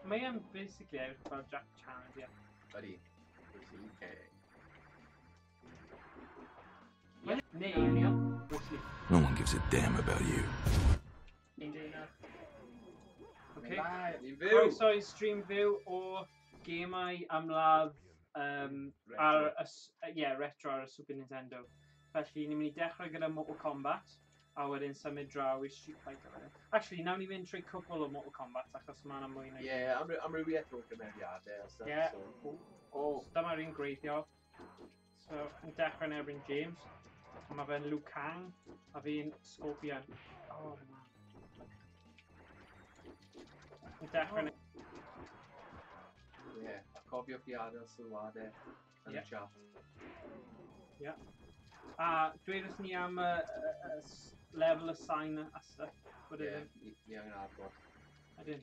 Mae e'n basically edrych fel Jack Chan, ydy e? Ydy. Bruce Lee. Neu, Bruce Lee. No one gives a damn about you. Ni'n dweud na. Okay. Ni'n fyw! Croeso i stream fyw o gemau amladd ar y, yeah, retro ar y Super Nintendo. Felly, ni'n mynd i dechrau gyda Mortal Kombat, a wedyn symud draw i Street Fighter wedyn. Actually, nawn ni fynd trwy cwpl o Mortal Kombat, achos mae yna mwy na... Ie, yeah, amrywiaeth o gymeriadau a stuff. Ie. So. Oh. So, dyma'r un gwreiddiol. So, yn dechrau yn erbyn James. A mae fe'n Liu Kang, a fi'n Scorpion. Oh, man. Yn dechrau yn... Ie, yeah. A cofiwch i adael sylwadau yn y chat. Ie. A dweud wrth ni am y lefel y sain a stuff. Bod Ie, ni angen adrodd. Ydyn.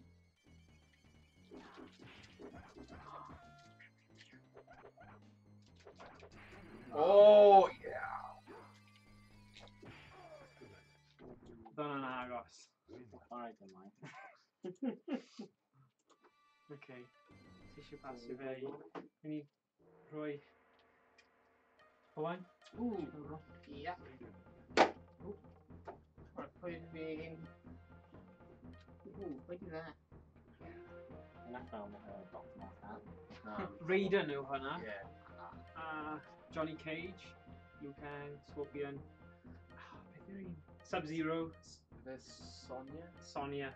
Oh, yeah! Oedd hwnna'n agos. Alright, then, mate. Okay. Ti eisiau pasio fe i... Mynd i rhoi... Owain? Ww, ia. Pwy fi'n... Ww, pwy di fe? Yna fel Dr. Martha. Raiden yw hwnna. Ie. A Johnny Cage, Liu Kang, Scorpion. Oh, beth yw'r un? Sub-Zero. Fe Sonya? Sonya.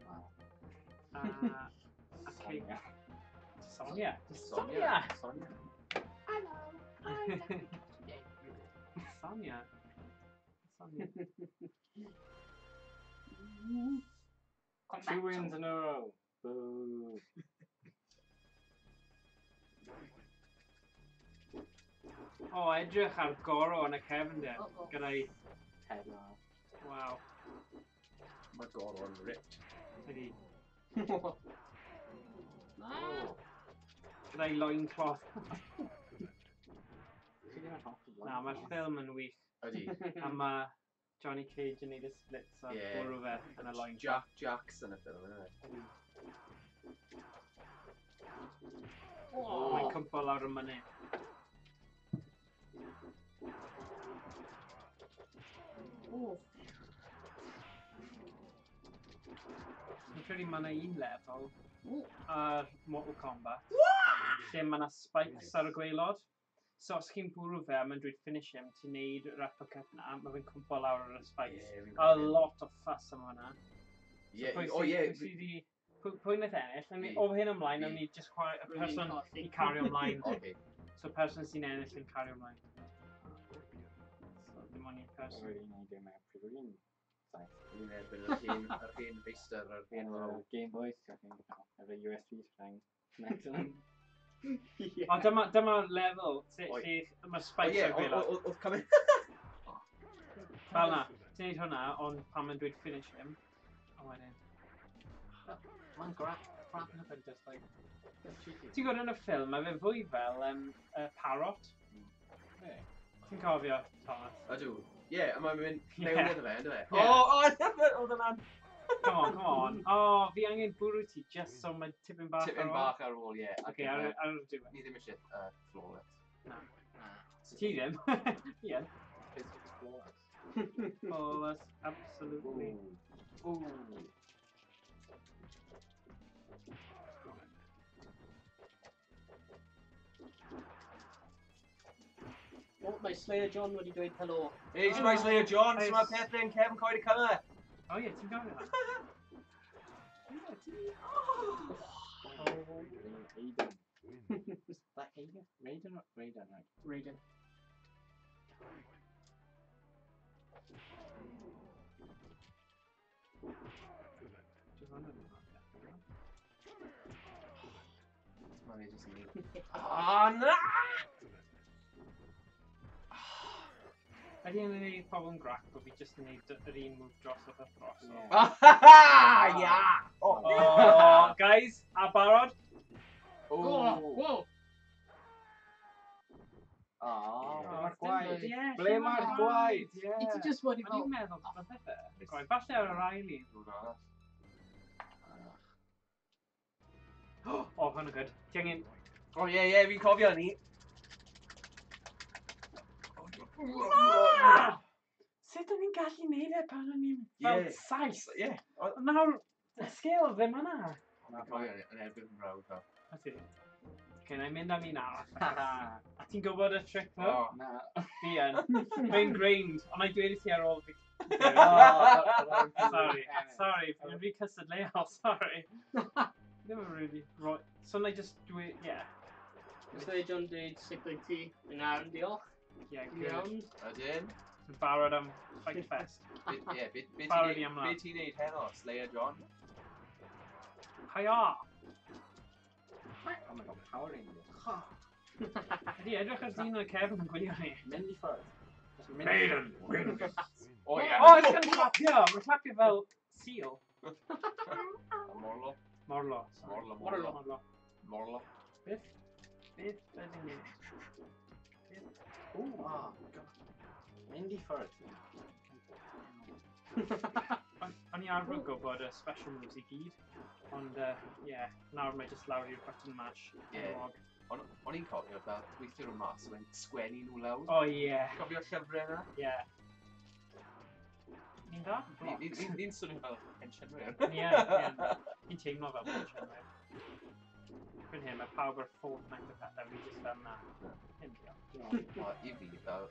Wow. A Kate. Sonya. Sonya. Sonya! Sonya. Hello, I'm Lucky today. Sonya. Sonya. Two wins in a row. Boo. O, oh, edrych ar Goro yn y cefndir. Oh, oh. Gyda'i... Headlock. Waw. Mae Goro'n ripped. Ydy. Ah, Gyda'i loincloth. Ti ddim yn hoffi Na, mae'r ffilm yn wych. Ydy. A mae Johnny Cage yn neud y splits a Ie. bwrw fe yn y loincloth. Jack Jackson y ffilm, yna. oh. Mae'n cwmpo lawr y mynydd. Ww. Fi'n credu mae yna un lefel Ww. ar Mortal Kombat lle mae yna spikes ar y gwaelod. So os chi'n bwrw fe a mae'n dweud finish him, ti'n neud yr uppercut na, mae fe'n cwmpo lawr ar y spikes. Ie, fi'n A cofio. lot o fuss am hwnna. Ie, Pwy o ie. Pwy sydd i... Pwy wnaeth ennill? Nawn ni- Fi. O hyn ymlaen, nawn Fi. ni just chwarae y Rwy'n person colli. i cario ymlaen. Oce. So person sy'n ennill yn cario ymlaen. So dim ond un person. Rwy'n neud e mewn pryd rwy'n saith. Fi'n erbyn yr hen, yr hen feistr, yr hen law. Game Boy, efo USB thing. Connect them. O, dyma lefel lle, Oi. lle mae O spikes ie, ar gwaelod. oedd cymryd... Fel na, ti'n neud hwnna, ond pan mae'n dweud finish him, a wedyn... Mae'n crap up and just like, just cheeky. Ti'n gwybod yn y ffilm, mae fe fwy fel parrot. Yeah. Ti'n cofio, Thomas? Ydw. Ie, a mae'n mynd Ie. mewn iddo fe, ynddo fe? Ie. O, o, oedd hwnna'n Come on, come on. O, oh, fi angen bwrw ti just so mae tipyn bach tipyn ar ôl. bach ar ôl, ie. Oce, ar y diwedd. Ni ddim eisiau flawless. Na. Ti ddim. Ie. It's flawless. Flawless, absolutely. Ooh. Ooh. Oh, mae Slayer John wedi dweud helo. Hey, shwmae Slayer John, Hey, shwmae pethau yn Kevin Coed y Cymer. O ie, ti'n gofio hwnna? Ie, ti... Oh, Raiden. Is that Aiden? Raiden or Raiden, right? Raiden. Dwi'n hwnna ddim yn cofio. Mae fe jyst yn mynd. Ah, na! Ydy yn gwneud pobl yn grac bod fi jyst yn gwneud yr un move dros a thros. Yeah. Ah, ia! Oh, Oh, guys, a barod? Oh, Oh. whoa! Oh, Oh, mae'r gwaed. Ie, Ble lle mae'r gwaed? Ie. I ti just wedi O'n fel... i'n meddwl bod bydde fe. Gwaed, falle ar yr ail un. Rhywun arall. Oh, hwnna good. Ti angen. O ie, ie, fi'n cofio ni. Ah! Sut o'n i'n gallu neud e pan o'n i'n fel 7? Ie. Nawr, y sgil ddim yna. Fi'n cofio ni, yn erbyn fy mrawd fel. A ti? Okay, na i mynd am un arall. A ti'n gwybod y trick ddo? O. Na. Fi yn. Mae'n grained, ond na i dweud i ti ar ôl fi. Sorry, sorry, fi'n rhy cystadleuol, sorry. Ddim yn really roi. So na i just dweud, yeah. Os dweud John dweud sut wyt ti? Yn iawn, diolch. Yeah, Yn good. iawn. Ydyn. Yn barod am Fight Fest. Ie, be Barod i ymlaen. ti'n neud heno, Slayer John? Hiya! Oh my God, Power Rangers. Ydy, edrych ar dyn yn y cefn yn gwylio ni. Mynd i ffwrdd. Just mynd i Maiden wins. O ie. O, it's yn clapio! Mae'n clapio fel seal. Morlo. Morlo. Sorry. Morlo, morlo. Morlo. Morlo. Beth? Beth ydyn ni? Ooh, oh God. Mynd i ffwrdd. O'n i arfer gwybod y special moves i gyd, ond ie, yeah, nawr mae jyst lawr i'r button mash. Ie. Enwog. O'n i'n cofio fel weithio nhw mas, o'n sgwennu nhw lawr. O ie, Cofio'r llyfrau yna? ie. Ni'n dda? Ni'n swnio fel pensiynwyr. Ie, ie. Fi'n teimlo fel pensiynwyr. Fan hyn, mae pawb ar Fortnite a pethau, fi jyst fel na. Dim diolch. O, i fi, fel,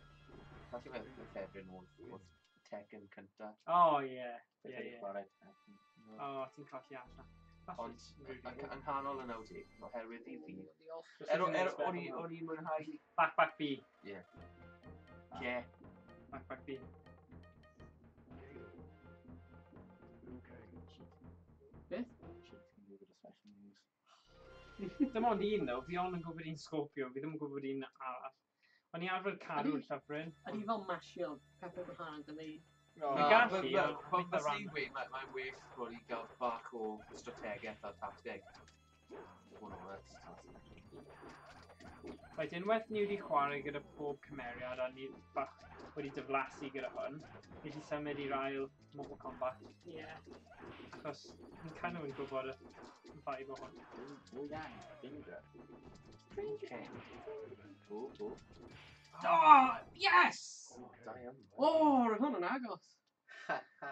falle fe fy ffefryn oedd Tekken cynta. O ie, ie, ie. Chwarae Tekken. O, ti'n colli allan. Falle Ond, really yng nghanol y 90, oherwydd i fi. Diolch. Er, er, o'n i'n mwynhau. Back, back B. Ie. Back, back B. Beth? Shit, ti'n gwybod y special moves. Dim ond un ddo, fi ond yn gwybod un Scorpio, fi ddim yn gwybod un arall. O'n i arfer cadw'r llyfryn. Ydy fel mashio pethau gwahanol yn gwneud. Mae'n gallu, ond Fel eitha sy'n random. gweud, mae'n well bod i gael bach o strategaeth a tacteg. Bod yn onest. Reit, unwaith ni wedi chwarae gyda pob cymeriad a ni bach wedi diflasu gyda hwn, ni wedi symud i'r ail Mortal Kombat, Ie. achos ni'n kind of yn gwybod y vibe o hwn. Wu Yang, Danger. Ooh, ooh. Oh, yes! Oh, da iawn. O, roedd hwn yn agos. Ha, ha.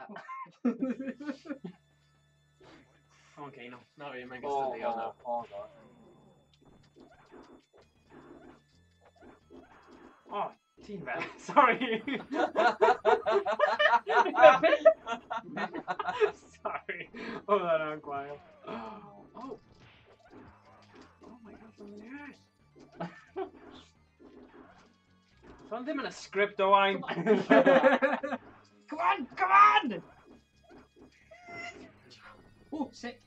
Come on, Kano. Na fi, mae'n Oh, gystadleuol nawr. oh, God. Oh, ti'n fel. Sorry. Sorry. Oedd hwnna'n gwael. Oh. Oh my God, something arall. So'n ddim yn y sgript, Owain. Come on, come on! O, sick.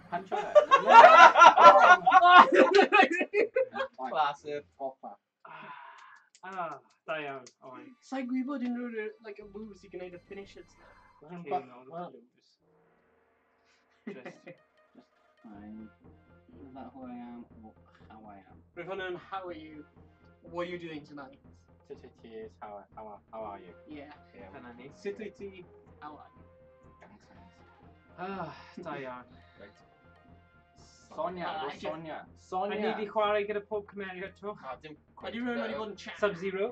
Punch her. Classic. Opa. Ah, da iawn, Owain. Sa'n gwybod unrhyw like, moves i gwneud y finishers. Kano, the lose. Just, I'm... Is that who I am or how I am? Roedd hwn yn how are you? What are you doing tonight? T T T is how are you? Yeah. Yeah. dyna ni. Sut wyt ti? How are you? Gang signs. Ah, da iawn. Right. Sonia, Ah, go I Sonia. A ni Sonia. wedi chwarae gyda pob cymeriad to. Ah, dim quite. Ydy rhywun wedi bod yn chat? Sub-Zero.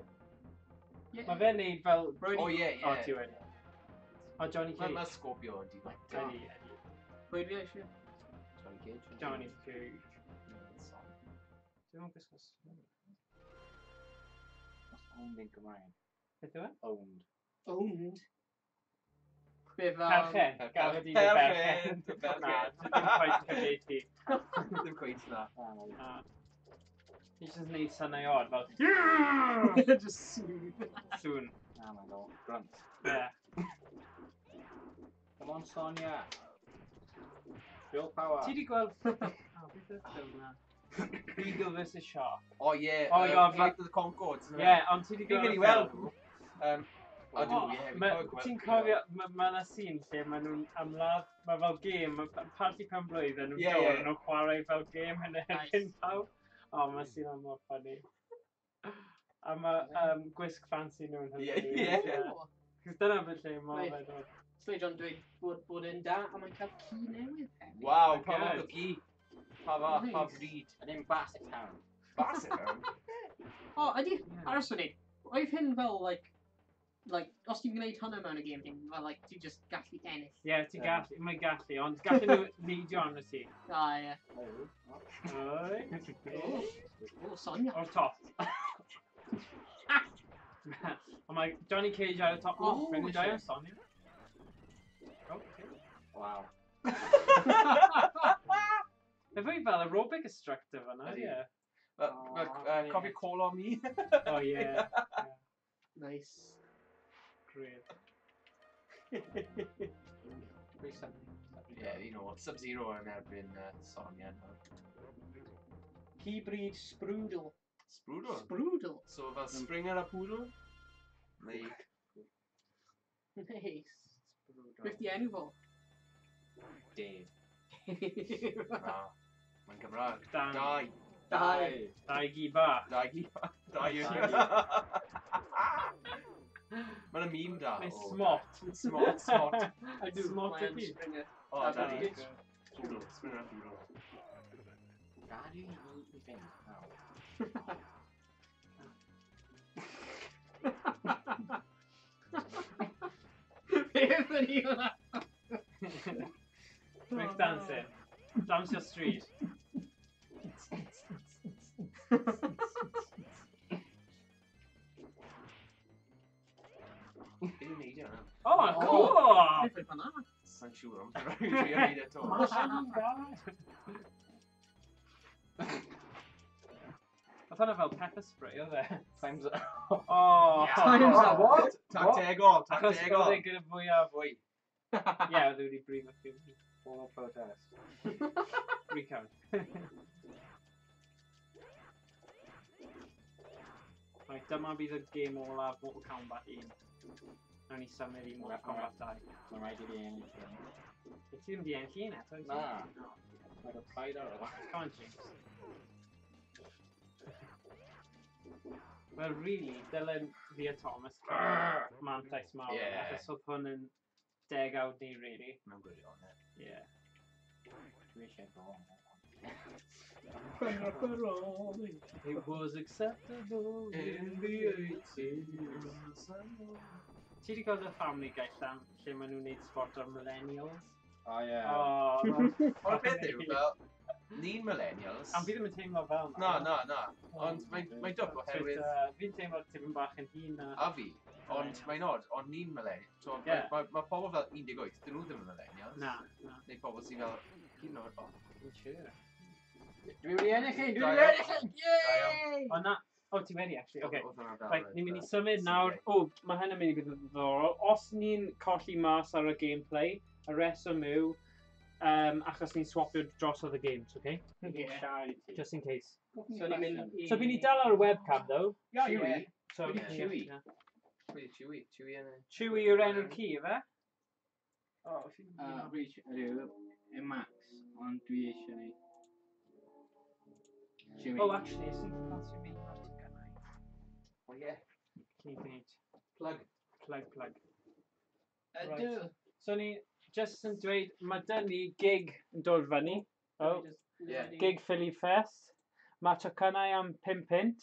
Yeah. Mae fe'n neud fel. Rwy'n O, ie, ie. O, ti wedi. O, Johnny Mae Cage. ma Scorpio yn di like. Ydy, ydy. Pwy dwi eisiau? Johnny Cage. Johnny Cage. Son. Dwi'n meddwl gwisgo. What's owned in Gymraeg? Beth yw e? Owned. Owned. Be fel. Perchen. Gael ydi dy Perchen, berchen. Na, perchen. ddim quite cyfieithu. Ddim cweit na. Ah, well, Na. Ni jyst yn neud synau od fel Just smooth. sŵn. ah, my God. Grunt. Yeah. Come on, Sonia. Girl power. Ti di gweld. O, beth yw'r ffilm na? Eagle vs Shark. O, ie. Oh, God, Flight of the Conchords. isn't it? Ie, ond ti di Fi'n gweld mynd y i weld ffilm? nhw. Ydw, ie. Fi'n Ma- cofio gweld. Ti'n cofio, mae yna scene lle maen nhw'n ymladd, mae fel gêm, mae parti pen blwydd yn nhw'n Ie, dod, ie. a nhw'n chwarae fel gêm yn erbyn Nice. pawb. O, mae scene o'n mor funny. A mae gwisg fancy nhw'n Ie, hilarious, ie. ie. Cos dyna beth lle mae Reit. fe'n dod. Slay John dweud bod e'n da, a mae'n cael ci newydd hefyd. Waw, pa fath o gi? Pa fath, pa Nice. bryd? Yn un Basset Hound. Basset Hound? O, ydy, aros o'n Oedd hyn fel, like, os ti'n gwneud hwnna mewn y gêm hyn, fel, like, ti just gallu ennill. Ie, yeah, ti'n gallu, mae'n gallu, ond gallu nhw neidio arno ti. Ah, ie. Oi. O, Sonia. O'r top. Ond mae Johnny Cage ar y top. O, Oh, oh, da iawn, Sonia. Oh, okay. Wow. Mae fwy fel aerobic instructor fan'na, Ydi. ie. Fel, Cofio Call on Me? Oh, ie. Nice. Great. Pwy something. Yeah, you know, Sub-Zero yn erbyn Sonia nawr. Ci bryd Sprudel. Sprudel? Sprudel. So fel Springer a Poodle? Neu... Nice. Beth di enw fo? Dave. Na. Mae'n Gymraeg. Dan. Dau. Dau. Dau gi bach. Dau gi. Dau. Mae'n y meme da. Mae o, smot. Smot, smot. Ydw, Smot mae yn ydi. Springer. O, Da, da ni. da. Poodle. Springer a Poodle. Gad i ni i fynd nawr. Beth yn i hwnna? Break dancing. Dance your street. Beth yw'n neud yna? Oh, cool! Beth oedd hwnna? Sa'n siŵr, ond rhaid i fi wneud eto. Oedd hwnna fel pepper spray, oedd e? Time's up. Oh! Time's up. What? Tactegol, Achos oedd e tactegol. gyda fwyaf... Fwy. Ie, oedd e wedi brifo chi. Formal protest. Recount. Right, dyma bydd y gêm olaf Mortal Kombat 1. Nawn ni symud i Mortal Kombat 2. Mae'n rhaid i fi ennill hyn. Wyt ti ddim wedi ennill un eto? wyt ti? Na. Mae'n cael pride ar o. Come on, James. Wel, really, dylen fi a Thomas cael mantais mawr. Yeah. Achos oedd hwn yn degawd ni, really. Mewn gwirionedd. Yeah. Dwi eisiau go. It was acceptable in the 80s. Ti wedi gweld y Family Guy llan, lle maen nhw'n neud sport o'r millennials? O ie. Oh, Ond y peth yw, fel, ni'n millennials. Am fi ddim yn teimlo fel Na, na, na. Ond mae'n dwp oherwydd Twitter, fi'n teimlo tipyn bach yn hŷn na. a fi. Ond mae'n odd, ond ni'n millennials. So, Ie. Mae pobl fel 18, dyn nhw ddim yn millennials. Na, na. Neu pobl sy'n fel, hyd yn oed, o, Fi'n siŵr. Dwi wedi ennill un! Dwi Da wedi iawn. ennill un! Da iawn. Yay! O na, o ti wedi actually, okay. Oedd hwnna fel Right, ni'n mynd i symud nawr. O, mae hyn yn mynd i fydd yn ddiddorol. Os ni'n colli mas ar y gameplay, y reswm yw, achos ni'n swapio drosodd y games, okay? Yeah. Siarad i ti. Just in case. So ni'n mynd i... So fi'n ni dal ar y webcam, though. Yeah, Chewy. yeah. So, Chewy. Chewy. Yeah. Chewy, Chewy, Chewy yn y... Chewy yw'r enw'r ci, ife? Oh, Rich, ydw, y Max, ond dwi eisiau ni. Chewy. Oh, actually, sy'n pasio fi ar teganau. Oh, yeah. Cyn i gwneud. Plug. Plug, plug. Ydw. So ni just yn dweud, mae dyn ni gig yn dod fyny. Oh, Yeah. gig Philly Fest. Mae tocynnau am 5 punt.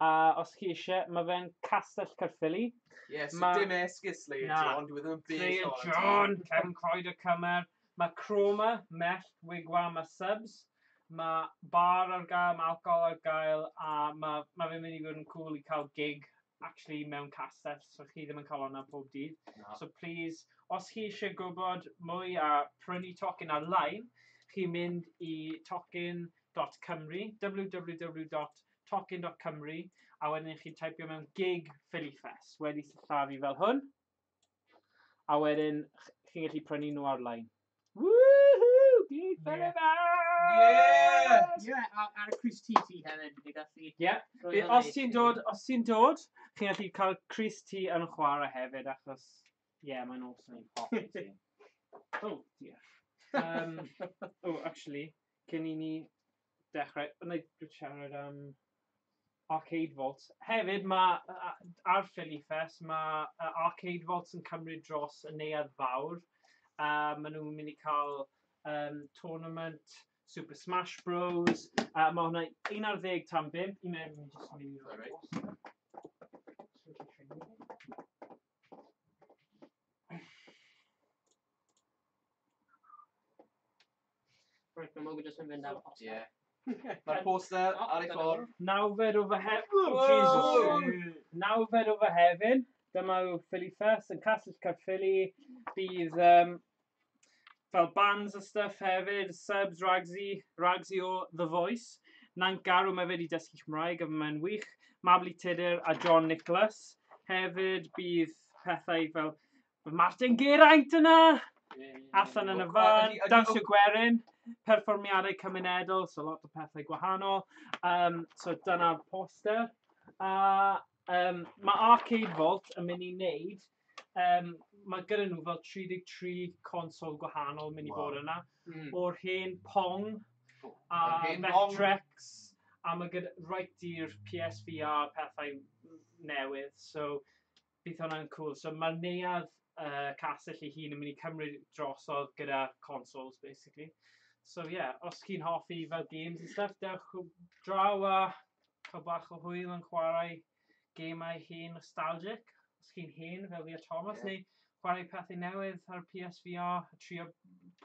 A os chi eisiau, mae fe'n Castell Caerphilly. Yeah, so Ma- dim esgus, Slayer Na. John, dwi ddim yn bell Slayer o'r John, Kevin Croyd y Cymer. Mae Chroma, Mellt, Wigwam a Subs. Mae bar ar gael, mae alcohol ar gael, a mae fe'n mynd i fod yn cool i cael gig actually mewn castell, so chi ddim yn cael hwnna pob dydd. Na. So please, os chi eisiau gwybod mwy a prynu tocyn ar-lein, chi'n mynd i tocyn.cymru, www.tocyn.cymru, a wedyn chi'n teipio mewn gig Philly Fest, wedi sillafu fel hwn, a wedyn chi'n gallu prynu nhw ar-lein. Woohoo! Gig Philly Fest! Yeah! Yeah, ar y Cris TT hefyd, ni'n gallu... Yeah. rhoi Be- hwnna Os i ti'n ti. dod, os ti'n dod, chi'n gallu cael Chris T yn chwarae hefyd, achos, yeah, mae'n awesome. Hoffi ti. Oh, dear. Oh, actually, cyn i ni dechrau, wna i siarad am Arcade Vault. Hefyd, mae ar Philly Fest, mae Arcade Vault yn cymryd dros y neuadd fawr. Maen nhw'n mynd i cael tournament Super Smash Bros. Mae hwnna 11 tan 5. Un munud, ni'n just mynd i Alright. Right, mae Morgan just yn fynd ar y poster. Ie. Mae'r poster ar ei ffordd. Nawfed o Fehefin. Oh, Jesus. Nawfed o Fehefin. Dyma yw Philly Fest yn Castell Caerphilly. Bydd fel bands a stuff hefyd. Subs, Ragsy, Ragsy o The Voice. Nant Garw mae fe wedi dysgu Cymraeg a mae'n wych. Mabli Tudur a John Nicholas. Hefyd bydd pethau fel Martin Geraint yna. Allan yn y fan, dawnsio gwerin, perfformiadau cymunedol, so lot o pethau gwahanol. So dyna'r poster. A mae Arcade Vault yn mynd i wneud, mae gyda nhw fel 33 consol gwahanol mynd i bod yna. O'r hen Pong a Yr hen Pong. Vectrex, a mae gyda right i'r PSVR pethau newydd, so bydd hwnna'n cool. So mae'r neuadd castell ei hun yn mynd i cymryd drosodd gyda consoles, basically. So yeah, os chi'n hoffi fel games and stuff, dewch draw a cael bach o hwyl yn chwarae gemau hen nostalgic. Os chi'n hen fel fi a Thomas, neu chwarae pethau newydd ar PSVR, a trio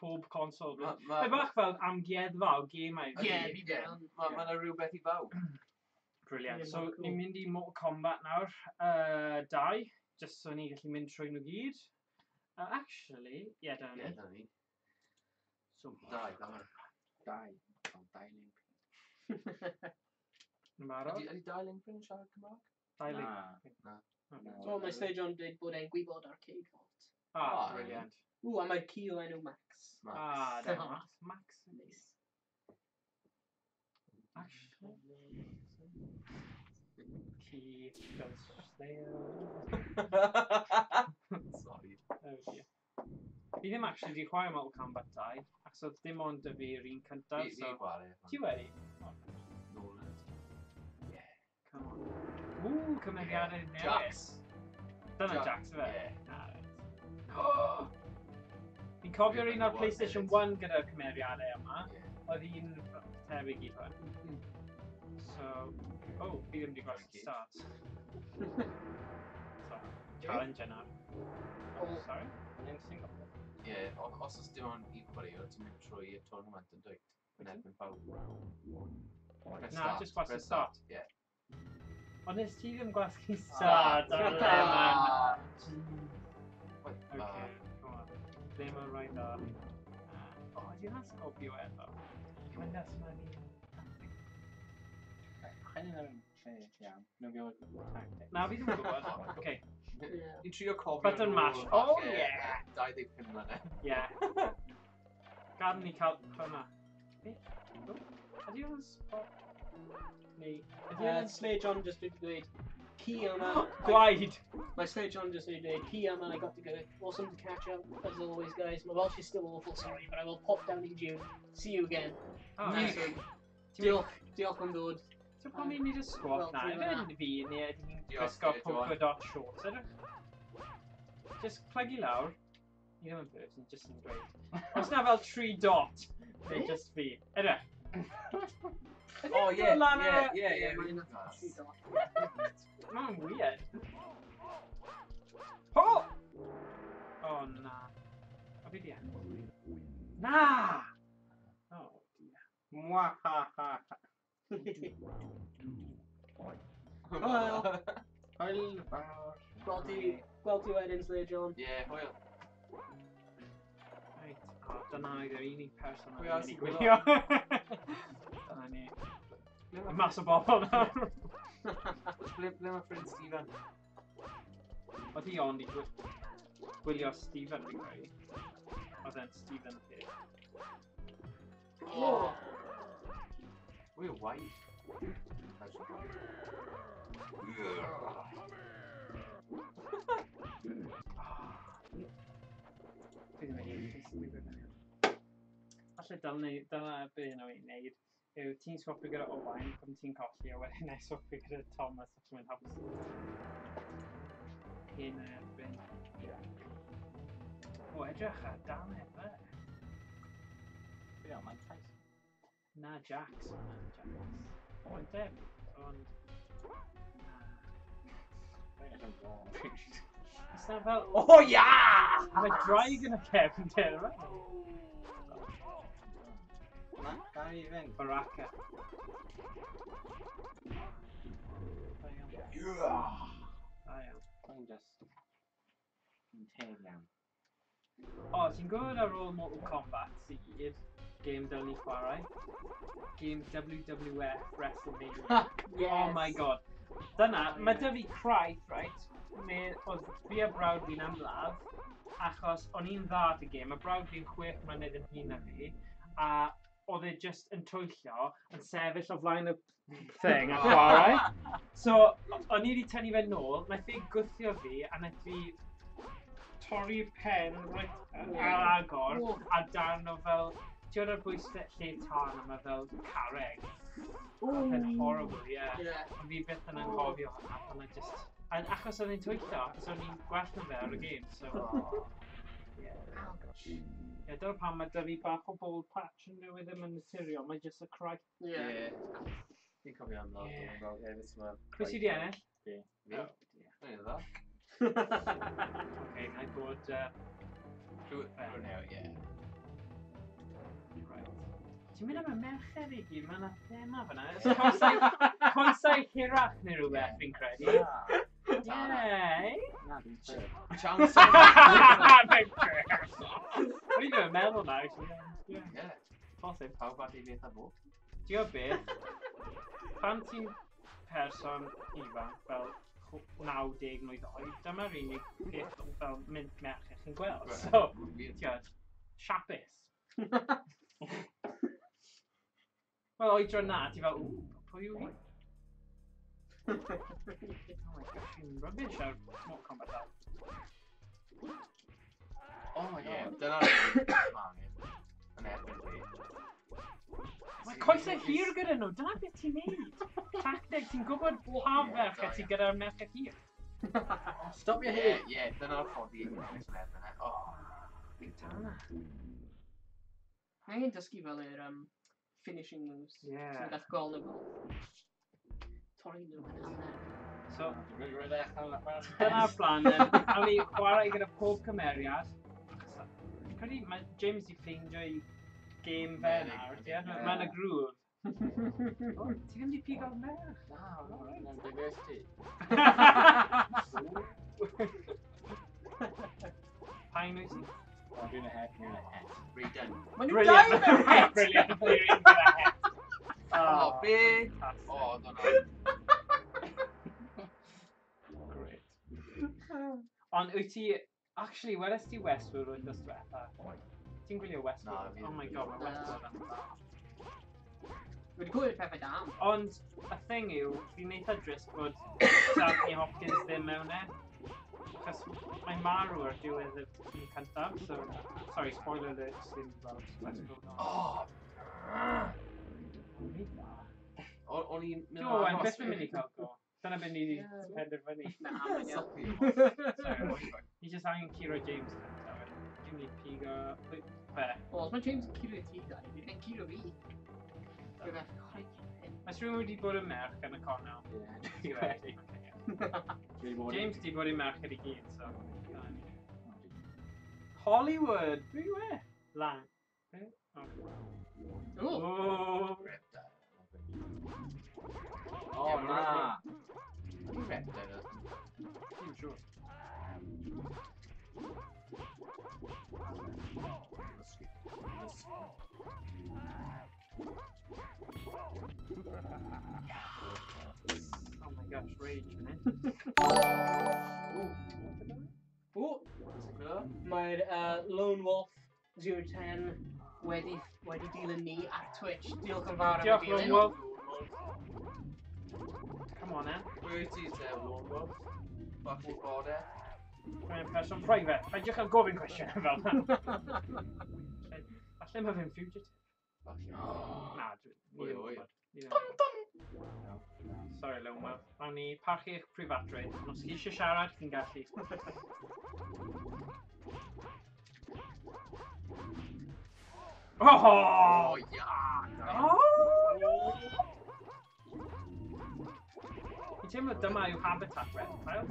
pob console. Mae bach fel amgueddfa o gemau. Ie, Ydy, fi ie. fel. Ma' 'na rhywbeth i bawb. Brilliant. Ie, So, ma'n cool. ni'n mynd i Mortal Kombat nawr, 2, just so ni'n gallu mynd trwy nhw gyd. Actually, ie, yeah, dyna Ie, ni. dyna ni. So, Dau, dyna. Dau. Fel dau link. Yn barod? Ydy dau link yn siarad Cymraeg? Dau link. Na. Na. O, mae Sir John dweud bod e'n gwybod Arcade Vault. Ah, Oh, brilliant. Ww, a mae'r ci o enw Max. Max. Ah, da, Max. Max. Nice. Actually, ci fel Slayer. Sorry. Oh dear. Fi ddim actually di chwarae Mortal Kombat 2, achos oedd dim ond y fi'r un cyntaf, Fi so... chwarae. Ti wedi? Nolan. Come on. Ww, cymeriadau newydd. Jax. Dyna Jax, Jax, ife? ie. Ah, reit. Fi'n cofio'r un ar PlayStation 1 gyda'r cymeriadau yma. Ie. Oedd un tebyg i hwn. So, oh, fi ddim wedi gweld start. So, challenge yna. Oh, sorry, yn single. Ie, os oes dim ond un chwaraewr, ti'n mynd trwy y tournament yn dweud. Yn erbyn pawb. Press Na, start, just gwasgu press start. Ie. Ond nes ti ddim gwasgu start ar y lemon. Wait, Okay, come on. Ddim yn rhaid da. Oh, ydy hwnna'n Scorpio eto? Mae'n nes mae'n i... Chyn yn lle iawn. No fi o'r tactics. Na, fi ddim yn gwybod. Okay, Yeah. Ni'n trio cofio Button nôl mash. Oh, falle, yeah. 25 mlynedd. yeah. Gad ni cael hwnna. Beth? Oh, Ydy hwnna'n spot? Neu... Ydy hwnna'n... Slay John just wedi dweud, ci yma. Gwaed! Mae Slay John just wedi dweud, ci yma, I got to go. Awesome to catch up, as always, guys. My Welsh is still awful, sorry, but I will pop down in June. See you again. Oh, Nice. Diolch, diolch am ddod. Ti'n pam i'n neud y squat Wel, na? ti'n Ife fan'na. fi neu ydyn ni'n Diolch, gwisgo John. polka dot shorts, ydych? Just plygu lawr. Ni ddim yn person, just yn dweud. Os na fel 3 dot, neu just fi. Ydych? Oh, ie, Dod lan ie, ar- ie, ie. Mae'n Na. tri dot. Mae'n weird. Ho! Oh, na. A fi di ennill. Na! Oh, dear. Mwa ha ha ha. Hwyl. Hwyl fawr. Gweld ti wedyn, Slay John. Ie, hwyl. Right. Oh, dyna oedd yr unig person Pwy o'n arall i'n sy'n gwylio. Dyna ni. Mas o bobl nawr. Ble mae ffrind Stephen? Oedd hi ond i gwylio Stephen fi'n credu. Oedd e'n Stephen peth. Oh. We're wide. Fi ddim wedi digwydd hynny. Falle dyna be nhw i'n neud yw ti'n swapio gyda Owain pan ti'n colli, a wedyn na i swapio gyda Thomas os mae'n haws. Hyn yn erbyn Jack. O, edrych ar dannedd fe. Ie, Mike Tyson. Na, Jax. Na, Jax. O, yn debyg, ond... Na. It's not fel... Oh, yeah! Mae draig yn y cefndir, right? Na, gael i fynd. Baraka. Yeah! Da iawn. Mae'n just... Yn teg iawn. O, ti'n gwybod ar ôl Mortal Kombat sydd, game dylen ni chwarae? Game WWF WrestleMania. Yes. Oh my god. Dyna, mae 'da fi craith, right? Me, oedd fi a brawd fi'n ymladd, achos o'n i'n dda at y gêm, a brawd fi'n 6 mlynedd yn hŷn na fi, a oedd e just yn twyllo, yn sefyll o flaen y thing a chwarae. So, o'n i wedi tynnu fe nôl, naeth e gwthio fi, a naeth fi torri pen right ar agor, a darn o fel, ti'n gwybod ar bwys lle tân a mae fel carreg. Oedd e'n horrible, yeah. Yeah. Ond fi byth yn anghofio hwnna, pan oedd just... A achos oedd e'n twyllo, achos o'n i'n gwell na fe ar y game, so... Yeah. Yeah, dyna pam mae 'da fi bach o bald patch yn dyw e ddim yn naturiol, mae just a craith. Yeah. Ie. Fi'n cofio am lot Ie. o'n fel hefyd sy'n meddwl. Pwy sydd 'di ennill? Fi. Fi? Oh, dear. O'n i'n dda. Okay, na i bod... Rhywun newid, ie. Right. Ti'n mynd am y merched i gyd, mae yna thema fyna. Coesau hirach neu rhywbeth, fi'n credu. Na, Yeah. na, dwi'n siŵr. Chance. O'n i ddim yn meddwl na, actually. Yeah. Ie. Posib. Pawb at ei beth a fo. Ti'n gwybod beth? Pan ti'n person ifanc fel 90 mlwydd oed, dyma'r unig peth fel mynd merched chi'n gweld. So, ti'n gwybod, siapus. Wel, oedran na, ti fel, ww, pwy yw hi? Oh my gosh, fi'n rubbish ar Mortal Kombat dal. Oh my god, dyna'r angen. Yn erbyn fi. Mae coesau hir gyda nhw, dyna beth ti'n neud. Tacteg, ti'n gwybod pa ferched ti gyda'r merched hir. Stop your Ie, head! ie, dyna'r ffordd i ennill yn erbyn e. Oh. Katana. Mae angen dysgu fel yr finishing moves. Yeah. Ti'n gallu gweld nhw fel torri nhw yn hanner. So, Dwi'n rhoi ddechrau dyna'r plan then. Awn ni chwarae gyda pob cymeriad. Fi'n credu mae James 'di ffeindio ei game fe nawr, ie? Mae'n y groove. O, ti ddim 'di pigo merch? Na, mae'n diversity. Pa un wyt ti? O, dwi'n y het, dwi'n y het. Raiden. Maen nhw'n Brilliant. dau mewn het! Brilliant. Dwi'n un gyda het. Oh, be? Fantastic. Oh, dyna. Great. Ond wyt ti... Actually, weles ti Westworld wythnos diwetha? Ti'n gwylio Westworld? Na, fi Oh my ddim. god, mae Na. Westworld yn dda. Wedi clywed pethau da am. Ond, y thing yw, fi'n eitha drist bod Anthony Hopkins ddim mewn e. Achos mae'n marw ar diwedd y un cyntaf, so... Sorry, spoiler alert sy'n gweld Westworld. Oh! O'n i'n mynd Do, Owen, beth yn mynd i cael go? Dyna beth ni wedi penderfynu. Na, mae'n iawn. Sorry, ni jyst angen curo James cyntaf. Dwi'n mynd i pigo... Be? O, os mae James yn curo ti dau, dwi'n curo fi. Dwi'n beth chwarae hyn. Mae rhywun wedi bod yn merch yn y cornel. Ie. Ti'n gwybod? Ocê, ie. James di bod yn merch i gyd, so... dyna ni. Hollywood! Pwy yw e? Lang. Be? Oh. O, Oh. Reptile. O, na! Ydy Reptile? Dim siŵr. Oh my gosh, rage fan hyn. o, mae'r Lone Wolf 010 wedi dilyn ni ar Twitch. Diolch yn fawr am y Diolch, dilyn. Lone Wolf. Come on, then. Pwy wyt ti te, Lone Wolf? Bach o bodau. Mae'n person private. Peidiwch â gofyn cwestiwn fel yna. Falle mae fe'n fugitive. Falle. Na, ni Oi, ddim yn oi. gwybod. Ni ddim yn gwybod. Sorry, Lone Wolf. Awn ni parchu eich preifatrwydd. Ond os chi eisiau siarad, chi'n gallu. Oh! O, ia! Da. Oh! No! Fi'n teimlo dyma yw habitat reptile.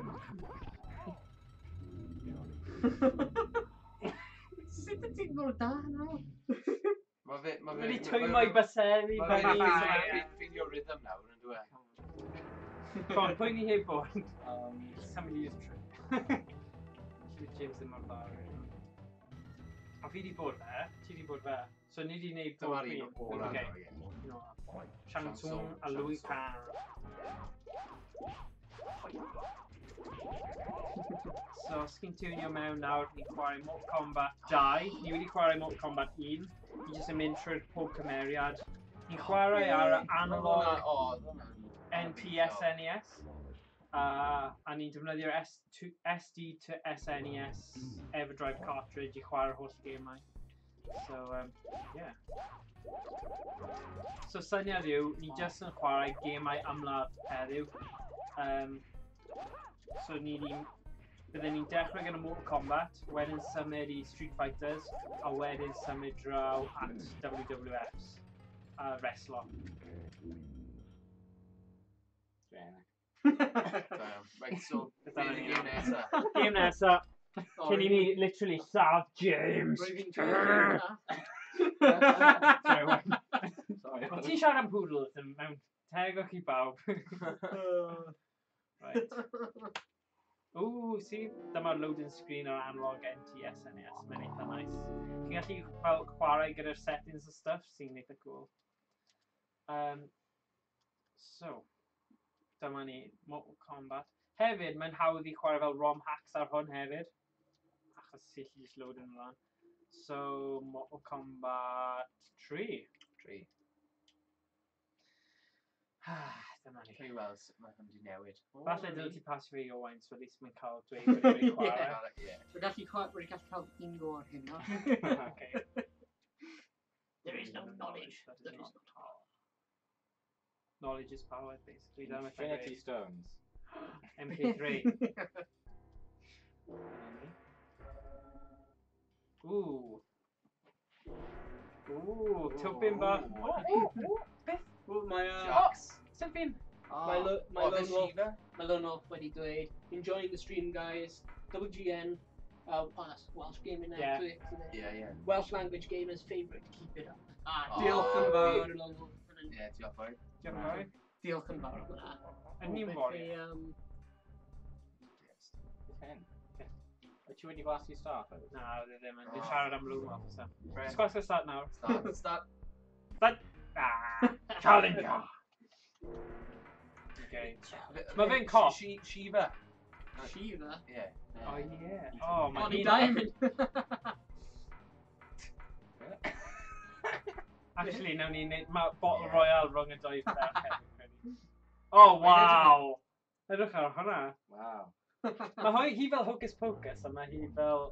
Sut y ti'n mor da nawr? Mae fe... Mae fe... Wedi twymo i bysedd i Mae fyny. fe'n ffeindio rhythm nawr, yn dwi? Con, pwy ni heb bod? Somebody use trick. James ddim mor dda. A fi di bod fe, ti di bod fe. So ni di wneud bob Dyma'r un ola Okay. nawr, ie. Un ola. Shang Tsung a Louis Kahn. So, os chi'n tiwnio mewn nawr, ni'n chwarae Mortal Kombat 2. Ni wedi chwarae Mortal Kombat 1. Ni jyst yn mynd trwy'r pob cymeriad. Ni'n chwarae ar y analog O, oedd hwnna'n... NTS NES. A ni'n defnyddio'r S2, SD to SNES Everdrive cartridge i chwarae'r holl gemau. So, yeah. So, syniad yw, ni jyst yn chwarae gemau ymladd heddiw. So, ni di, bydden ni'n dechrau gyda Mortal Kombat, wedyn symud i Street Fighters, a wedyn symud draw at WWFs a wrestlo. Da iawn. Right, so, Beth beth am yw'r ni? gêm nesa? Game nesa, cyn i ni literally lladd James. Rwy'n fi'n dweud Sorry, what? Sorry. Ond ti'n siarad am poodles yn mewn tegwch i bawb. Right. Ooh, see, dyma'r loading screen o'r analog NTS NES. Mae'n eitha nice. Chi'n gallu fel chwarae gyda'r settings a stuff sy'n eitha cool. So, dyma ni, Mortal Kombat. Hefyd, mae'n hawdd i chwarae fel ROM hacks ar hwn hefyd. Achos ti'n gallu just load yn ymlaen. So, Mortal Kombat 3. 3. Dyma ni. Cael ei weld sut mae hwn wedi newid. Falle dylai ti pasio fi i Owain, so at least mae'n cael dweud bod wedi chwarae. Ie. Rwy'n gallu cael un go ar hyn nawr. Okay. There is no knowledge. That is There is not no power. Knowledge is power, basically. Dyna beth Infinity Stones. MK3. Ooh. Ooh, tipyn bach. Ooh. O, o, o, beth? Wel, mae Jax. Sut fi'n? Mae O, fe Lone Wolf, Shiva? mae Lone Wolf wedi dweud, enjoying the stream guys, WGN, oh, that's Welsh Gaming Yeah. Network, isn't it? Ie, ie. Welsh language gamers favourite, keep it up. Ah, Oh, diolch yn fawr, Lone Wolf. Ie, diolch fawr. Diolch yn fawr. Diolch yn fawr am hwnna. Yn ni'n Beth fory. i, Beth hyn? Wyt ti wedi gwasgu start? oedd? Na, oedd e ddim yn. Dwi'n Oh. siarad am Lone Wolf. So. Right. Just gwasgu start nawr. Start, start. Start. Ah, Challenger! Okay. Mae fe'n cop. Shiva. Shiva. Ie. Oh, yeah. Oh, mae Bonnie hi'n... Diamond. Actually, nawn ni neud... Mae Bottle Yeah. Royale rhwng y doi ferch hefyd, credu. Oh, wow! Edrych ar hwnna. Wow. Mae hi fel Hocus Pocus, a mae hi fel...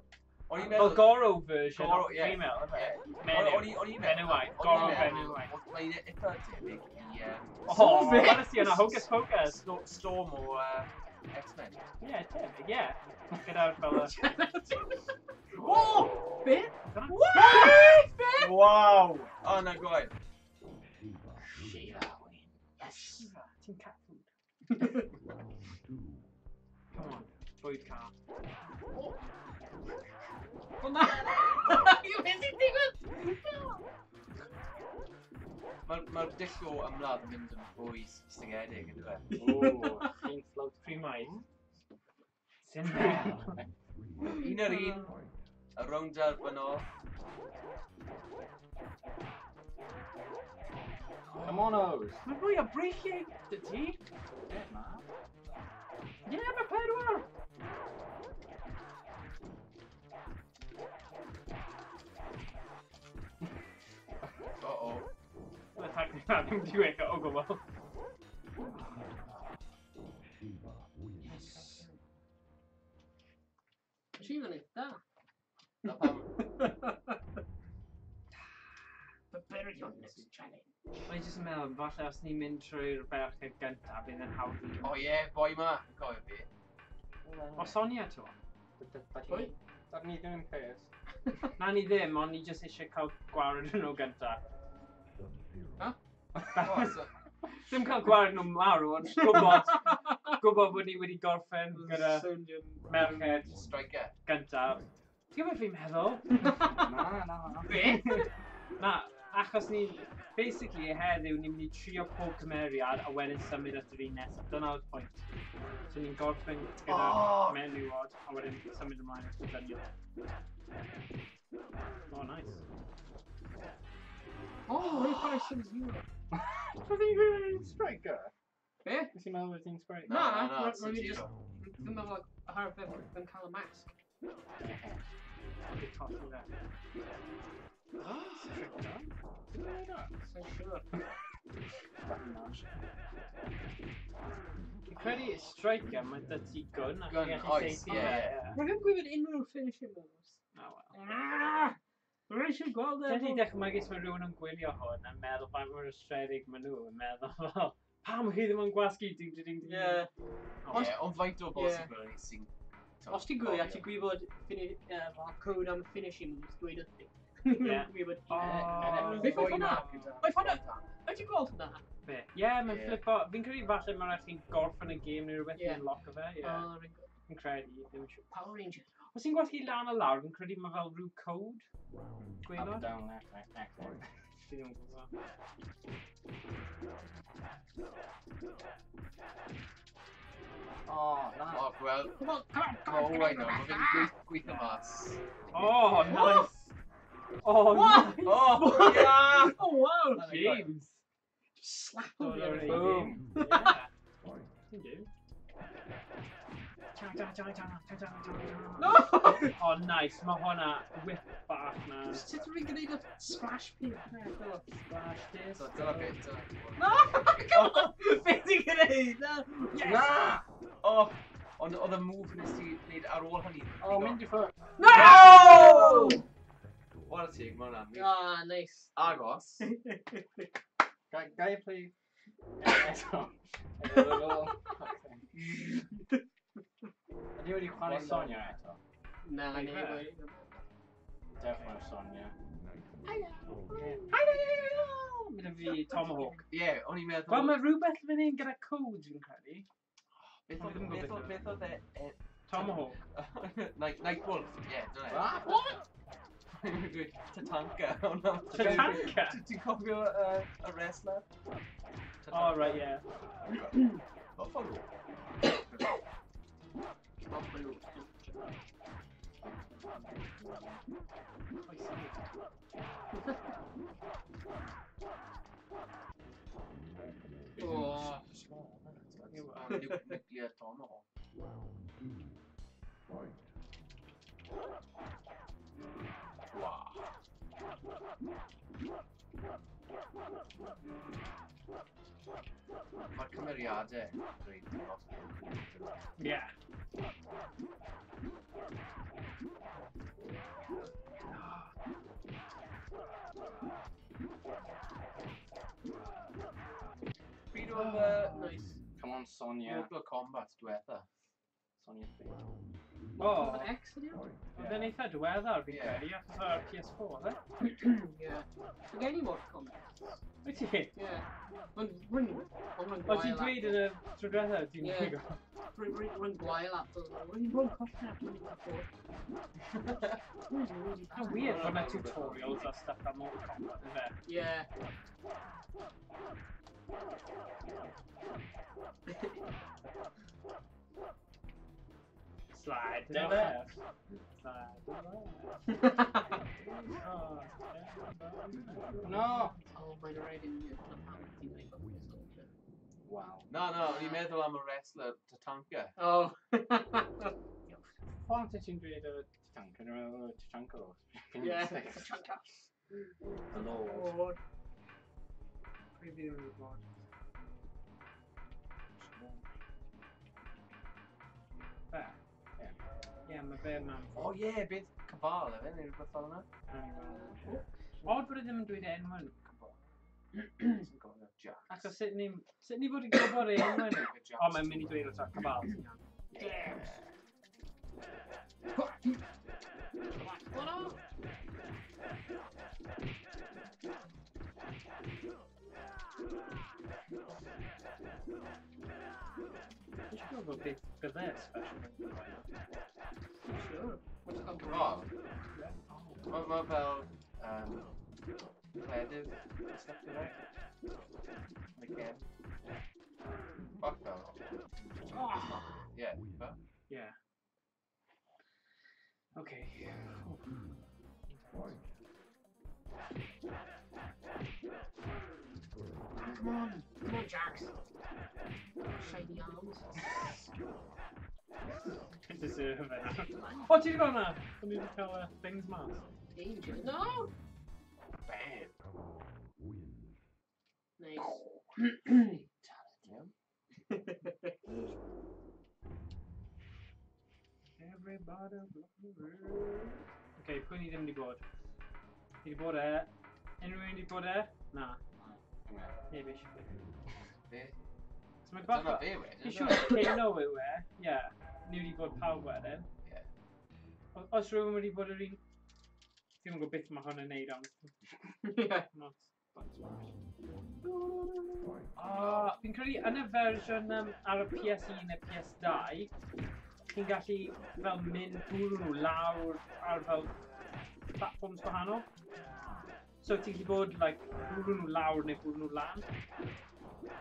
O'n i'n Fel meddwl... Goro version Goro, of ie. female, ife? Ie. Menyw. O'n i'n meddwl... Benywaidd. Goro benywaidd. Mae'n eitha tebyg i... Oh, weles i yna Hocus Pocus. Storm o X-Men. Ie, tebyg, ie. Gyda'r fel y... Oh! Beth? What? Wow! O, na gwael. Shiva win. Yes. Shiva, ti'n cat food. Come on, bwyd car. O na! Yw beth sy'n digwydd? Mae'r ma dull o ymladd yn mynd yn fwy soffistigedig, yn dweud? Ooh, chi'n float. Pryd mae? Sindel. Un ar un, y rownd derfynol. Come on, O's! Mae mwy o breichiau dy ti. Dead, man. Ie, mae pedwar. O-o. Mae tactic na ddim wedi weithio o gwbl. Yes. Shiva ni, da. Na pam. But better Here is your next challenge. Mae'n jyst yn meddwl, falle os ni'n mynd trwy'r ferched gyntaf, bydd yn hawdd i. O ie, boi ma, yn cofio fi. O Sonia to? Pwy? Da ni ddim yn players. Na ni ddim, ond ni jyst eisiau cael gwared nhw gyntaf. Ha? O, so, Ddim cael gwared nhw marw, ond gwybod bod ni wedi gorffen gyda merched Striker. gyntaf. Ti'n gwybod beth fi'n meddwl? Na. Beth? Na, achos ni, basically heddiw, ni'n mynd i trio pob cymeriad a wedyn symud at yr un nesaf. Dyna'r pwynt. So ni'n gorffen gyda menywod a wedyn symud ymlaen at y dynion. Oh, nice. Oh, rwy'n chwarae Sub-Zero. Roedd hi'n gwneud Striker? Be? Nes i'n meddwl bod hi'n Striker? Na, Na, ro'n i Sub-Zero. just... Ddim meddwl oherwydd ddim cael y mask. Fi colli fe. Striker? Ti'n gwneud o? Sa'n siŵr. Button mash. Fi'n credu Striker, mae dy ti gun. A Gun, ti'n gallu oes, saethu ie, fe, ie. ie. Rwy'n ddim gwybod unrhyw finishing moves. Oh, well. Ah! Rwy'n eisiau gweld e. Gallu dychmygu os mae rhywun yn gwylio hwn a meddwl faint mor ystredig maen nhw yn meddwl fel, pam chi ddim yn gwasgu ding ding ding ding. Ie. Oh, Ie, ond faint o bobl Ie. sy'n gwylio ni sy'n... Os ti'n gwylio, ti'n gwybod fel code am finishing moves, dweud wrth fi. Ie. Gwybod. Oh, Beth oedd hwnna? Oedd hwnna? Wyt ti'n gweld hwnna? Be? Ie, mae'n Ie. flipo. Fi'n credu falle mae'n rhaid chi'n gorffen y gêm neu rhywbeth Ie. i'n lock o fe. Ie. Oh, rwy'n gwybod. Fi'n credu, ddim yn siŵr. Power Ranger. Os ti'n gwasgu lan a lawr, fi'n credu mae fel rhyw code. Up, Gwaelod? down, left, right, X, Y. Fi ddim yn gwybod. Oh, na. O, gweld. Come on, come on, come Mae on. Owain nawr, mae fe'n gweithio mas. Oh, nice! Oh, What? nice! Oh, yeah! Oh, wow. James! Slap Oh, o fi ar y Boom. Yeah. Thank you. Cha, cha, cha, cha, cha, cha, cha, cha. No! Oh, nice. Mae hwnna whip bach na. Sut rwy'n gwneud y splash peth na? Splash this. So, dyna beth, dyna. No! Come on! Beth ti'n gwneud? Na! Yes! Na! Oh, ond oedd y move nes ti wneud ar ôl hynny. Oh, mynd i ffwrdd. No! What a teg, mae hwnna'n wych. Ah, nice. Agos. Ga i play eto? Efo Ydy wedi chwarae Sonia eto? Na, Like ne, that. wait. Dewch ar Sonia. Gyda fi Tomahawk. Ie, o'n i'n meddwl... Wel, mae rhywbeth fan hyn gyda codes fi'n credu. Beth O'n i ddim yn gwybod oedd beth beth oedd e... Tomahawk. Night Wolf, ie, dyna e. Ah! What? Tatanka. hwnna. Tatanka? Ti'n cofio y wrestler? Oh, right, yeah. Buffalo. Buffalo. Oh. Nuclear Tomahawk. Wow. Mae'r cymeriadau reit lot o cool. Yeah. Pryd oedd Nice. Come on, Sonia. Mortal Kombat diwetha? Sonia's big. Oh, Oedd X ydi o? oedd e'n eitha diweddar fi'n Ie. credu, achos o'r PS4, oedd e? Ie. Mae gen i Mortal Kombat. Wyt ti? Ie. Mae'n rwy'n rwy'n O, ti'n dweud yn y tro diwethaf, ti'n Ie. dweud? Rwy'n gwael at Rwy'n rwy'n colli at 24. Rwy'n really bad. Mae'n weird bod yna tutorials a stuff am Mortal Kombat, yfe? Ie. Slide to the left. Slide to the left. Oh, No! Oh, mae'n rhaid i ni na pam ti'n gwneud Buffalo Soldier. Wow. Na, na, o'n i'n meddwl am y wrestler Tatanka. Oh. Pam ti'n dweud y Tatanka? Dwi'n meddwl y Tatanka o'r Ie. Tatanka. The Lord. Lord. Pwy fi ddim yn gwybod. Fe? Ie. Ie, mae fe mewn. O ie, beth Cabal efe, neu rhywbeth fel yna? Nawn ni weld. Odd bod e ddim yn dweud enw nhw. Jax. Achos sut ni fod yn gwybod ei enw nhw? Jax. O, mae'n mynd i dweud wrth Cabal. Yeah. Fi eisiau gwybod beth bydde special move. Sure. What's it called? Cabal? Mae fel cleddyf and stuff, you right? Like him. Fuck fel. Yeah, fel. Yeah. Okay. Come on. Come on, Jax. Shiny arms. I deserve it. O, ti wedi gweld na? O'n i wedi cael things mas. Danger. No! Bam. Nice. Everybody. Okay, pwy ni ddim wedi bod? Ni wedi bod e. Unrhyw un wedi bod e? Na. Neb eisiau fi. Be? So mae bach Dyna o... fe wedyn. Fi'n siŵr Kano yw e. Ie. Ni wedi bod pawb wedyn. Ie. Os rhywun wedi bod yr un... Fi'n gwybod beth mae hwn yn neud ond... Yeah. Not fi'n credu yn y fersiwn ar y PS1 neu PS2, chi'n gallu fel mynd bwrw nhw lawr ar fel platforms gwahanol. So ti'n gallu bod like, bwrw nhw lawr neu bwrw nhw lan.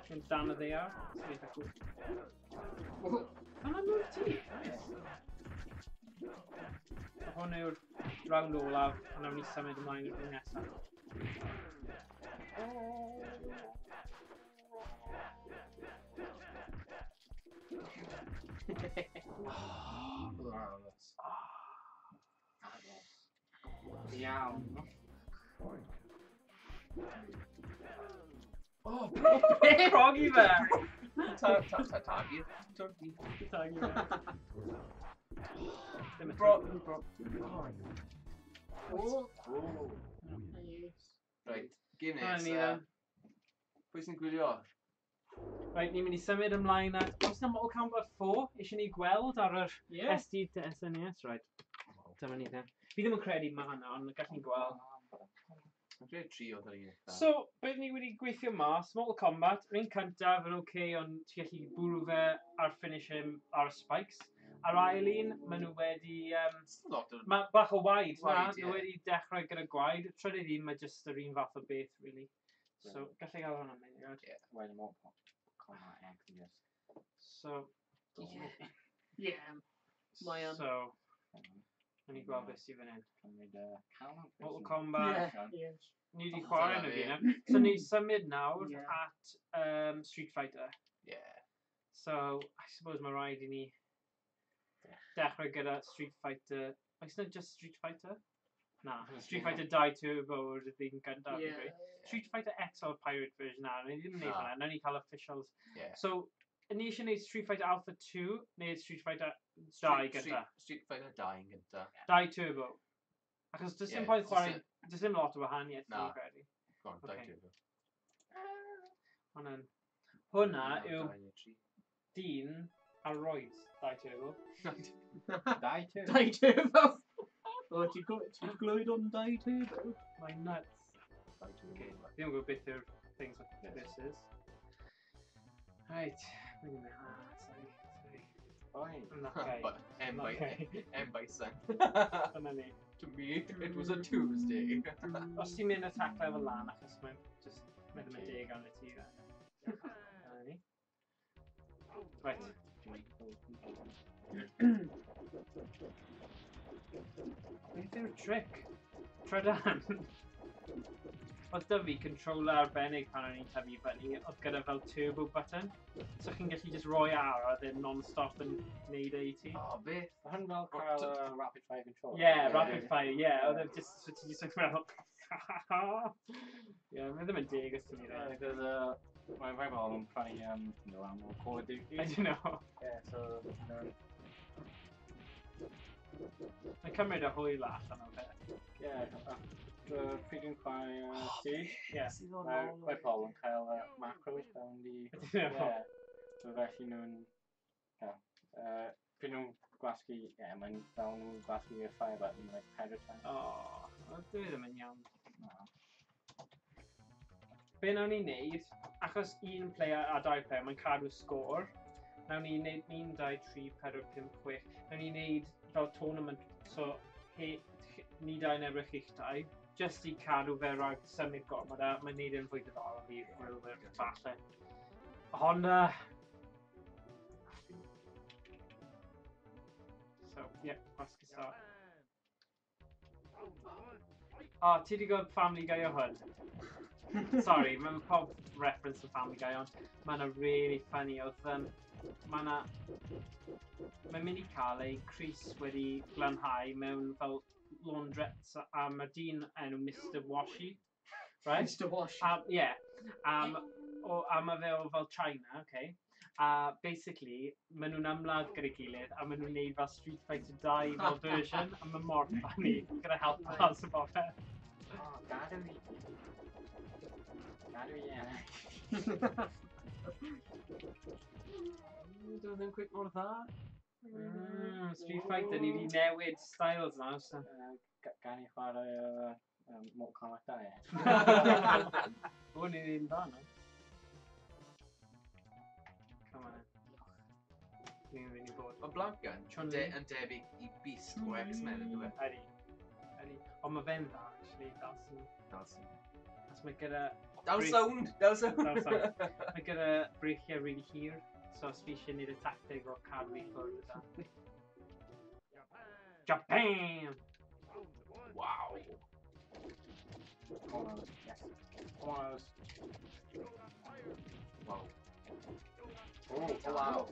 Mynd dan y ddaear. Sy'n eitha cool. Hwnna'n move ti! Nice. So hwn yw'r round olaf, a nawn ni symud ymlaen i'r un nesaf. Iawn. Oh, Crogi fe! Tagi. Turkey. Tagi fe. Ddim Bro, eto. bro. Oh. Oh. Nice. Right, game Dyna ni nesa. then. Pwy sy'n gwylio? Right, ni'n mynd i symud ymlaen at... Oes na Mortal Kombat 4 eisiau ni gweld ar yr Yeah. SD to SNES? Right, dyma ni then. Fi ddim yn credu ma hwnna, ond gallwn ni gweld. Mae'n credu tri oedd yr un eitha. So, beth ni wedi gweithio mas, Mortal Kombat, yr un cyntaf yn oce, okay, ond ti'n gallu bwrw fe ar finish him ar y spikes. A'r ail un, maen nhw wedi... Still lot o... Mae bach o waed, na, Waed, nhw ie. wedi dechrau gyda gwaed. Trydydd un, mae jyst yr un fath o beth, really. So, gallai gael hwnna'n mynd, Ie. Wedyn Mortal Kombat X yn just... So, Yeah. Yeah. Mae o'n- So, wnawn ni gweld beth sydd fan hyn. Cymryd Cal Mortal Kombat. Yeah. Yeah. Ni wedi chwarae Dyna nhw fi. fi na. So, ni symud nawr Ie. at Street Fighter. Yeah. So, I suppose mae rhaid i ni dechrau gyda Street Fighter. Oes na just Street Fighter? Na, Street Fighter 2 Turbo yw'r un gyntaf. fi'n Yeah. credu. Street Fighter X o'r pirate version na, ni ddim yn neud Na. hwnna, nawn ni cael officials. Yeah. So, ni eisiau neud Street Fighter Alpha 2 neu Street Fighter 2 gyda? Street Fighter 2 yn gynta. 2 Turbo. Achos does dim Ie, pwynt jyst chwarae, does dim lot o wahaniaeth Na. fi'n credu. Go on, 2 Ocê. Turbo. Hwnna'n... Hwnna Na, yw dau neu tri. dyn ar roids, 2 Turbo. Dau two. Dau Turbo. O, ti'n glwyd o'n Dau Turbo? Mae'n nuts. Dau Turbo. Okay. Fi ddim yn gwybod beth yw'r things Yes. this is. Right. Wait a minute. Ah, sorry. Sorry. Fine. I'm not gay. But M I'm not by gay. M Bison. Dyna ni. To me, it was a Tuesday. Os ti'n mynd attack level lan, achos mae'n just, mae ddim yn deg arno ti. Dyna ni. Right. Beth yw'r trick? Trydan. Oedd da fi controller arbennig pan o'n i'n tyfu fyny, oedd gyda fel turbo button. So chi'n gallu just roi ar a then non-stop yn neud e i ti. Oh, beth? Mae hwn fel O, cael rapid fire control. Yeah, Yeah. rapid fire, yeah. Oedd e just, so ti just yn fel... Yeah, mae ddim yn deg os ti'n Yeah, neud e. because mae rhai bobl yn prynu you know, am Call of Duty. I don't know. Yeah, so, you know, Mae'n cymryd y hwyl allan o fe. yeah, Pryd dwi'n chwarae Siege, Yeah. Sydd o'n mae ôl. mae pobl yn cael macros fewn di... Ydyn nhw? Ie. So felly nhw'n... Ie. Pryd nhw'n gwasgu... Ie, mae'n fel nhw'n gwasgu y fire button, like, pedwar times. O, dwi ddim yn iawn. Na. Be nawn ni wneud, achos un player a dau player, mae'n cadw sgôr. Nawn ni wneud 1, 2, 3, 4, 5, 6. Nawn ni wneud fel tournament, so he, ni dau yn erbyn chi'ch dau. Just i cadw fe rhag symud gormod a mae'n neud e'n fwy diddorol i rhywun falle. Honda. So, yeah, gwasgu start. O, ti wedi gweld Family Guy o hwn? Sorry, mae'n pob reference to Family Guy, ond mae'n really funny. Oedd, mae 'na... Mae'n mynd i cael ei crys wedi glanhau mewn fel laundrettes a mae dyn enw Mr Washi. Right? Mr Wash. A, yeah. O, a mae fe o fel China, okay? A basically, maen nhw'n ymladd gyda'i gilydd a maen nhw'n neud fel Street Fighter 2 fel version a mae mor funny gyda help pals o bopeth. O, gadw i... Gadw i ennill. Dwi ddim cweit mor dda. Street Fighter, ni wedi newid styles nawr, so. Gan i chwarae Mortal Kombat 2 e. O, ni ddim dda nawr. Come on then. Ni'n mynd i bod. Mae Blanca yn Chun-Li. yn debyg i Beast o X-Men yn dweud. Ydy. Ydy. Ond mae fe'n dda, actually, Dawson. Dawson. As mae gyda... Daw sound! Daw sound! Daw sound. Mae gyda breichiau really hir, so os fi eisiau gwneud y tactig o cadw i ffwrdd o da. Japan! Waw! Almost, yes. Almost. Waw. Oh, Wow.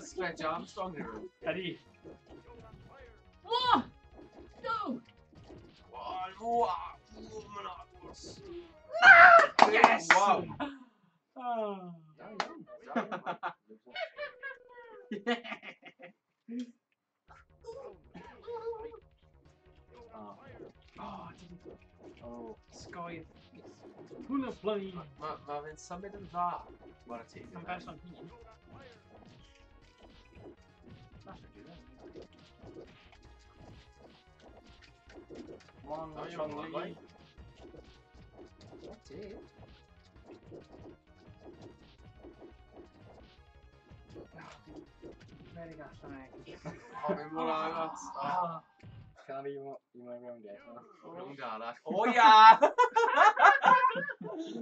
Stretch Armstrong in rhywun. Ydy. What? No! Wow, wow, mae'n agos. Yes! Wow! Oh. Da iawn, da iawn. Oh, Oh, did oh. Sgoedd. Hwnna bloody... Ma fe'n symud yn dda. Wara teg. Am person hun. Come on, Da iawn, Chun-Li. Marley. Wara teg. Redig allan e. O, mae'n mor agos. Oh. Cael i i mewn rownd e. Rownd arall. O ia!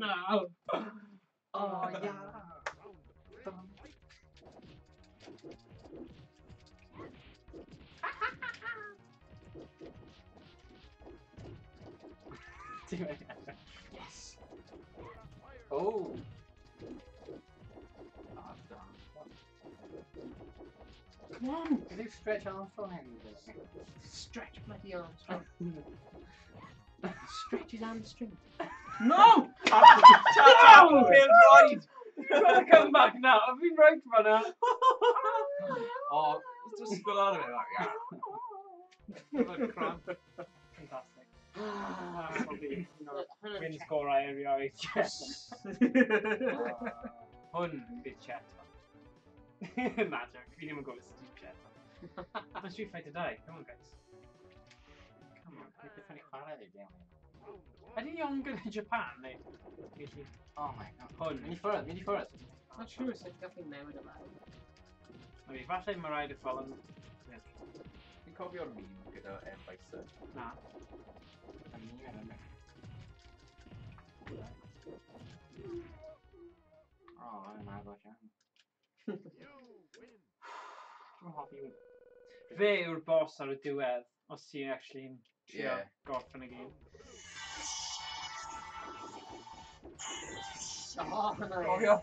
Na. O ia! Ti'n mynd? Yes! Oh! Ah, da. Come on! Beth yw Stretch Armstrong enw fe? Stretch bloody Armstrong. Stretch his hamstring. No! Ta-ta! Pêl-droed! You've got to come back now. I've been right fan'na. O, just sgwyl ar fe. Ia. Fel cramp. Fantastic. Probably un o'r Hwnna'n win check. sgorau erioed. Hwn bydd chat. Na, joke. Fi ddim yn gwybod sut yw chat. Mae Street Fighter 2. Come on, guys. Come on. Fi byth wedi chwarae fe gêm. Ydy on gyda Japan, neu? Felly, Oh my god. Hwn. Mynd i ffwrdd, mynd i ffwrdd. Not sure os ydych chi'n newid yma. Na fi, falle mae rhaid y fel yn... Fi'n cofio'r meme gyda M. Bison. Na. Yn ni yn yma. Oh, yn agos iawn. Dwi'n hoffi Fe yw'r boss ar y diwedd, os ti actually'n trio Ie. gorffen y gêm. Oh, hwnna. Cofio.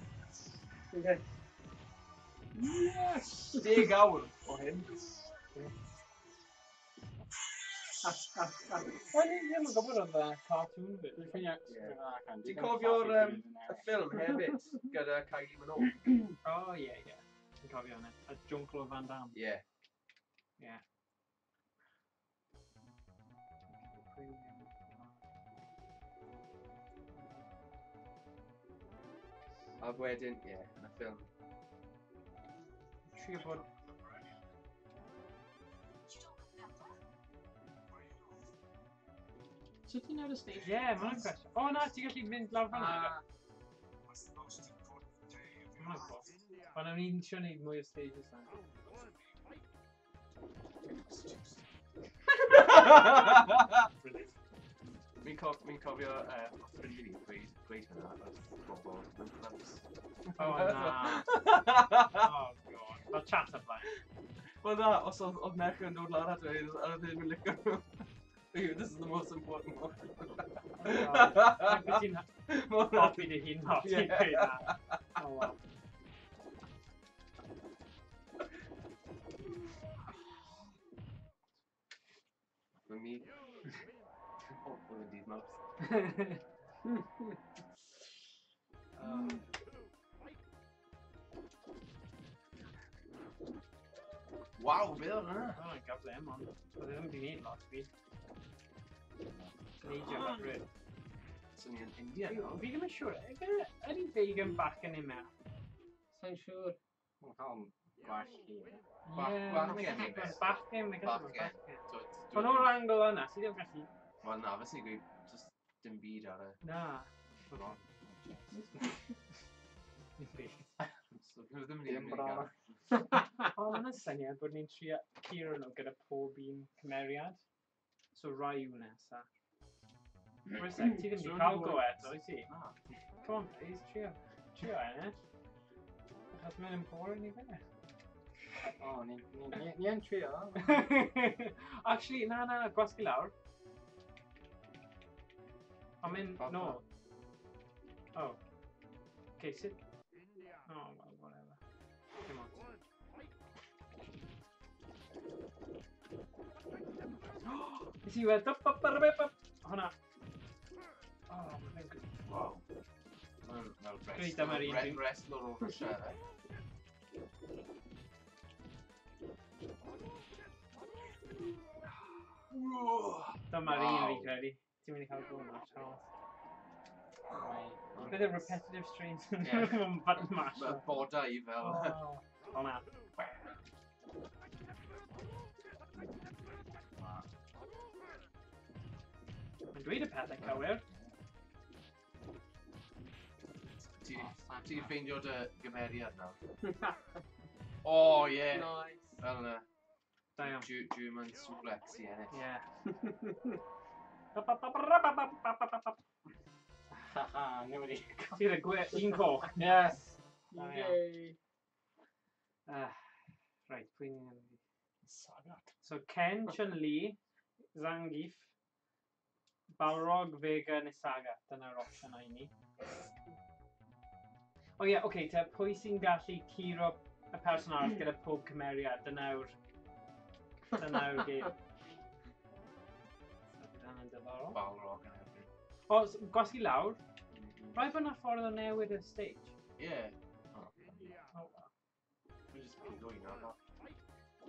Okay. Yes! 10 awr o hyn. O'n i ddim yn gwybod oedd y cartoon fi. Dwi'n ffeindio Ie. allan. Ti'n cofio'r, y ffilm hefyd gyda Kylie Minogue? O, ie, ie. Ti'n cofio hwnna. A Jean-Claude Van Damme. Ie. Ie. A wedyn, ie, yn y ffilm. Trio bod... Sut ti'n ar y stage? Ie, yeah, mae'n gwestiwn. O na, ti'n gallu mynd lawr fan yna. Mae'n cool. Ond o'n i'n trio neud mwy o stages na. Fi'n cofio ffrind i fi gweud hwnna wrth bobl mewn clubs. O na. Oh god. Fel chat ar blaen. Wel na, os oedd merch yn dod lawr ato i, a oedd ddim yn licio nhw. This is the most important one. Ac wyt ti'n hoffi dy hun lot i'n dweud na. Oh wow. Fy mi... O, oedd yn dydd Mawrth. Waw, beth oedd hwnna? O, mae'n gyflym, ond oedd e ddim wedi gwneud lot fi. Neidio hyfryd. So ni yn India nawr. Fi ddim yn siŵr, ydy vegan bachgen neu merch? Sa'n siŵr. Mae'n cael gwallt hir. Bachgen neu beth? Bachgen, mae'n gallu bod Bachgen. bachgen. Ond o'r angle yna, sydd ddim gallu... Wel na, fes ni'n gweud just dim byd ar y... Na. Dim byd. So, dwi ddim yn Dim mynd i bron. gael. O, mae'n syniad bod ni'n trio curo nhw gyda pob un cymeriad. So Ryu nesa. Wait a sec, ti ddim wedi cael go eto, wyt ti? Na. Come on, please, trio. Trio ennill. Achos mae'n yn boring i fe. O, ni yn trio. Actually, na, na, na, gwasgu lawr. Ond mynd nôl. Oh. Okay, sit. Oh, well, whatever. Come on. Nes i weld... Hwna. Oh, mae'n good. Wow. Mae'n fel Dweud am yr un wrestler o Russia. Dyma'r un Wow. fi credu. Ti'n mynd i cael go na, Charles. Bydd y repetitive strains yn Ie. button mash. Mae bodau fel... Oh, hwnna. Mae'n dweud y pethau cywir. Ti 'di ffeindio dy gymeriad nawr. O, ie. Nice. Fel yna. Da iawn. German suplex i ennill. Ie. Haha, ni wedi... Ti'n y un coch. Yes! Da iawn. Yay. Right, pwy ni'n mynd i? Sagat. So Ken, Chun-Li, Zangief, Balrog, Vega neu Saga. Dyna'r opsiynau i ni. O ie, oce, te pwy sy'n gallu curo y person arall gyda pob cymeriad? Dyna yw'r gêm. So, bydd hynny'n diddorol. Balrog yn erbyn. O, gwasgu lawr. Rhaid bod 'na ffordd o newid y stage. Ie. Oh, well. Dwi'n just pigo un arall.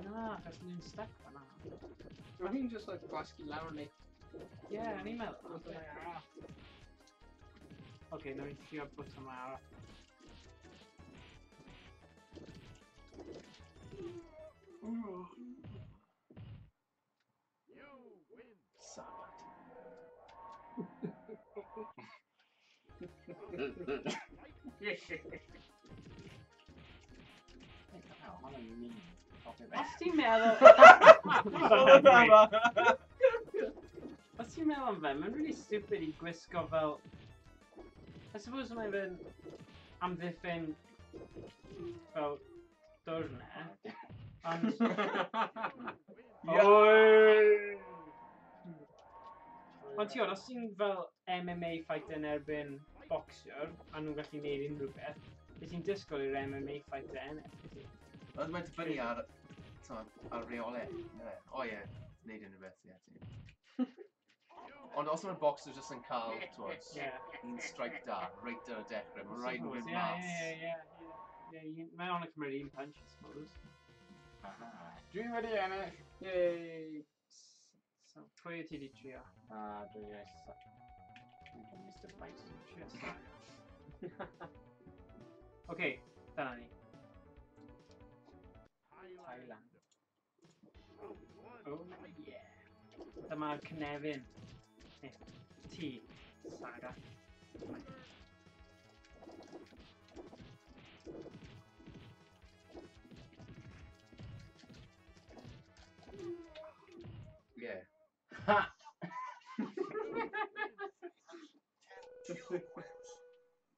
Na, achos ni'n stuck fan'na. Mae hi'n just like gwasgu lawr neu... Ie, o'n i'n meddwl. Oce, nawn ni trio bwtwm arall. Sagat. Hwnna'n mean. Cofio fe. Os ti'n meddwl... Os ti'n meddwl am fe, mae'n really stupid i gwisgo fel... I suppose mae'n fe'n amddiffyn fel dwrne. Ond... Oi! Ond ti'n gwybod, os ti'n fel MMA fighter yn erbyn boxiwr, a nhw'n gallu gwneud unrhyw beth, beth ti'n disgwyl i'r MMA fighter ennill? Wyt ti? Ond mae'n dibynnu ar, t'mod, ar reolau. yndyfe? O ie, wneud unrhyw beth, ie. ti. Ond os mae'r boxer jyst yn cael, t'mod, Ie. un strike da, reit ar y dechrau, mae'n rhaid nhw Suppose, fynd ie, mas. Ie, ie, ie. Yeah, mae o'n cymryd un punch, I suppose. Aha. Dwi wedi ennill! Yay! So, pwy ti di trio? A dwi eisiau... Mr Bison. Trio Saga. Oce, dyna ni. Thailand. Oh, yeah. Dyma'r cynefin. Neu, ti, Saga. Yeah. Ha!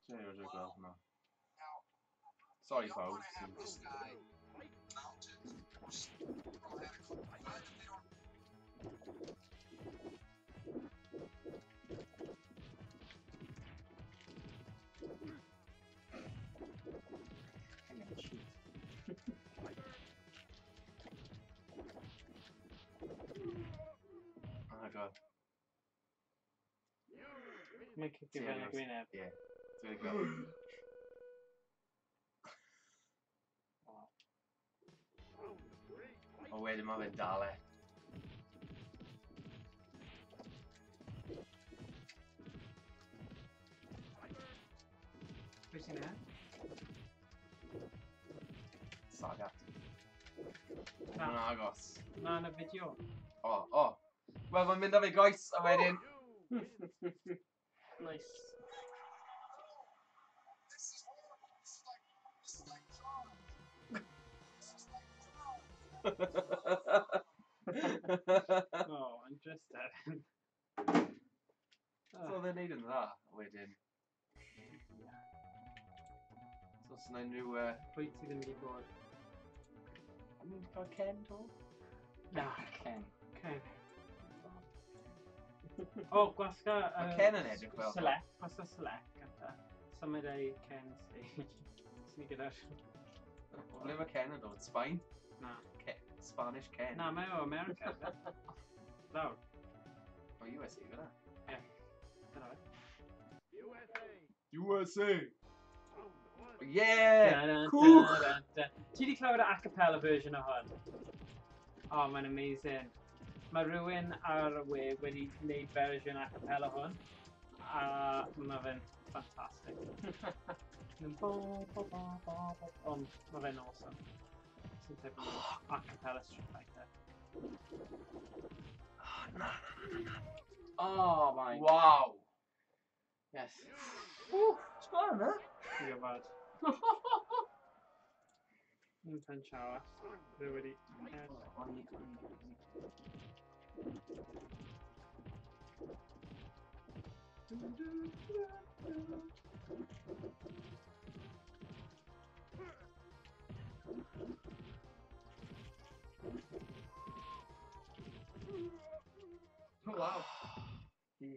Dwi'n rhaid gweld hwnna. Sorry, pawb. I'm gonna cheat. Oh my god. Mae'n cicio fe yn y Serious. gwyneb. Ie. Dwi'n gweld. O wedyn mae fe'n dal e. Pwy sy'n e? Saga. Na. Mae'n agos. Na, yn y fideo. O, o. Wel, mae'n mynd â fe goes, a wedyn... Nice. Oh, I'm just dead. So oedd e'n neud yn dda, a wedyn. So os yna unrhyw... Pwy ti ddim wedi bod? Yn mynd i cael Ken, to? Na. Ken. Ken. O, gwasga... Mae Ken yn edrych fel- Select, gwasga select gynta. Symud ei Ken stage. Sy'n ni gyda'r... O ble mae Ken yn dod? Sbaen? Na. Spanish Ken. Na, mae o America. ife? Lawr. O USA fyna. Dyna fe. USA! Yeah! Dun, dun, Cwch! dun, dun. Ti di clywed y a cappella version o hwn? Oh, mae'n amazing. Mae rhywun ar y we wedi gwneud version a cappella hwn, a mae fe'n ffantastig. Mae'n bo, bo, bo, bo, bo, ond mae fe'n awesome. Sy'n tebyg o a cappella Street Fighter. Oh my. Wow! Yes. Ti'n na? Ti'n gwybod. Un punch arall. Fe wedi... Wow. Ni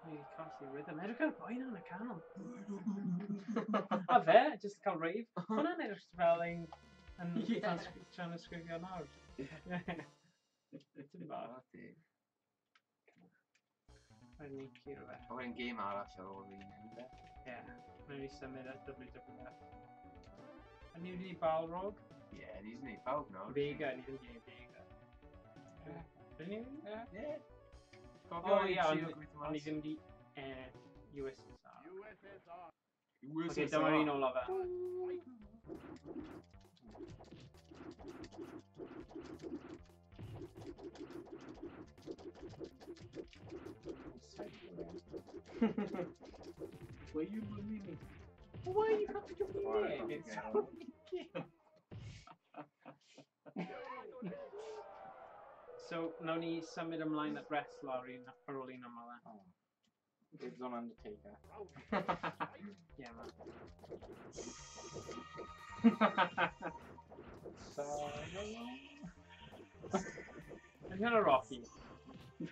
wedi colli rhythm. Edrych ar y boi na yn y canol. A fe, jyst cael rave. Hwna'n edrych fel ein... Yn Ie. trying to sgrifio nawr. Tipyn bach. Rhaid ni curo fe. A wedyn game arall ar ôl un hyn, de? Ie. Mae'n ni symud at WWF. A ni wedi Balrog. Ie, ni wedi gwneud pawb nawr. Vega, ni ddim wedi gwneud Vega. Rydyn ni? Ie. O ie, ond ni ddim wedi USSR. Oce, dyma'r un olaf fe. Why you bully me? Why you have to be Why there? It's yeah. So, nawn ni symud ymlaen at wrestler ar un ar ôl un yma then. Oh. Dibs on Undertaker. Yeah, man. So. Ydy hwnna Rocky?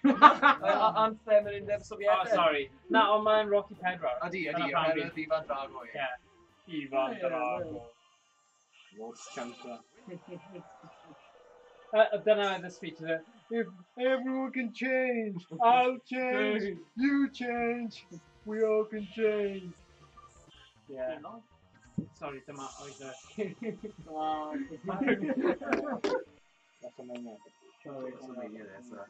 Anthem yr Undeb Oh, Sofietaidd. sorry. Na, ond mae'n Rocky Pedwar. Ydy, Dyna ydy, pam oherwydd Ivan Drago, ie. Yeah. Ivan Ie, Drago. Lord Chancellor. Dyna oedd y speech, is it? If everyone can change, I'll change, you change, we all can change. Yeah. Sorry, dyma oedd y... WrestleMania. Sorry. WrestleMania nesa.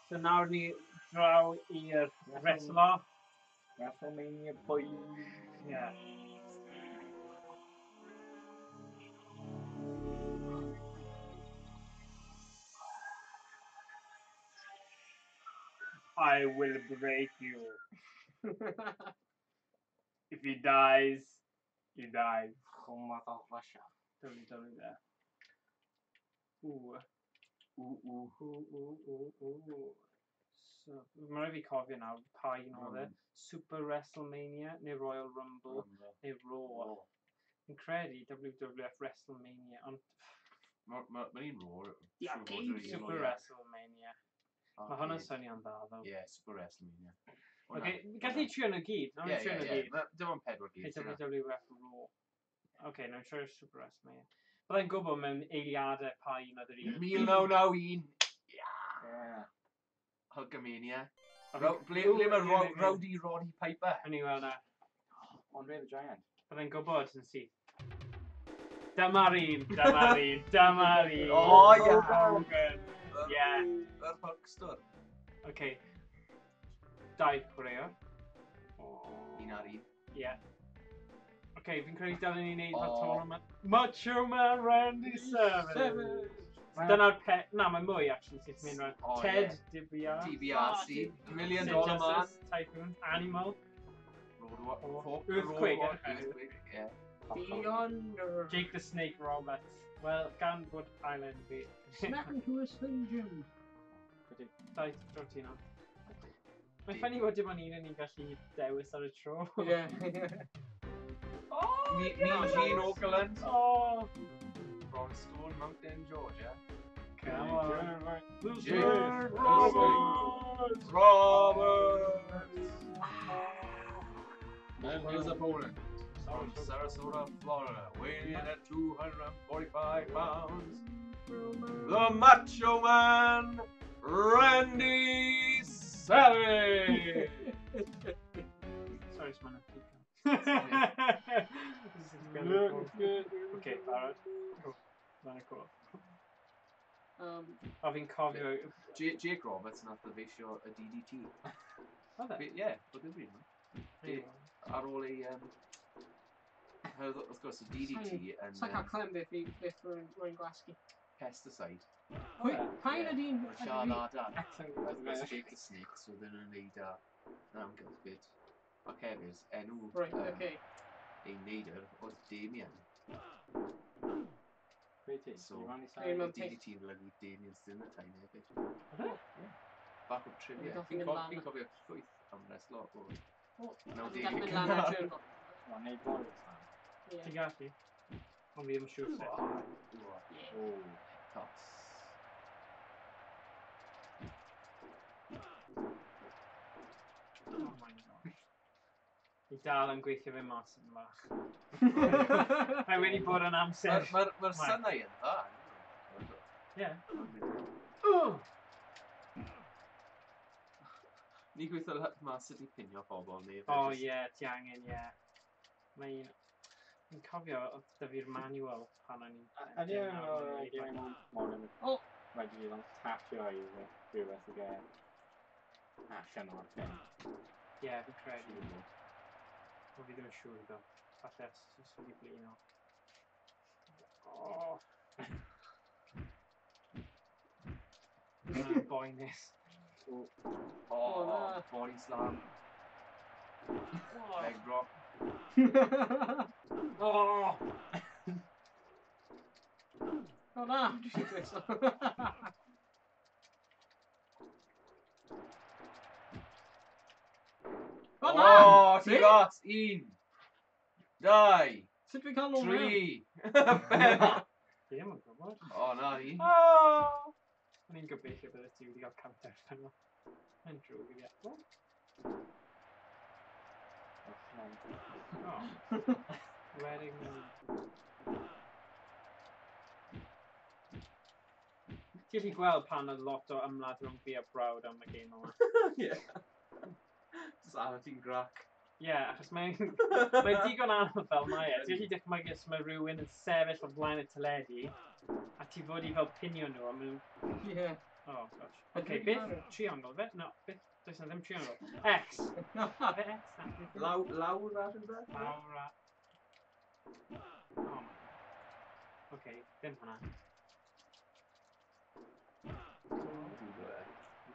So nawr ni draw i'r wrestler. WrestleMania boy. Yeah. I will break you. If he dies, he dies. Chwmad o Russia. WWE there. Ooh. Ww, ww. Ooh, ooh, ooh, ooh. So, mae rhaid fi cofio nawr pa un oedd e. Super WrestleMania neu Royal Rumble neu Raw. Fi'n credu WWF WrestleMania, ond Mae'n un Raw. The siŵr o fod arcade yr un Super Raw, ie. WrestleMania. Mae hwnna'n Arcade. swnio'n dda, ddo. Ie, Super WrestleMania. O, na. Oce, gallu trio nhw gyd. Nawn Ie, ni trio ie, nhw ie. gyd. Dim ond pedwar gyd. Okay, WWF Raw. Oce, nawn ni trio Super WrestleMania. Byddai'n gwybod mewn eiliadau pa un oedd yr un. 1991. Yeah. Hulkamania. A fi'n- Ble Ww, ble mae ie, ie, ie. Rowdy Roddy Piper? O'n i'n weld na. Andre the Giant. Byddai'n gwybod yn syth. Dyma'r un, dyma'r un, dyma'r un. O, ie. Hogan. Ie. Yr Hulkster. Oce. Dau chwaraewr. Un ar un. Ie. Oce, fi'n credu dylen ni wneud fel O. tournament. Macho Man Randy Savage. So dyna'r pe... Na, mae mwy, actually, sy'n mynd rhan. O, Ted ie. DiBiase. DiBiase. Million Sid Dollar Man. Justice, Typhoon, Animal, Road Earthquake, Road- eh? Earthquake, ie. Beyonder. Jake the Snake Roberts. Wel, gan bod Island fi. Smack into a Slim Jim. Dau dro ti nawr. Mae'n ffynnu bod dim ond un yn ni'n gallu dewis ar y tro. Yeah. Oh, Mean Gene Okerlund. Oh, From Stone Mountain, Georgia. come on. Jake Roberts! Roberts! And his opponent Sorry, from Sarasota, Florida, weighing in at 245 pounds, the Macho Man, Randy Savage! Sorry, it's my This is gonna be cool. Okay, barod. Oh, Mae'n cool. O, fi'n cofio... Jake Roberts nath ddyfeisio y DDT. Oedd e? Ie, oedd e'n bryd. Ar ôl ei... Wrth gwrs, y DDT yn Sa'n cael clem beth i beth rwy'n gwasgu. pesticide. Pwy, pa un ydy'n... Rashad Adan. Accent. Wrth gwrs, Jake the Snake, so oedden nhw'n neud â amgylch bit. Ac hefyd, enw Right, okay. ei neidr oedd Damien. Pwy ti? So- Randy Ein Savage. mewn DDT yn golygu Damien's Dinner Time hefyd. Oedd e? Bach o trivia. Gath Fi'n mynd lan. fi'n cofio llwyth am wrestlo o O, 90au Gath mynd lan ar cynnar. Jurgen. Wel, neud body slam. Ie. Ti'n gallu? Ond fi ddim yn siŵr sut. Ww, Ie. Oh. Toss. Oh my gosh. Fi dal yn gweithio fe mas yn bach. Mae wedi bod yn amser. Mae'r synau yn dda. Ie. Ni'n gweithio mas sut i pinio pobl neu... fe O jyst- ie, ti angen, ie. Mae'n... Fi'n cofio oedd 'da fi'r manual pan o'n i'n... Ydy o'n o'r game modern? O. Rhaid i fi fel tapio i rhywbeth i gael allan o'r pin. Ie, fi'n credu. Ond fi ddim yn siŵr ddo. Falle os os wedi blino. Oh. Mae'n boenus. O, O, na. body slam, leg drop. Oh! O na, dwi eisiau dweud so. O na! O, ti See? got un, dau, Sut dwi'n cael nôl mewn? tri, pedwar. Fi ddim yn gwybod. O, na ni. Oh! O'n i'n gobeithio bydde ti wedi cael counter fan yma. Mae'n drwg i fi. O! Oh. Wedding... Ti'n gallu gweld pan oedd lot o ymladd rhwng fi a brawd am y gêm yma. Ie. Just arno ti'n grac. Ie, yeah, achos mae'n mae digon anodd fel mae e. Ti'n gallu dychmygu os mae rhywun yn sefyll o flaen y teledu, a ti fod i fel pinio nhw, a maen nhw... Ie. Oh, gosh. A Okay, dwi'n beth? marw. Triongl, fe? No, beth? Does na ddim triongl. X! Fe X? Na, beth yw- Law, lawr a rhywbeth? Lawr a... Oh my. Okay, ddim hwnna.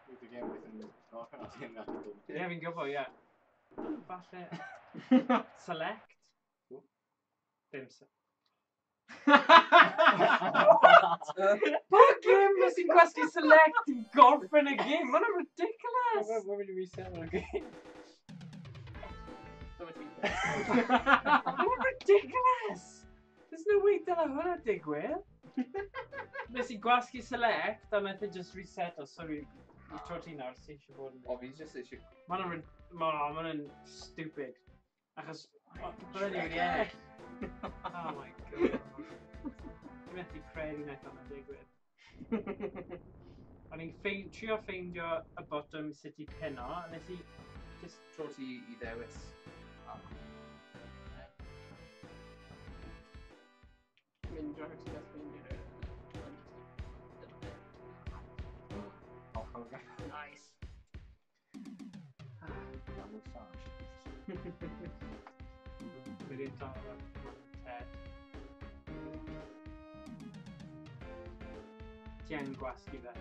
Bydd y gêm byth yn gorffen os yw'n gallu dod. Ie, fi'n gwybod, ie. Falle... Select? Ww. Ddim Pa gêm nes i'n gwasgu select i gorffen y gêm? Mae'n ridiculous! Where would you reset on a game? Dyma ti. Mae'n ridiculous! There's no way dyle hwnna digwydd. Nes i gwasgu select a nath e just reset o, sorry, i tro ti nawr, sy'n eisiau bod yn... O, fi jyst eisiau... Mae'n ma stupid. Achos, byddwn ni wedi ennill. Oh my god. Dwi'n methu credu wnaeth hwnna digwydd. O'n i'n trio ffeindio y botwm sut i pino, a nes i just... Tro ti i ddewis. Mynd draws i beth fynd i'r... Nice. Wedi dal ar Ted. Ti angen gwasgu fe.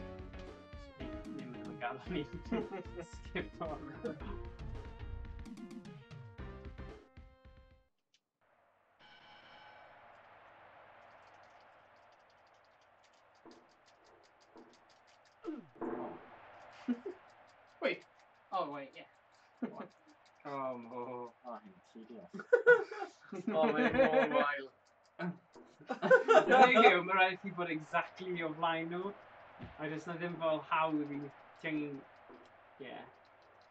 Ddim yn gael ni. Skip on. Wait. Oh, wait, yeah. Oh, oh. Oh, hyn tedious. O, mae'n mor wael. There you go, mae rhaid i ti bod exactly o flaen nhw. A jyst na ddim fel hawdd i ti angen... Ie.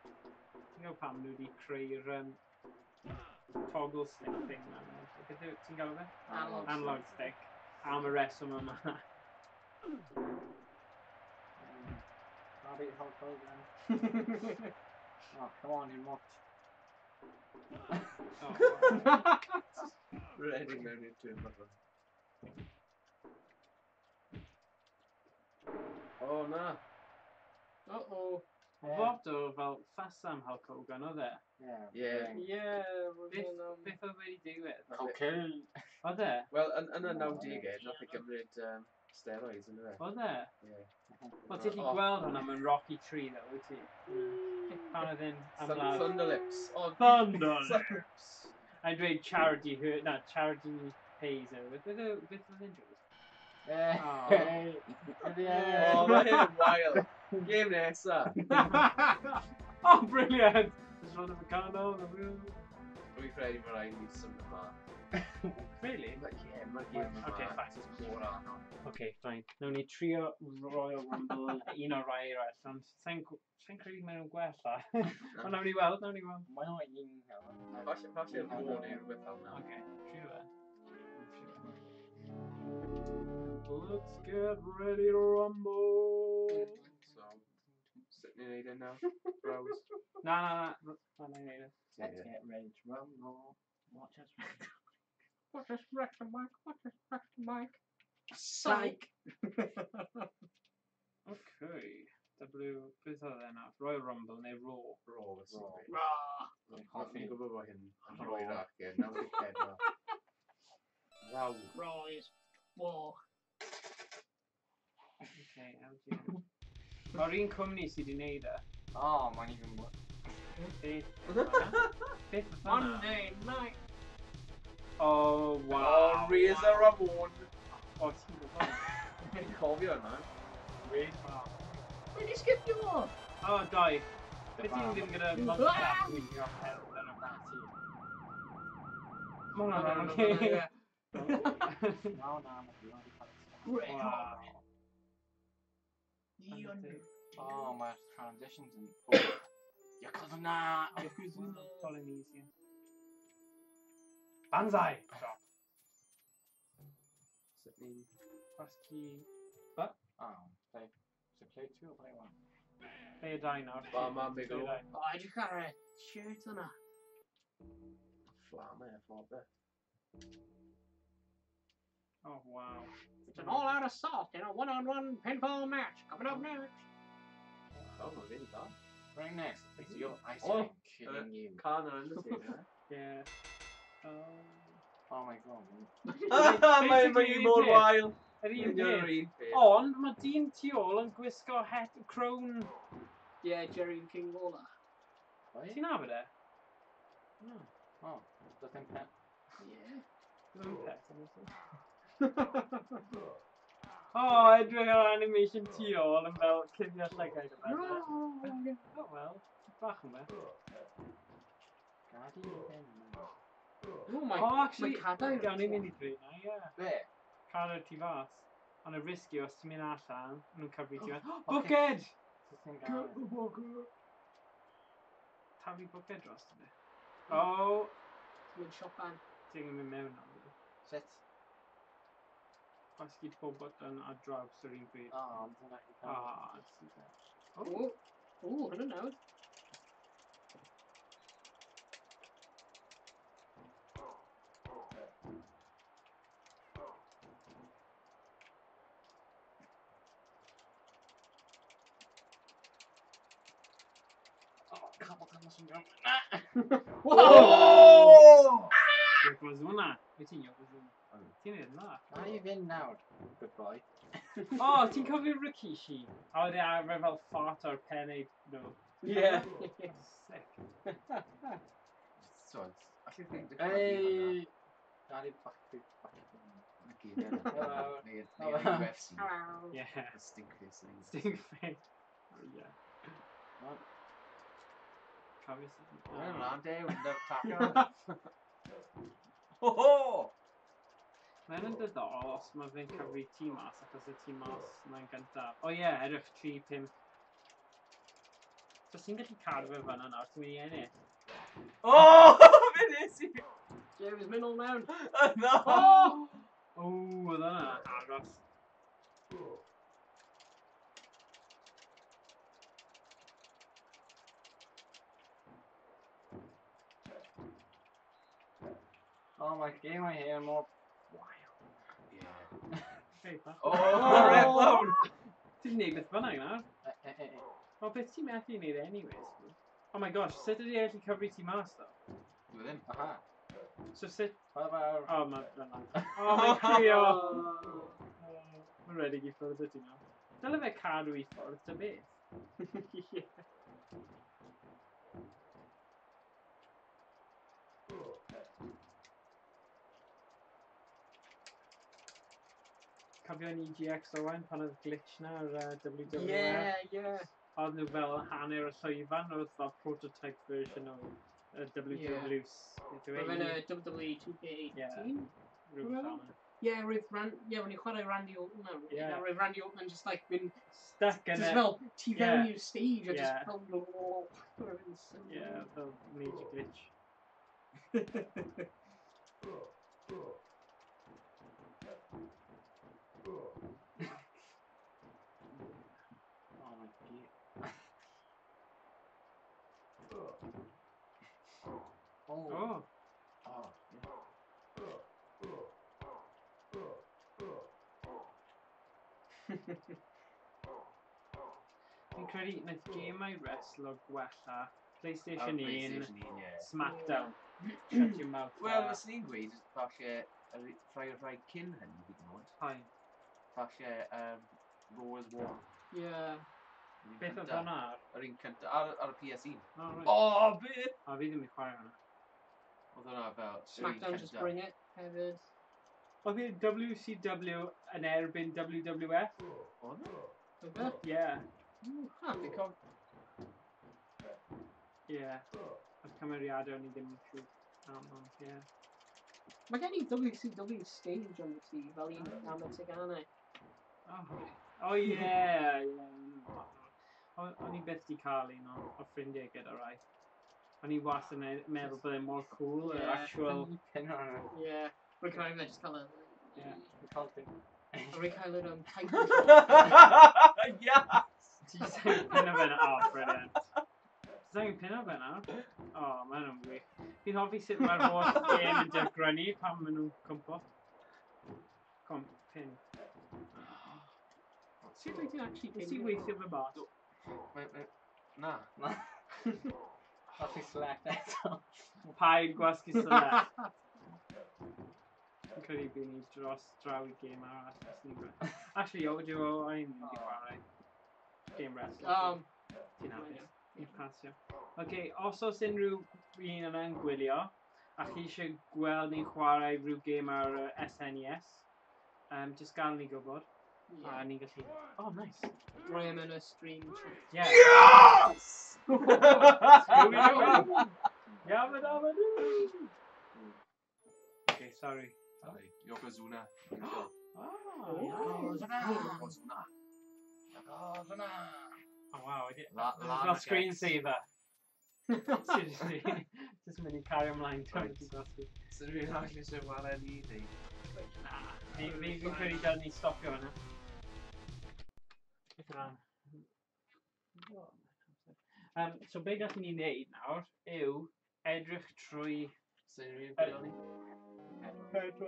Ti'n gwybod pam nhw wedi creu'r toggle stick thing na. Beth yw, ti'n galw fe? Analog. Analog stick. Am y reswm yma. I'll beat Hulk Hogan. Oh, come on, you mutt. Oh, wow. Redeg mewn i'r turnbuckle. O, na. Uh-oh. Oedd lot o fel ffas am Hulk Hogan, oedd e? Yeah. Ie. Ie, roedd Beth, yn... beth oedd wedi digwydd? Cocaine. Oedd e? Wel, yn y 90au, nath e gymryd steroids, yn fe? Oedd e? Ie. Wel, ti'n gallu Oh. gweld hwnna mewn Rocky 3, ddo, wyt ti? Pan oedd e'n amlaf... Thunderlips. O, Thunder Thunderlips. A'n dweud charity hurt, na, charity pays. Beth oedd e'n dweud? Hey. O, mae hyn yn wael. Game nesa. Oh, brilliant! Just run of a canol, the wheel. Rwy'n credu mae rhaid i ni symud yma. Really? Ie, mae'r game yma. Okay, fine. Just mor anodd. Okay, fine. Nawn ni trio Royal Rumble un o'r rai eraill, ond sa'n credu maen nhw'n gwella. Ond nawn ni weld, nawn ni weld. Mae nhw un... Falle mor neu rhywbeth fel yna. Okay, trio fe. Let's get ready to rumble! So, sut ni'n neud e nawr? Browse. Na, na, na. Na, na, na, na. Let's get ready to rumble. Watch us wreck. Watch us wreck the mic. Watch us wreck the mic. Psych! Okay. W, beth oedd e nawr? Royal Rumble neu Raw? Raw, Raw. Rah! Fi'n gwybod bod hyn yn hwyrach, ie. 94. Waw. Raw is war. Okay, LGN. Mae'r un cwmni sydd wedi gwneud e. Oh, mae'n even worse. Beth oedd hwnna? Beth oedd hwnna? Monday night. Oh, wow. Oh, Razor Ramon. O, ti'n gwybod? Fi'n cofio hwnna. Wow. Wedi skipio fo! O, doi. Beth ti'n ddim gyda mustache gweithio hefyd yn Na ti. Mae hwnna'n Ie. okay. Na, na, mae fi wedi cael Red Wow. hot. The Undertaker. Oh, mae'r transitions yn... Oh. Yokozuna! Polynesia. Banzai! Stop. Sut ni'n... Gwasgu... Oh, play... So play two or play one? Play y dau nawr. Bam, bam, big Play y o. dau. O, edrych ar y shirt yna. Flamau, ffordd. Oh, wow. It's an all-out assault in a one-on-one pinball match. Coming up next. Oh, mae'n really bad. Right next. It's your ice Oh, cream killing you. Can and Undertaker. Yeah. Oh my god. Mae Basically, un mor un peth. wael. Yr un Union peth. yr un peth. Ond mae dyn tu ôl yn gwisgo het crown. Yeah, Jerry King Lawler. Ti'n nabod e? Oh, does dim pet. Yeah. Ddim pet, honestly. Oh, edrych ar animation tu ôl yn fel cuddio llygaid o beth. Oh well, bach yn well. Gad i fynd. Oh my, Oh, actually, mae cadair gawn ni'n mynd i drin na, ie. Be? Cadair tu fas. Ond y risg yw, os ti'n mynd allan, maen nhw'n cyfri ti fas. Oh, Bwced! Does dim gael. Taflu bwced dros ti. Oh, Ti'n mynd siopan. ti'n mynd mewn nawr. Sut? Gwasgu pob button ar draws yr un pryd. Oh, ond dwi'n gallu cael. Ah, it's- O, o, hwnna nawr. Oh, carpal tunnel syndrome. Whoa! Yokozuna. Wyt ti'n Yokozuna? Ti'n neud yn dda. Gad i fynd nawr. Good boy. O, ti'n cofio Rikishi? A oedd e arfer fel fart ar pen ei... No. Yeah. Sick. So, allai ddim Hey! Gad i back to back. Hello. Neu UFC. Hello. Yeah. Y stink face. yn UFC. Stink face. Oh, yeah. What? Cofio sut... Rwy'n ymlaen, Dew, yn taco. Ho ho! Mae'n yn diddorol os mae fe'n cyfri tîm mas, achos y tîm mas na'n gyntaf. O ie, edrych 3, 5. So ti'n gallu cadw fe fan'na nawr, ti'n mynd i ennill. Oh! Fe nes i! James mynd all mewn. No! O! O, oedd hwnna agos. Oh my game I hear more wild. Yeah. Hey, bach. Oh, red lone! Ti'n neud beth bynnag nawr. Eh, eh, eh. Wel, beth ti'n methu wneud anyways? Oh my gosh, sut ydy e gallu cyfri ti mas though? Dwi ddim. Aha. So sut... What about... Oh, mae... Oh, mae'n crio! Oh. Mae'n redig i ffwrdd y ti nawr. Dyle fe cadw i ffwrdd, dy beth? Yeah. Cofio yn EGX Owen pan oedd glitch na ar WWF? Yeah, yeah. Oedd nhw fel hanner y llwyfan, oedd fel prototype version o WWE. Beth yw e? Mae fe'n WWE 2K18. Yeah. Rhywbeth fel 'na. Yeah, roedd Ran... Yeah, o'n i'n chwarae Randy Orton nawr. Yeah. Yeah. Roedd Randy Orton yn just like been... Stuck in Just it. fel tu fewn Yeah. i'r stage a just Yeah. fel... Roedd yn so Yeah, fel major glitch. Oh my god. Oh. Oh, Oh, yeah. fi'n credu wnaeth gemau wrestlo gwella Ar PlayStation 1, PlayStation 1, ie. Smackdown. Shut your mouth. Wel, there. fyswn i'n gweud, falle, yr rhai o'r rhai cyn hynny, hyd yn oed. Hi. Falle, Raw is War. Yeah. Yr un Beth oedd cynta. hwnna ar? Yr un cynta, ar y PS1. Oh, right. O, beth! A fi ddim yn chwarae hwnna. Oedd hwnna fel, yr un Smackdown Just cynta. Bring It hefyd. Oedd hi WCW yn erbyn WWF? Oedd e? Oedd e? Yeah. Ooh, huh. Fi'n cof... Yeah. Oedd cymeriadau o'n i ddim yn siŵr am, ond yeah. Mae gen i WCW stage on the tŷ, fel un am y teganau. Oh, oh yeah, yeah. O'n i byth di cael un o ffrindiau gyda rai. O'n i wastad yn meddwl bod e'n mor cool, yr Yeah. actual... Pin on it. Yeah. Rwy'n cael ei just cael y... Yeah. We can't do. Rwy'n cael yr Titan. Yeah! Ti'n pin o fe'n oh, brilliant. Does angen pin o fe nawr. O, oh, mae hwnna'n wych. Fi'n hoffi sut mae'r holl gêm yn defgrynu pan maen nhw'n cwmpo. Come, pin. Sut wyt ti'n actually Nes i pinio? weithio fe mas? Na. Na. Gallu select eto. Paid gwasgu select. Fi'n credu bydd ni dros draw i gêm arall. Os ni'n gweld. Actually, o, dwi'n o'n i'n mynd i chwarae. Game wrestling. Ti'n hapus? Ni'n pasio. Oce, os oes unrhyw un yna'n gwylio, a chi eisiau gweld ni'n chwarae rhyw gêm ar SNES, just gael ni gwybod. A ni'n gallu... Oh, nice. Roi em yn y stream chat. Yeah. Yes! Scooby-Doo! Yabba dabba doo! Okay, sorry. Sorry. Yokozuna. Ah, Yokozuna. Yokozuna. Yokozuna. Oh, wow. I did... La Fel screensaver. Seriously. Just mynd i cario ymlaen tan Right. ti'n gwasgu. So dwi'n arall eisiau chwarae ni neu? Na. Fi'n credu dal ni stopio hwnna. Beth yw'r So be gallwn ni wneud nawr yw edrych trwy So unrhyw un gwylio ni?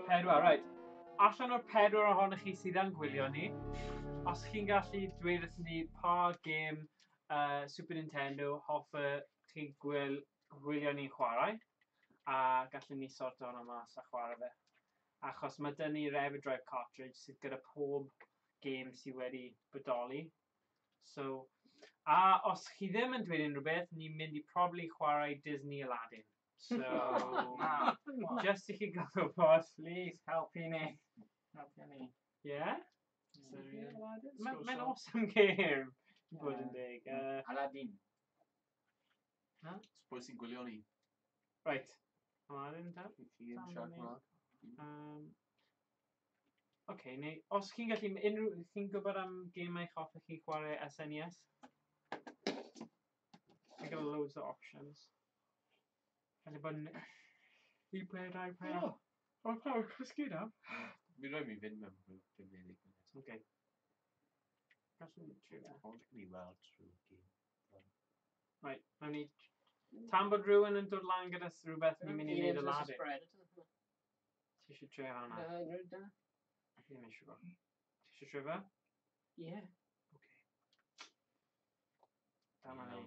Pedwar, right. Allan o'r pedwar ohonoch chi sydd yn gwylio ni, os chi'n gallu dweud wrthyn ni pa gêm Super Nintendo hoffe chi gwylio ni'n chwarae, a gallwn ni sorto hwnna mas a chwarae fe. Achos mae dyn ni'r Everdrive cartridge sydd gyda pob gêm sydd wedi bodoli. So, a os chi ddim yn dweud unrhyw beth, ni'n mynd i probably chwarae Disney Aladdin. So, Na. just i chi gael gwybod. Please, helpu ni. Helpu ni. Yeah? Mae'n Mae'n awesome game, i bod yn deg. Aladdin. Pwy sy'n gwylio ni? Right. Aladdin, ta? Chi yn siarad Cymraeg? OK, neu os chi'n gallu, unrhyw, chi'n gwybod am gemau hoffech chi chwarae SNES? I got loads of options. Gallu bod yn... Un player, dau player. Oh. O, pawb, cysgu nawr. Mi'n rhaid mi fynd mewn rhyw 50 munud. OK. Gallwn ni trio fe. Ond ni weld trwy gêm. Right, nawn ni... Tan bod rhywun yn dod lan gyda rhywbeth ni'n mynd i Alien wneud versus Aladdin. Predator. Ti eisiau trio hwnna? Unrhyw da? Fi ddim eisiau gwybod. Ti eisiau trio fe? Yeah. OK. Dyma ni.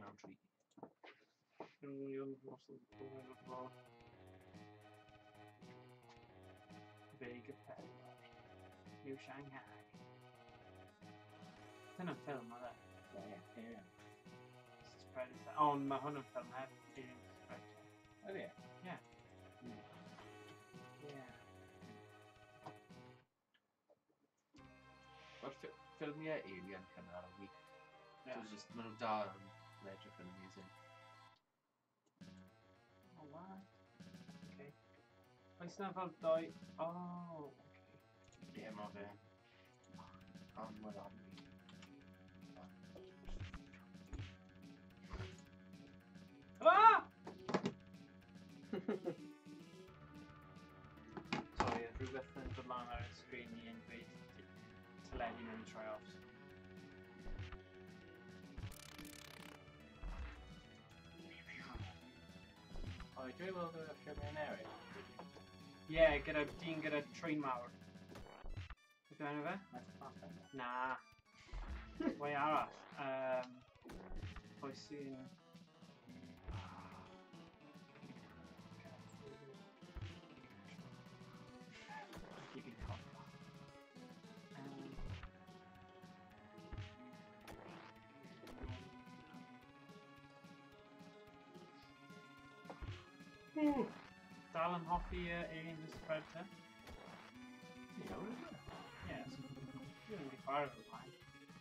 993. Vega Pedwar. New Shanghai. Dyna'n ffilm, oedd e? Ie, ie. This is Predator. Ond mae hwn yn ffilm hefyd. Alien vs Predator. Ydy e? Yeah. Mae'r ffilmiau Alien cynnar yn wych. Yeah. So just, maen nhw dal yn edrych yn amazing. Oh, what? Okay. Oes na fel doi... Oh, okay. Ie, mae fe. Anwel arni. Ah! Sorry, oedd rhywbeth yn dod lan ar y sgrin i yn dweud teledu mewn i troi off. O, dwi'n weld y ffilmiau newydd. Ie, yeah, gyda dyn gyda trwyn mawr. Beth yw enw fe? Michael Fassbender. Na. Pwy arall? Pwy sy'n... Fi'n cofio. Dal yn hoffi Alien vs Predator? Iawn, isn't it? Yes. Dwi'n mynd i chwarae fe blaen.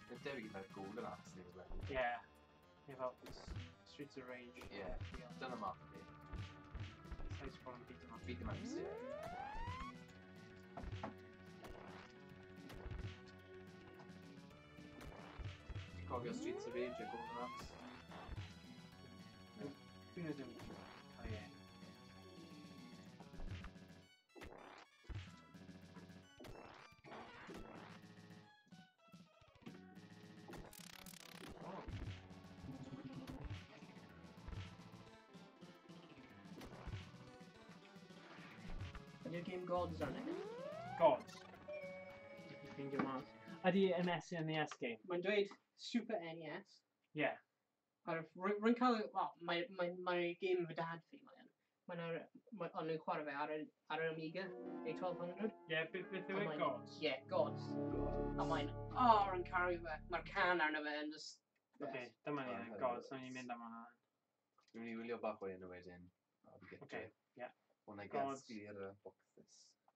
Mae'n debyg i fel Golden Axe neu rhywbeth. Yeah. Neu fel Streets of Rage. Ie. Dyna math o beth. Side scrolling beat 'em up. Beat 'em ups, ie. Ti'n cofio Streets of Rage a Golden Axe? Dwi'n ddim. O ie. Oh. ffeindio game Gods arno hyn. Gods. Ffeindio mas. Ydy yn SNES game? Mae'n dweud Super NES. Yeah. Rwy'n cael... Wel, mae game fy dad fi, mae'n. Mae'n ar... O'n nhw'n chwarae fe ar yr Amiga A1200. Yeah, beth yw e Gods? Yeah, Gods. A mae'n... O, rwy'n caru fe. Mae'r can arno fe yn just... Okay, dyma ni, Gods. Nawn ni'n mynd am hwnna. Dwi'n mynd i wylio bach o un o wedyn. Okay, yeah. When I get i'r boxes.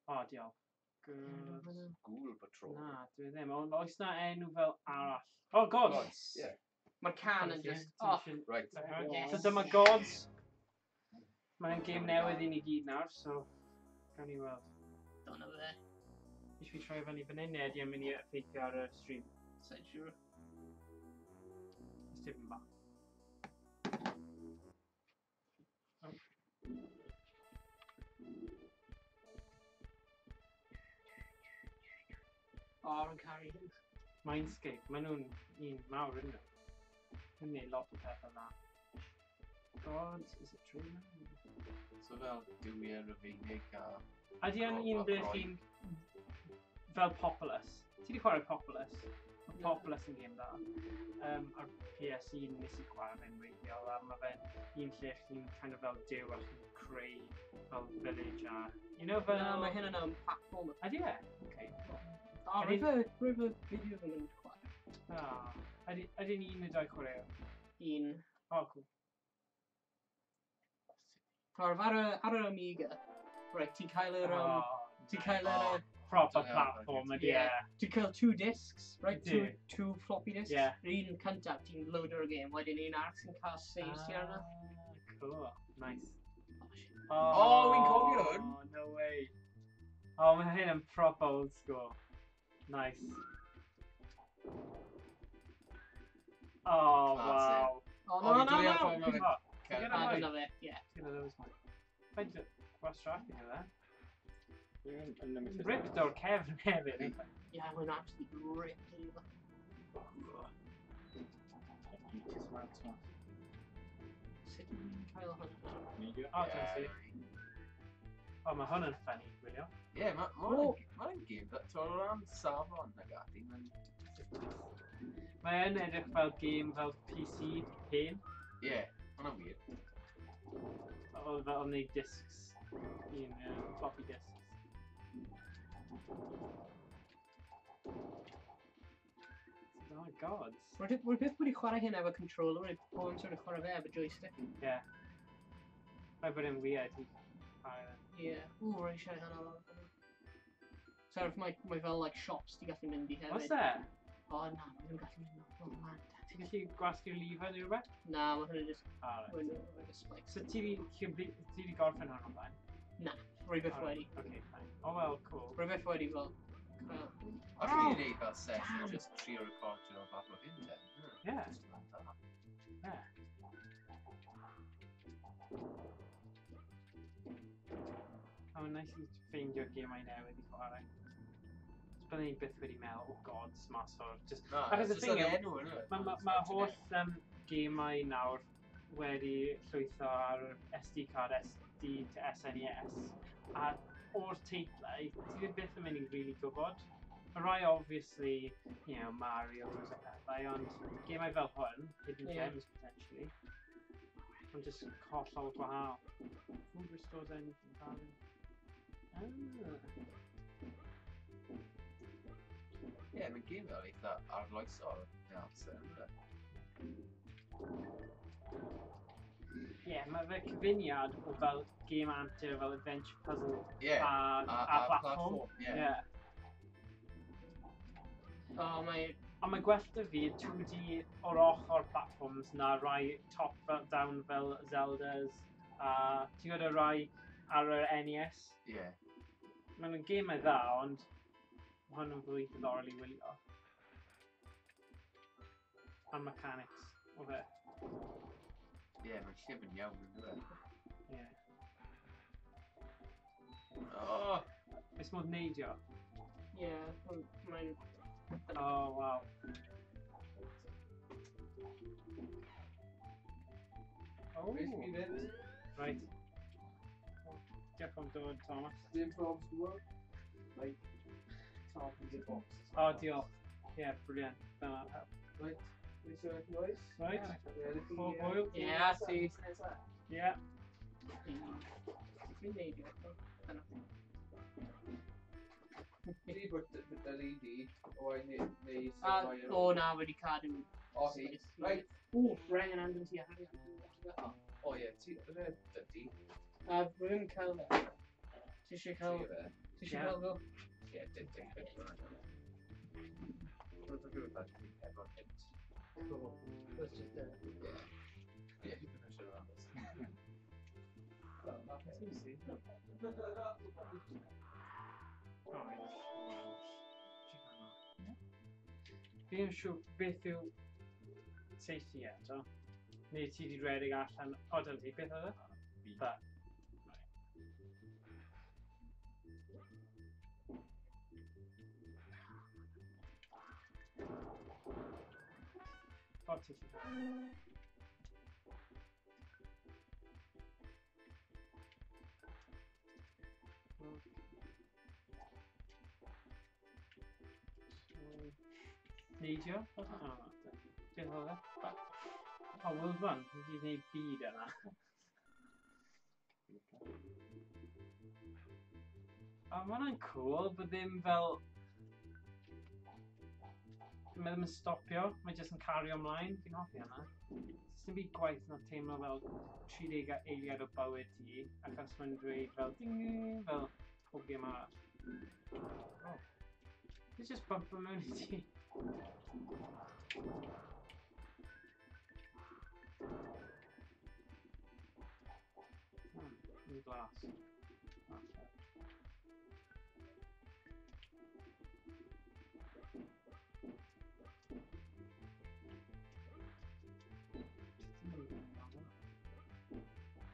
O, diolch. Gods. Ghoul Patrol. Na, dwi ddim. Ond oes na enw fel arall? Oh, Gods! Gods, yeah. Mae'r can yn just... Right. So dyma Gods. Mae'n gêm newydd i ni gyd nawr, so... Gawn ni weld. Dyna fe. Eisiau fi troi fyny fan hyn, neu ydy e'n mynd i effeithio ar y stream? Sa'n siŵr. Just tipyn bach. O, rwy'n caru hyn. Mindscape, maen nhw'n un mawr, ydyn nhw? Nhw'n gwneud lot o pethau dda. Gods, is it true now? So fel duwiau Rufeinig a... Ydy yn un ble chi'n... Fel Populous. Ti wedi chwarae Populous? Mae Populous yn gêm dda. Ar PS1 nes i chwarae fe'n wreiddiol, a mae fe'n un lle chi'n kind of fel duw a chi'n creu fel village a... You know, fel... Na, mae hyn yn platform. Ydy e? Okay. O, rwy'n fideo fy mynd chwarae. Ydy'n un neu dau chwarae? Un. O, cool. Ar yr Amiga, right, ti'n cael yr... Ti'n cael yr... Proper platform, ydy e. Ti'n cael 2 discs, right? Two floppy discs. Yeah. Yr un cyntaf, ti'n load o'r game, wedyn un arall sy'n cael saves ti arno. Cool. Nice. Oh, fi'n cofio hwn! No way. Oh, mae hyn yn proper old school. Nice. Oh, wow. Oh, no, no, no! Dyna fe, ie. Gyda those one. Faint o gwastraffu nhw, e? Ripped o'r cefn hefyd. Ie, mae'n absolutely ripped. Sut ydyn cael hwn? O, dwi'n si. O, mae hwn yn funny, gwylio. Ie, mae'n gêm, ti'n o ran safon ag ati, mae'n... Mae yn edrych fel gêm fel PC hen. Ie, hwnna'n wir. Oedd fel wneud discs, un floppy discs. Oh my god. Rwy'n byth wedi chwarae hyn efo controller, rwy'n pob amser wedi chwarae fe efo joystick. Ie. Mae bod yn weird i chwarae fe. Ie. Ww, rwy'n eisiau hynna. So mae fel like shops ti'n gallu mynd i hefyd. Oes e? O na, mae ddim gallu mynd. Oh man. Ti'n gallu gwasgu'r lever neu rhywbeth? Na, mae hwnna just... Right. So ti di gorffen hwn o'n blaen? Na, rwy byth wedi. Okay, fine. Oh well, cool. Rwy byth wedi fel... A fi wedi gwneud fel session, just trio recordio bach o hyn ten. Yeah. Yeah. A mae'n nice i ffeindio gemau newydd i chwarae. Byddwn ni byth wedi meddwl, oh gods, mas o'r... Just... Na, Achos y it's just thing yr yw, enw, innit? Mae holl gemau nawr wedi llwytho ar SD card SD to SNES, a o'r teitlau, ti ddim byth yn mynd i really gwybod. Mae rai obviously, you know, Mario a pethau, ond gemau fel hwn, Hidden Gems potentially, ond just hollol gwahanol. Food restores anything value. Ah. Ie, mae'n gêm fel eitha arloesol yn amser, ynddo? Ie, mae fe cyfuniad o fel gêm antur, fel adventure puzzle Ie, a platform. Ie. Ie. O, mae... A mae gwell 'da fi 2D o'r ochr platforms na rai top fel, down fel Zeldas a ti'n gwybod y rai ar yr NES? Ie. Maen nhw'n gemau dda, ond mae hwn yn fwy diddorol i wylio. A'r mechanics o fe. Ie, mae'n llyfn iawn, yn dweud. Ie. Oh! Oes modd neidio? Ie, mae'n... Oh, waw. Oh. Beth fi'n mynd? Right. Diolch am dod, Thomas. Dim probs, gwybod? Like, top of the box. O, diolch. Ie, yeah, brilliant. Dyna help. Right. Right, so noise. Right. Yeah, Pob hwyl. Ie, ti. Ie. Fi'n neud i. Dyna. Ti bod yr un di, o ai neu A, o na, wedi cadw. O, hi. Right. O, Bren and Andy a Harry. O ie, ti, yna dydy. A, rwy'n cael fe. Ti eisiau cael... Ti fe. Ti eisiau cael go? Ie, dim dim dim. Roedd yn rhywbeth hefo'r hint. Cool. That's just a... Ie, fi ddim eisiau rhan. O, ie. Fi ddim siŵr beth yw safety eto. Neu ti wedi redeg allan. O, dyna ti. Beth oedd e? B. Ba. O, ti eisiau cael. Neidio? O, na. Beth oedd e? Ba. O, World One. Fi wedi gwneud byd yna. O, mae hwnna'n cool, bod ddim fel... Mae ddim yn stopio, mae jyst yn cario ymlaen. Fi'n hoffi hwnna. Does dim byd gwaith na teimlo fel 30 eiliad o bywyd ti, achos mae'n dweud fel ding, fel pob gêm arall. Oh. It's just bump mewn i ti. Yn glas. Falle.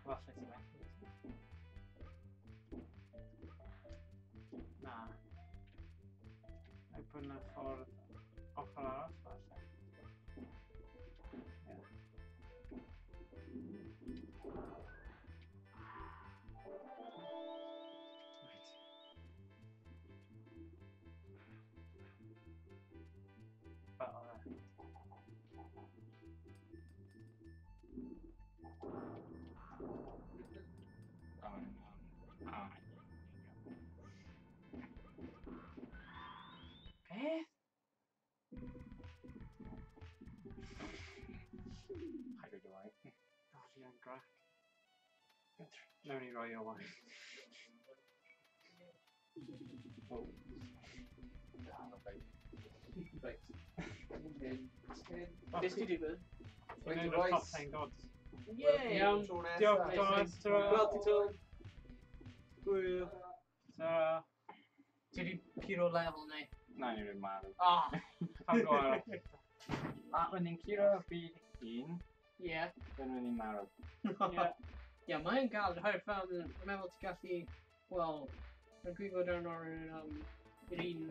Falle ti methu. Na. Mae bod yna ffordd ochr arall, falle. Ie. Right. Fel oedd e. A, Beth? Paid â dweud. O, fi yn grac. Mewn i roi o waith. Right. 10, 10. Beth ti digwydd? Ti'n Right, mynd o'r top Royce. 10 gods. Yay! Iawn. Tro nesa. Diolch, Thomas. Ta-ra. Gweld ti, Tom. Hwyl. Ta-ra. Ti wedi puro level neu? Na, ni'n rhaid marw. Ah, Pam go arall. A, when ni'n curo byd un, ie. then when ni'n marw. Ie. Ie, mae'n gael rhaid fel, dwi'n meddwl ti gallu, wel, mae'n gwybod ar o'r yr un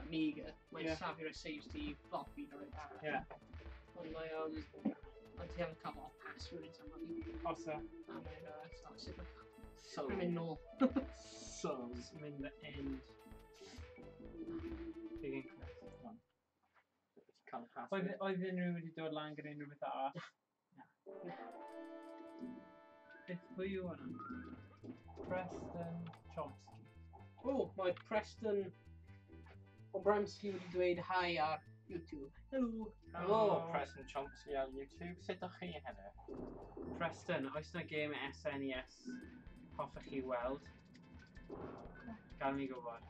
Amiga, mae'n Ie. safio'r saves ti floppy neu rhywbeth arall. Ie. Ond mae, ond ti hefyd cael off password yn somebody, Os e. a mae'n, so, sut mae'n So, Mae'n mynd nôl. so, Mynd the end. Big incorrect. ti'n cael Oedd password. oedd unrhyw wedi dod lan gyda unrhyw beth arall? Na. Beth pwy yw hwnna? Preston Chomsky. O, mae Preston Obramski wedi dweud hi ar YouTube. Hello. Helo, Preston Chomsky ar YouTube. Sut ydych chi heddiw? Preston, oes na gêm SNES hoffech chi weld? Gael ni gwybod,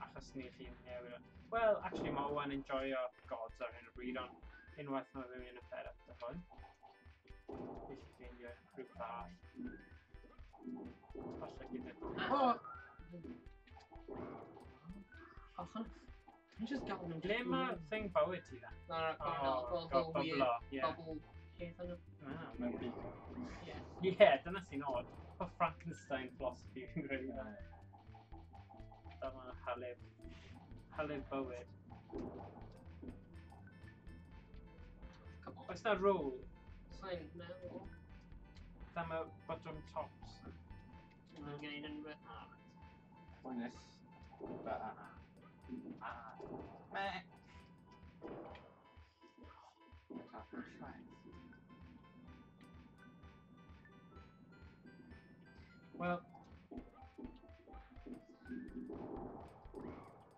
achos ni chi'n newid o. Wel, actually, mae Owen yn joio Gods ar hyn o bryd, ond unwaith mae fe'n mynd yn fed up dy hwn. Fi eisiau ffeindio rhywbeth arall. Falle gyda... O! O, hwnna. Dwi'n just gael nhw. Ble mae thing bywyd ti dda? Na, na, cornel, Oh, fel God, fel weird bubble, yeah. bubble peth yna. Ah. Mewn beacon. Ie. Yeah, dyna sy'n odd. O Frankenstein philosophy fi'n credu. Dyma halib. Halib bywyd. Come on. Oes na rôl? Sa'n meddwl. Dyma bottom tops. Na. nhw'n gwneud unrhyw beth. Ah, right. Pointless. But, Meh. Wel,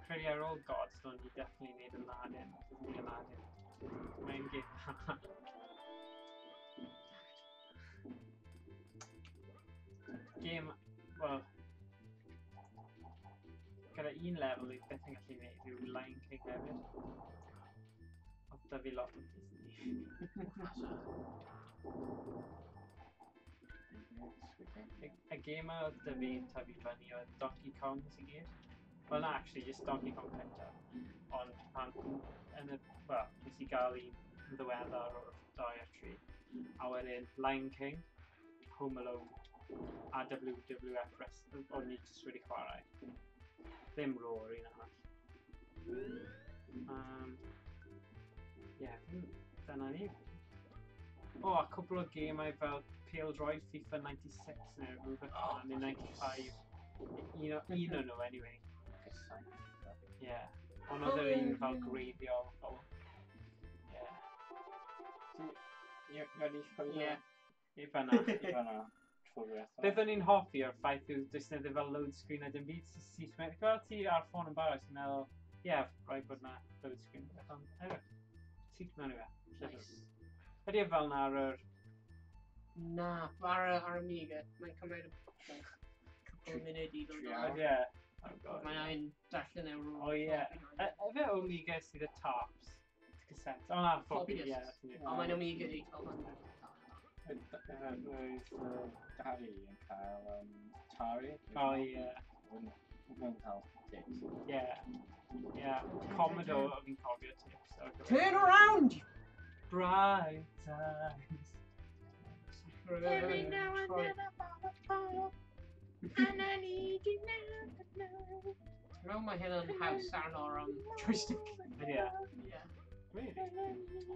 credu ar ôl Godstone, ni definitely wneud Aladdin. Achos ni Aladdin. Mae'n gêm Gêm, wel, gyda un lefel i byth yn gallu gwneud yw Lion King hefyd. Oedd da fi lot o Disney. Y gêm oedd da fi'n tyfu fyny oedd Donkey Kongs i gyd. Wel na, actually, just Donkey Kong cyntaf. Ond pan, yn y, wel, nes i gael un yn ddiweddar o'r 2 a 3. A wedyn Lion King, Home Alone, a WWF Wrestling, o'n i jyst wedi chwarae. Ddim Roar un arall. Yeah, dyna ni. O, a cwpl o gemau fel Pêl-droed FIFA 96 neu rhywbeth fel 'na, neu 95. Un o nhw, anyway. Yeah. Ond oedd yr un fel gwreiddiol. Yeah. Ti wedi chwilio? Ie. I fan'na. I fan'na. Trwy ddiwethaf. Beth o'n i'n hoffi o'r ffaith yw does 'na ddim fel load screen a dim byd syth mewn. Gweld ti ar ffôn yn barod, ti'n meddwl, ie, yeah, rhaid bod 'na load screen. Ond, anyway, syth mewn i fe. Nice. Ydy e fel 'na ar yr... Na, ar y Amiga, mae'n cymryd like, couple o munud i ddod Tri o. awr. Ie. Oh god. Mae'n ein darllen e O ie. Efe Omega sydd y taps? Cassette. O na, floppy, Floppy ie. disks. Ti'n Ond mae'n Amiga 1200. Roedd Daddy yn cael Atari. O ie. Wouldn't cael tapes. Ie. Ie. Commodore o fi'n cofio tapes. ar gyfer- Turn around! Bright eyes. Every now and then I fall apart. And I need you now. Ti'n meddwl mae hyn yn haws arno'r joystick? Ydy e? Ie. Really?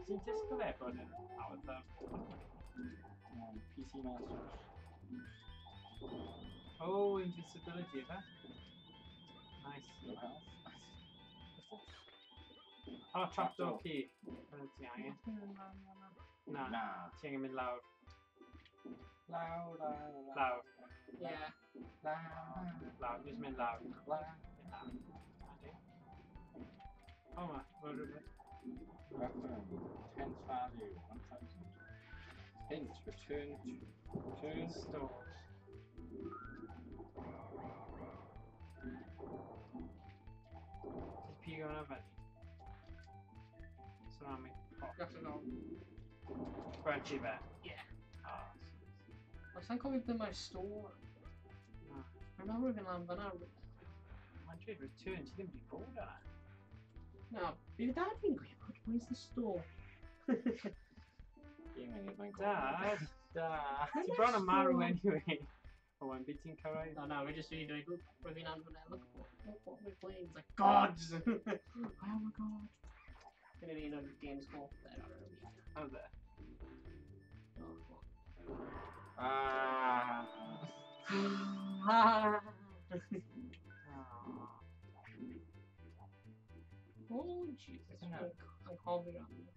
Ti'n disgwyl e bod yn hawdd ddo? PC Masters. Oh, invisibility, ife? Nice. No health. Oh, trapdoor key. Dyna ti angen. Na, Na. ti angen mynd lawr. Lawr, lawr, Lawr, Ie. lawr, lawr. Jyst mynd lawr. lawr. Mynd lawr. Ydy. O, ma, ma rhywbeth. Weapon. Tenth value, 1000. Hint, return to... Return. Stores. Just pigo hwnna fyny. Ceramic pot. Gallwn nhw. Gwerthu fe? Ie. Ah, Os sa'n cofio beth mae'r store. Na. Mae'n meddwl rhywun lan fan'na. Mae'n dweud return, ti ddim wedi bod yna. Na, bydd dad fi'n gwybod, where's the store? Fi'n mynd i'r mae'n Dad! Da. Ti bron yn marw anyway. O, wen, byd ti'n cyrraedd? No, no, we just really dweud, look, rwy'n fi'n anfon e, look, look what we're playing. It's like, gods! I am a god. Gyda ni un o'r games hoff there ar yr Amiga. Oedd e? Oh, well. Ah. Ah. Oh. Oh, Jesus. Isn't it? Anghofio am hynny.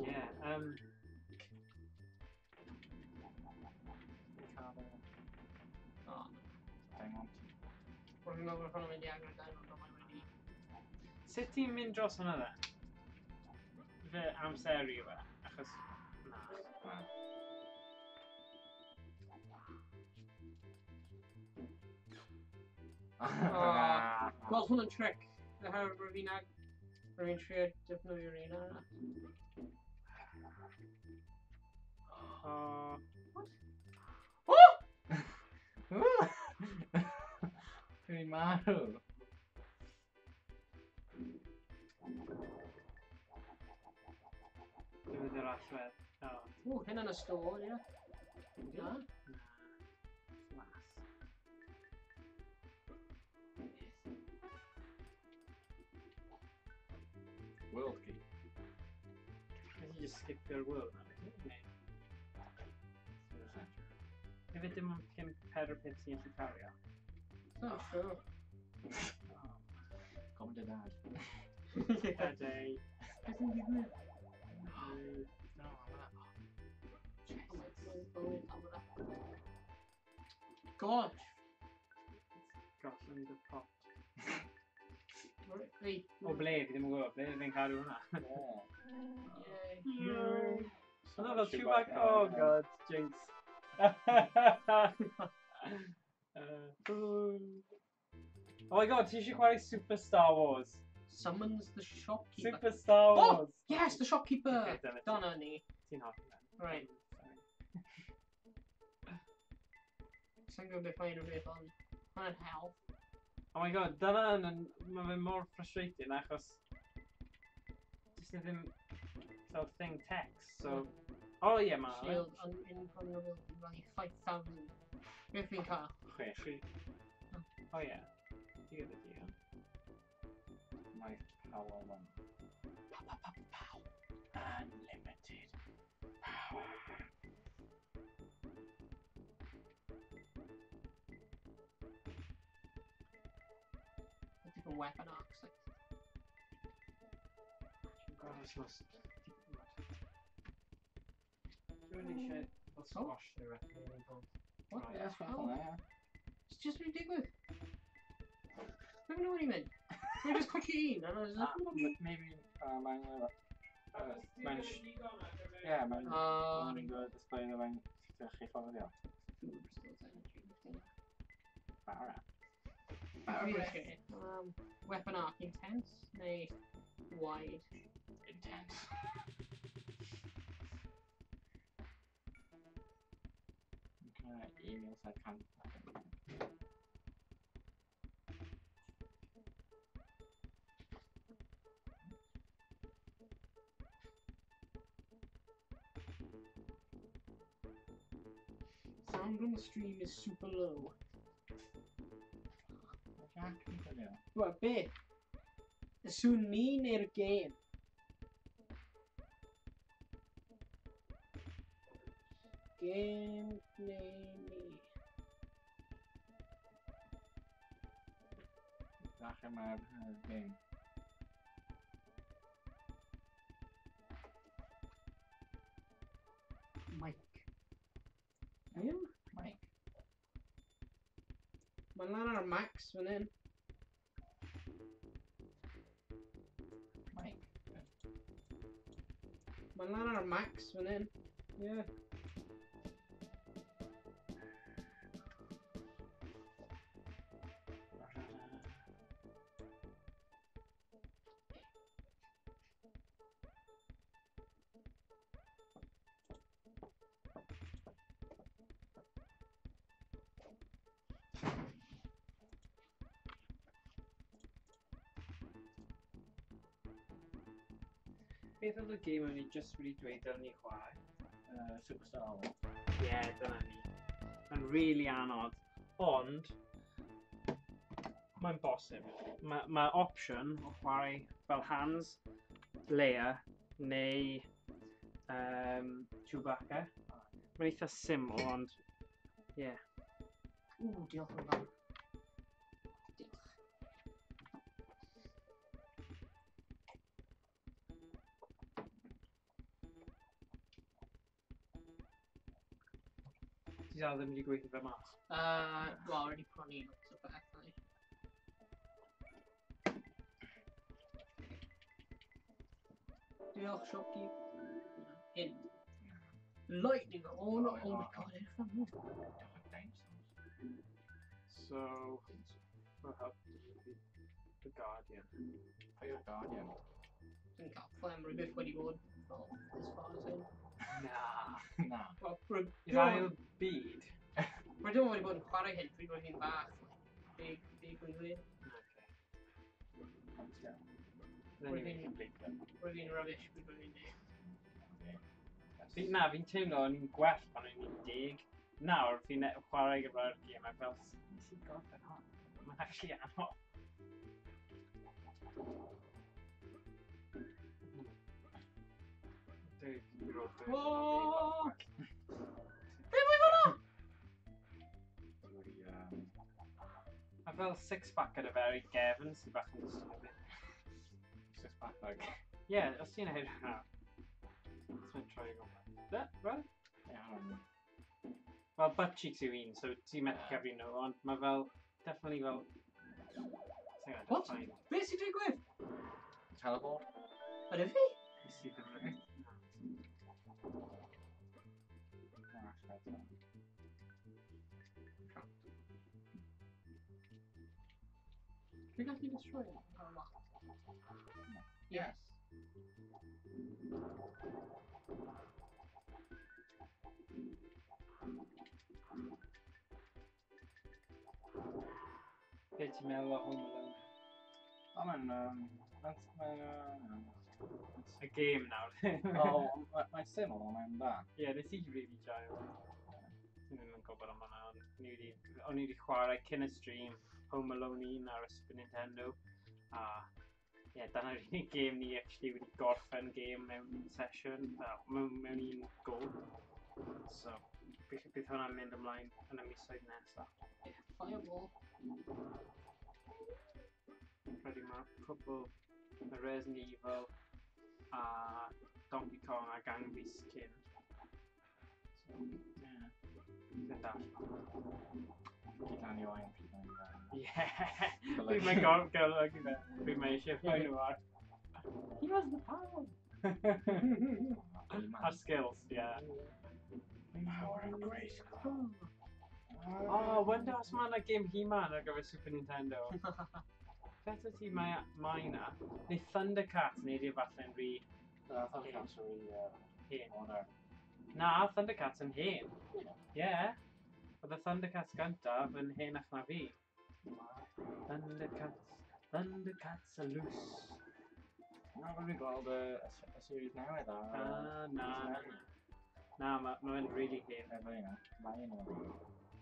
Yeah, Oh, no. Diamond. Rwy'n meddwl bod hwnna'n mynd i agor diamond, ond mae wedi... Sut ti'n mynd dros hwnna dde? Fe amseru yw e, achos... Na. Na. Oh. Wel, hwnna'n trick. Oherwydd rwy'n fi'n ag... Rwy'n trio defnyddio'r un arall. O, Oh! Dwi'n marw. defnyddio'r allwedd. O, O, hynna'n y store, ie. Na? na. Las. World key. Nes i just skipio'r world na, beth? Neu? Efe dim ond 5, 4, 5 sy'n gallu cario. Not sure. Gofyn dy dad. Ydy. Beth yn digwydd? No, I'm Oh my god. God! Gollum the pot. Wait. O ble, fi ddim yn gwybod, ble fi'n cadw hwnna. Yeah. Yay. Hwnna fel Chewbacca. Oh god, jinx. Oh my god, ti eisiau chwarae Super Star Wars? Summons the shopkeeper. Super Star Oh! Wars! Yes, the shopkeeper! Okay, dyna ti. Dyna ni. Ti'n hoffi fe. Right. Sorry. Sa'n gwybod beth mae'n rhywbeth ond mae'n help. Oh my god, dyna yn, mae fe mor frustrating achos jyst ni ddim fel thing text, so... Oh ie, yeah, ma. Shield un invulnerability value 5,000. Beth fi'n cael? Chwech. Tri. Oh ie. Ti gyda ti, ie? Life power one. Pow, pow, pow, pow. Unlimited power. A different weapon arcs. Like, God, it's not... Dwi'n eisiau fel squash neu rhywbeth. what Right. the Yeah, that's hell? what I It's just been digwydd. I don't know what he meant. I just click un, and I was like, Maybe mae'n... Mae'n... Yeah, mae'n... Mae'n display the mae'n chi fforddio. Food restores energy. Bara. Okay. Weapon arc intense neu wide. Intense. Okay, emails I can't. Sound on the stream is super low. Jack yn gwylio. Wel, be? Y sŵn ni neu'r gêm? Gêm neu ni? Falle mae'r game. Mic. Ie? Mike. Mae'n lan ar max fan hyn. Mike. Mae'n lan ar max fan hyn. Ie. Beth oedd y gêm o'n i just wedi dweud dylen ni chwarae? Super Star Wars. Ie, yeah, dyna ni. Mae'n really anodd, ond mae'n bosib. Mae ma opsiwn o chwarae fel Hans, Leia neu Chewbacca. Mae'n eitha syml, ond ie. Yeah. Ww, diolch yn fawr. Diolch. Ti dal ddim wedi gweithio fe mas. Wel, already prynu lots o bethau. Diolch, shopkeep. Hyn. Lightning on. Oh my god, edrych am hwn. Dinosaurs. So, we'll help the Guardian. Pwy yw'r Guardian? Dwi'n cael clem rhywbeth wedi bod fel as far as hyn. Na. Na. Wel, Yr ail byd. Rydym wedi bod yn chwarae hyn pryd roedd hi'n bach. Like, big, big blwyddyn. Okay. Ond still. Anyway. Complete them. Roedd hi'n rubbish pryd roedd hi'n deg. Fi, na, fi'n teimlo o'n i'n gwell pan o'n i'n 10. Nawr, fi'n chwarae gyda'r gêm a fel, nes i gorffen hon? Mae'n actually anodd. Oh! Be mae hwnna? Mae fel six-pack gyda fe ar ei gefn sy'n bach yn disturbing. Six-pack, like. Ie, yeah, os ti'n neud hwnna. Os mae'n troi o gwmpas. Be? Right? Ie, Wel, butt cheeks yw un, so ti'n methu cyfri nhw, ond mae fel, definitely fel... What? Be sy'n digwydd? Teleport? Ydy fi? Nes i ddim yn... Dwi'n gallu destroy it? Or not? Yes. Be ti'n meddwl o Home Alone? O, mae'n... Mae'n... Y game nawr. O, mae'n syml, ond mae'n dda. Ie, nes i really joio. Dwi ddim yn gwybod am hwnna, ond o'n i wedi chwarae cyn y stream Home Alone 1 ar y Super Nintendo. A ie, dyna'r unig game ni actually wedi gorffen game mewn un session, fel, mewn un go. So, bydd hwnna'n mynd ymlaen yn y misoedd nesaf. Yeah, fireball. Credu mae cwbl, mae Resident Evil a Donkey Kong a Gang Beasts cyn. So, yeah. Dwi'n dall. Pryd lan i oen, pryd lan i oen. Ie. Pryd mae'n golygu fe. Pryd mae eisiau rhoi nhw ar. He has the power. Our skills, yeah. Power of Grayskull. Oh, wonder os mae yna game He-Man ar gyfer Super Nintendo. Beth ti mae na? Neu Thundercats neu di falle'n rhy Na, Thundercats yn rhy hen. modern. Na, Thundercats yn hen. Ie. Oedd y Thundercats gyntaf yn henach na fi. Thundercats, Thundercats are loose. Na, rwy'n gweld y series newydd ar... Ah, na, na, na. Na, mae fe'n really hen. Efo un, mae un o'n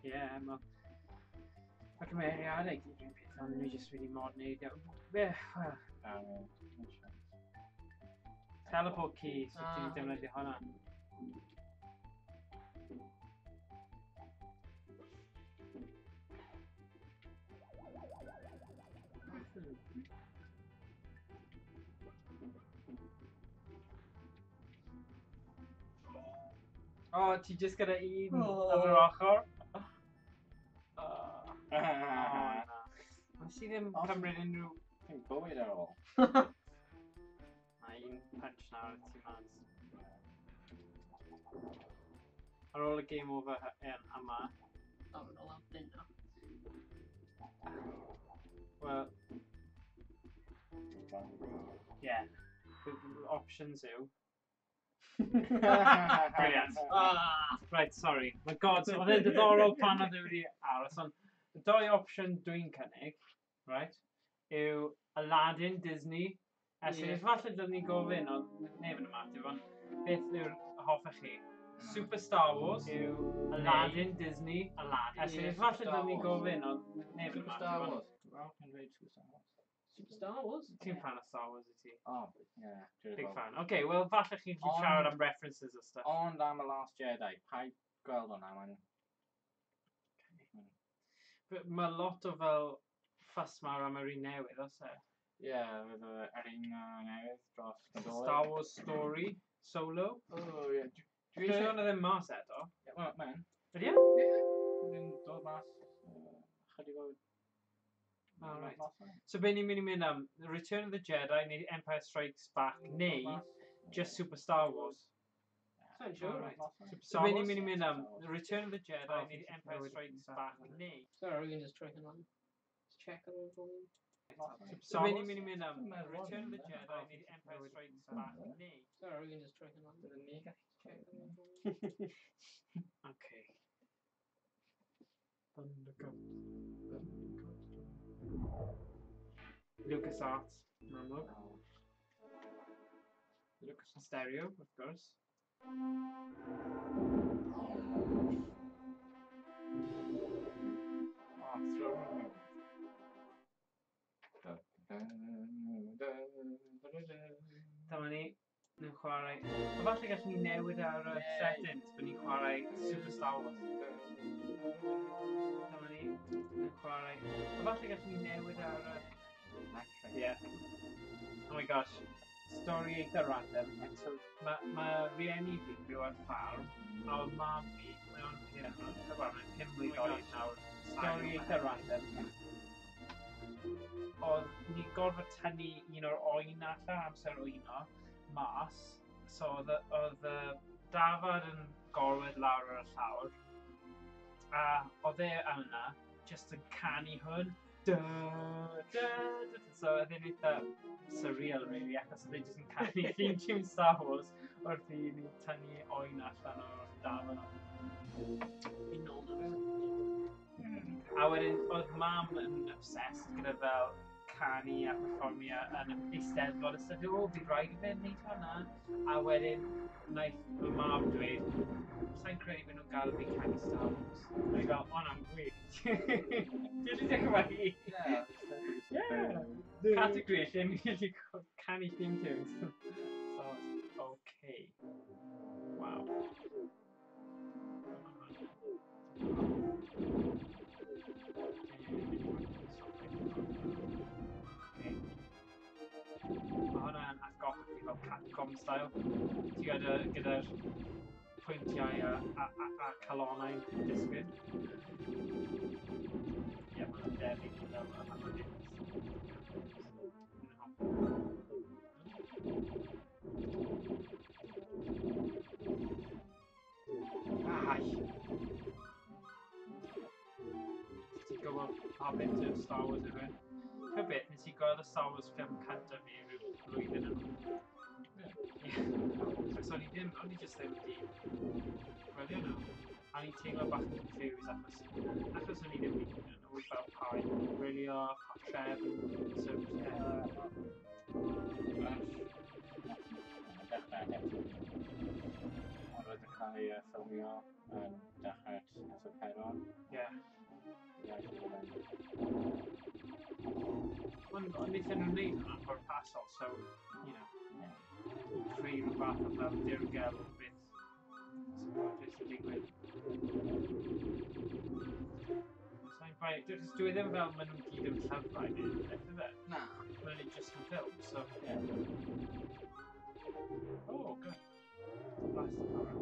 Ie, mae... Mae cymeriadau gyd rhywun peth, ond nhw jyst wedi moderneiddio. Be, wel, teleport key, so ti'n defnyddio hwnna. O, ti jyst gyda un ar yr ochr. Oh, na. Nes i ddim cymryd unrhyw... Ti'n bywyd ar ôl. Na, un punch nawr, ti mas. Ar ôl y game over yma. Oh, no, I'm dead now. Wel, yeah. Options yw. Brilliant. Ah! Right, sorry. My God, oedd e'n diddorol pan oedd e wedi aros, ond y doi opsiwn dwi'n cynnig, right, yw Aladdin, Disney, Ie. Falle dylwn ni gofyn, ond neb yn ymateb, ond beth yw'r hoffech chi? Super Star Wars yw Aladdin, Disney, Aladdin. Ie, Falle Star dylwn ni Wars. gofyn, ond neb yn Super Star ymateb, ond Wars. Wel, dwi'n dweud Super Star Wars. Super Star Wars? ti'n fan o Star Wars i ti? Oh, yeah. Dwi'n Big gweld. fan. Okay, well, falle chi'n gallu siarad am references a stuff. Ond am y Last Jedi, paid gweld hwnna, mae'n... Mae lot o fel ffys mawr am yr un newydd, oes e? Ie, fydd yr un newydd dros Nadolig. Star Wars Story, Solo. Oh, ie. Dwi Dwi eisiau... hwnna ddim mas eto. Ie, wel, mae'n. Ydy e? Ie. Fydd yn dod mas chydig o... Oh, right. So be ni'n mynd i mynd am? The Return of the Jedi neu Empire Strikes Back neu just Super Star Wars? Sa'n siŵr. Right. So be ni'n mynd i mynd am? The Return of the Jedi neu Empire Strikes Back neu... Sorry, we can just try him on. Just check on the volume. So be ni'n mynd i mynd am? The Return of the Jedi neu Empire Strikes Back neu... Sorry, we can just try him on. Check on the volume. Okay. Thundercats. LucasArts, yn amlwg. Lucas. Stereo, of course. Oh, Throne Room. Dyma ni, ni'n chwarae... A falle gallwn ni newid ar y Yay. settings, bod ni'n chwarae Super Star Wars. Dyma ni. Falle gallwn ni newid ar y... Yeah. Oh my gosh. Stori eitha random. So, mae rieni fi'n byw ar ffarm, a oedd mam fi, mae o'n 5 mlwydd oed nawr. Stori eitha random. Oedd ni'n gorfod tynnu un o'r oen allan amser oeno mas, so oedd y dafad yn gorwedd lawr ar y llawr, a oedd e yna just yn canu hwn. Da, da, da. So oedd e'n eitha surreal, really, achos oedd e jyst yn canu theme tune Star Wars wrth i ni tynnu oen allan o'r dafad. Fi'n nôl na fe. A wedyn, oedd mam yn obsessed gyda fel canu a perfformio yn y Eisteddfod a stuff. O, bydd rhaid i fe wneud hwnna. A wedyn, wnaeth fy mam dweud, sa'n credu bod nhw'n gael fi canu Star Wars. A fi fel, o na'n gwych. Dwi'n wedi dechrau fe hi. Yeah. Category lle ni'n gallu canu theme tunes. So, okay. Wow. Okay. Mae hwnna'n atgoffa fi fel Capcom style. Ti gyda'r pwyntiau a calonnau disgyn. Ie, mae'n debyg i fel yma. Ai! Ti'n gwybod pa bit o'r Star Wars yw e? Pa beth, nes i gweld y Star Wars ffilm cyntaf fi rhyw blwyddyn yn ôl. Ie. So o'n i ddim, o'n i jyst ddim wedi gwylio nhw. A o'n i'n teimlo bach yn confused achos o'n i ddim wedi gwylio nhw fel pa i gwylio, pa trefn, so yeah. Ond oedd yn cael ei ffilmio yn dechrau episode 4. Ie. Ie, Ond wnaethon nhw'n wneud hwnna'n pwrpasol, so, you know, i creu rhyw fath o fel dirgel o beth beth sy'n digwydd. Sa'n bai, dwi ddim fel maen nhw'n gyd yn llyfrau neu rhywbeth, yfe? Na. Maen nhw'n just yn ffilm, so, yeah. Oh, good. Blast power.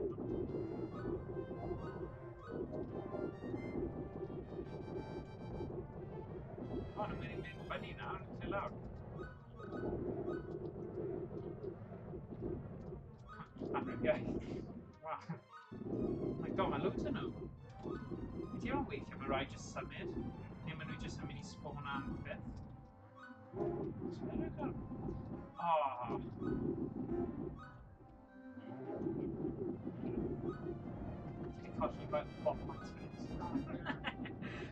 O, nhw'n mynd i mynd fyny nawr, lle lawr. Amrywiaeth. Wow. My god, mae loads o nhw. Fi teimlo weithiau mae rhaid just symud, neu maen nhw jyst yn mynd i spawn am byth. So, there we go. Oh. Ti 'di colli bot points fan hyn.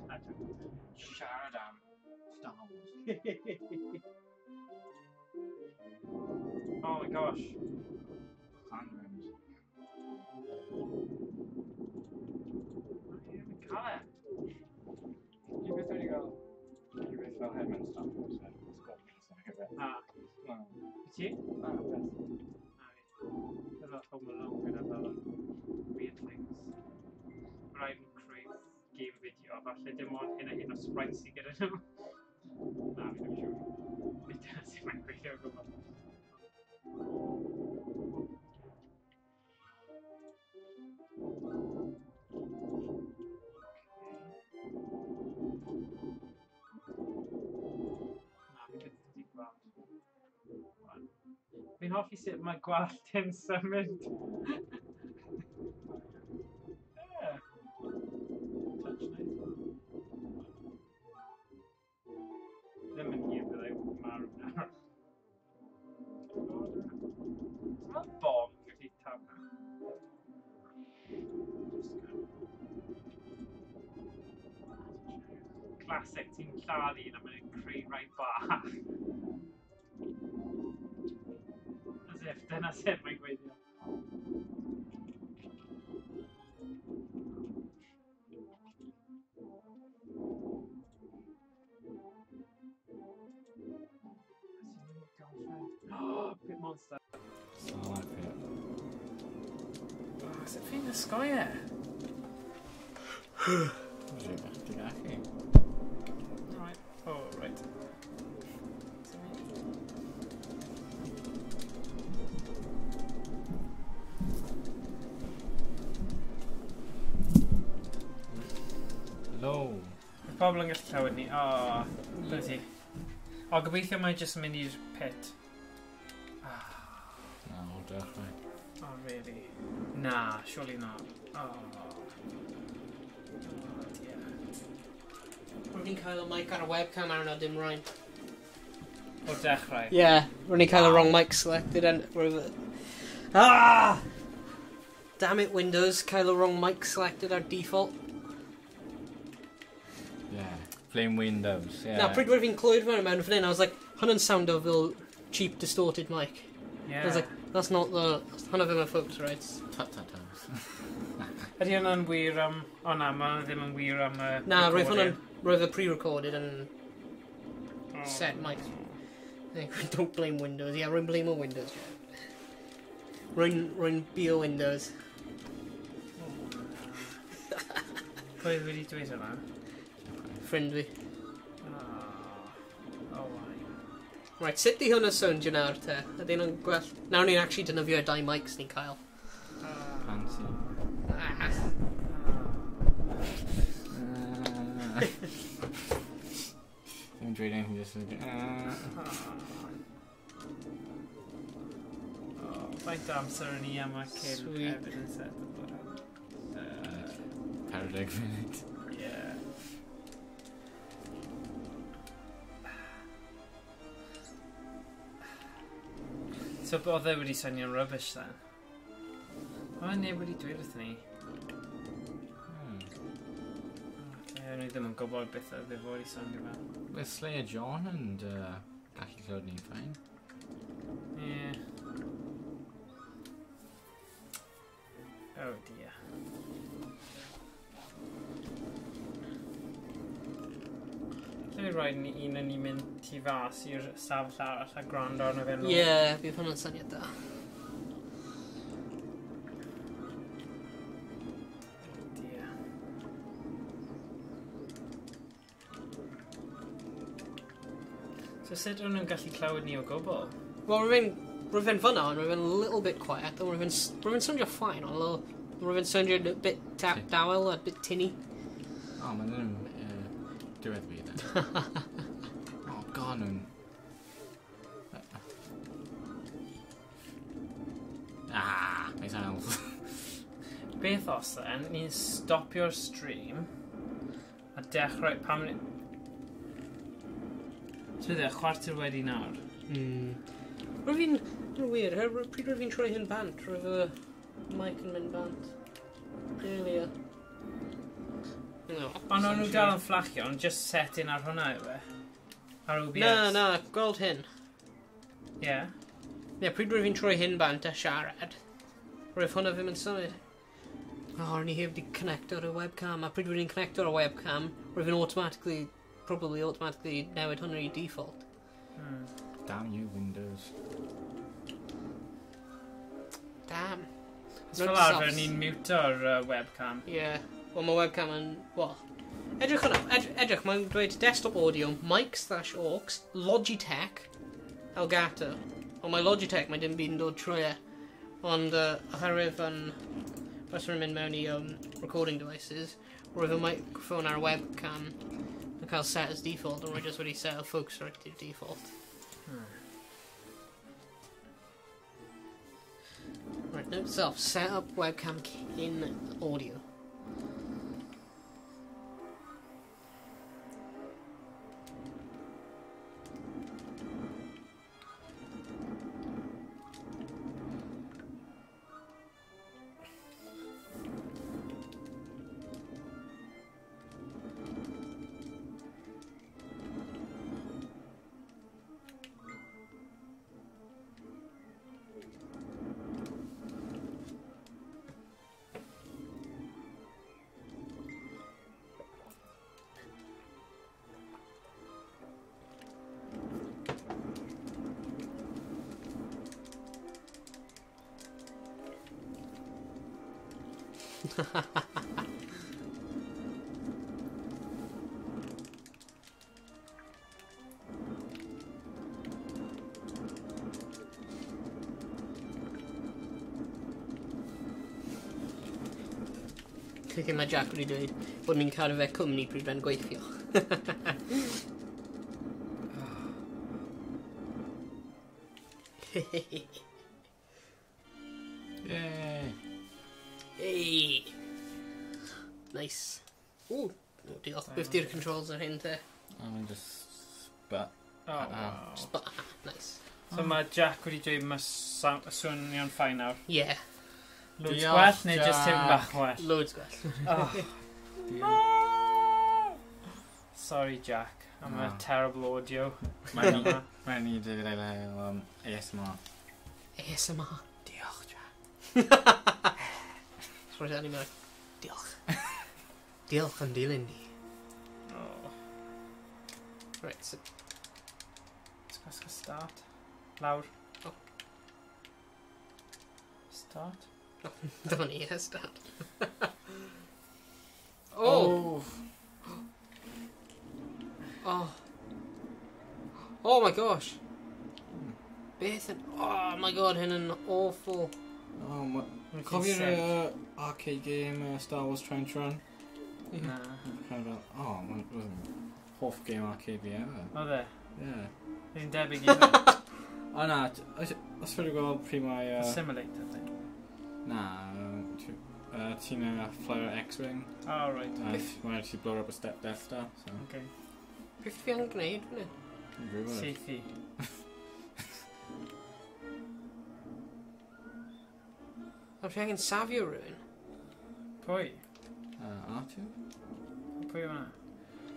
Na, joke. Siarad am Star Wars. Oh my gosh. Sandworms. Fi ddim yn cael e. Ti byth wedi gael rhywbeth fel hyn mewn Star Wars, Scorpions neu rhywbeth? Na. Na. Wyt ti? Na, beth. Na fi. Fel Home Alone gyda fel weird things. Mae rhaid yn creu game video, falle dim ond hyn a hyn o sprites sydd gyda nhw. Na, fi ddim yn siŵr. Nid dyna sut mae'n gweithio o gwbl. Na, fi byth wedi gweld. Fi'n hoffi sut mae gwallt yn symud. Yeah. Touch nice. Ddim yn hir byddai marw nawr. Mae'n bom gallu taflu. Just go. Classic, ti'n lladd un a mae'n creu rai bach. As if, dyna sut mae'n gweithio. Oh, Pit Monster. So I like it. Oh, is it fi'n ysgoi e? Rhywbeth di gallu. Alright. Bydd pobl yn gallu clywed ni. O, dyna ti. O, gobeithio mae jyst yn mynd i'r pit. Na, o'r dechrau. Oh, really? Na, surely not. Oh. Oh, dear. Rwy'n ni'n cael y mic ar y webcam arno, dim rhain. O'r dechrau. Yeah, rwy'n ni'n cael y wrong mic selected and... Ah! Damn it, Windows, cael y wrong mic selected ar default. Yeah. Flame Windows, yeah. Na, pryd roedd fi'n clywed fe mewn fan hyn, I was like, hwnna'n soundo fel cheap distorted mic. Yeah. I was like, that's not the... Hwnna ddim yn folks, right? Tut tut tut. Ydy hwnna'n wir am... O na, mae hwnna ddim yn wir am y... Na, roedd recording. hwnna'n... Roedd y pre-recorded and Oh. set mics. Don't blame Windows. Yeah, rwy'n blame o Windows. Rwy'n bio Windows. Pwy wedi dweud hwnna? Ffrind fi. Oh, oh why. Right, sut di hwnna soundio nawr te? Ydy hwnna'n gwell? Nawr ni'n actually defnyddio dau mics ni'n cael. Fancy. Ah. Ddim dweud anything, just like, Oh, faint o amser yn i am y cyn Sweet. hefyd yn set up o'r 40 munud. Yeah. So oedd e wedi swnio'n rubbish then? O, neb wedi dweud wrthyn ni. Okay, o'n i ddim yn gwybod beth oedd e fod i swnio fel. Well, Slayer John and gallu clywed ni'n fine. Yeah. Oh dear. Lle rhaid ni un yn ni mynd tu fas i'r safle arall a gwrando arno fe nôl. Yeah, bydd hwnna'n syniad da. Oh dear. So sut o'n nhw'n gallu clywed ni o gwbl? Wel, rwy'n fe'n fyna, ond rwy'n fe'n a little bit quiet, ond rwy'n fe'n soundio fine, ond a little, rwy'n fe'n soundio a bit dawel, a bit tinny. O, oh, mae ddim diwedd fi then. Oh, god, nhw'n... Ah, myself. Beth os then, ni'n stopio'r stream a dechrau pam ni... So dde, chwarter wedi nawr. Rwy'n fi'n... Mae'n weird, pryd rwy'n fi'n troi hyn bant, rwy'n fy mic yn mynd bant. Earlier. No. Ond o'n nhw dal yn fflachio, ond just setting ar hwnna yw e. Ar OBS. Na, na, gweld hyn. Ie. Yeah. Ie, pryd rwy'n fi'n troi hyn bant a siarad, roedd hwnna ddim yn symud. O, oh, ni heb di connect ar y webcam, a pryd rwy'n connect ar y webcam, roedd fi'n automatically, probably automatically newid hwnna i default. Damn you, Windows. Damn. Os fel arfer, ni'n muteo'r webcam. Ie, yeah. Wel mae webcam yn, well, edrych hwnna, edrych, mae'n dweud desktop audio, mic slash aux, Logitech, Elgato. Ond mae Logitech, mae dim byd yn dod trwy e. Ond oherwydd yn, os rwy'n mynd mewn i recording devices, roedd y microphone ar webcam yn cael set as default, ond rwy just wedi set y Focusrite i'r default. Right, note to self, set up webcam in audio. Credu mae Jack wedi dweud bod ni'n cadw fe cwmni pryd fe'n gweithio. Yay! Hey! Nice. Ooh, oh, diolch. Beth di'r controls ar hyn te? I'm just... But... Oh, wow. Just nice. So mae Jack wedi dweud mae swnio'n fine nawr. Yeah, Loads Diolch, gwell neu just tipyn Jack. bach well? loads gwell. Oh. Diolch. Sorry, Jack. I'm a No. terrible audio. Mae'n ni wedi gwneud ASMR. ASMR. Diolch, Jack. Sorry, Danny, mae'n... Diolch. Diolch am dilyn ni. Oh. Right, so... Let's gwasgo start. Lawr. Oh. Start. Dyma ni, yes, start. Oh! Oh. Oh my gosh. Beth yn... Oh my god, hyn yn awful. Oh, ma... Wyt ti'n Cofio'r sick? arcade game Star Wars Trench Run? Na. Kind of fel, oh, it wasn't hoff game arcade fi ever. Oedd e? Yeah. Fi'n debyg i fe. O na, os wedi gweld pryd mae... Simulator thing. Na, ti'n flyer X-Wing. Oh, right. A mae'n ti blow up a step Death Star, so... Okay. Beth fi angen gwneud, hwnna? Dwi'n gwybod. Seithi. Ond fi angen safio rhywun. Pwy? R2? Pwy yw hwnna?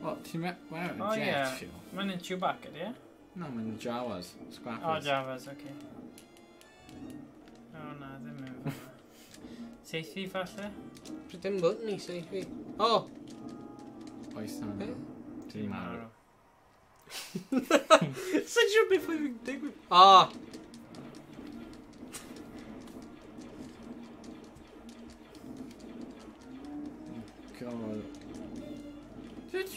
Wel, ti'n mewn Oh, jet ie. fuel. Mae'n yn Chewbacca, di e? No, mae'n Jawas, Oh, Scrappers. Javas, okay. Oh, na, ddim yn fyna. Seithi, falle? Dwi ddim button i seithi. Oh! Oes na. Be? Ti'n marw. Sa'n siŵr beth oedd yn digwydd. Ah! God. Dwi'n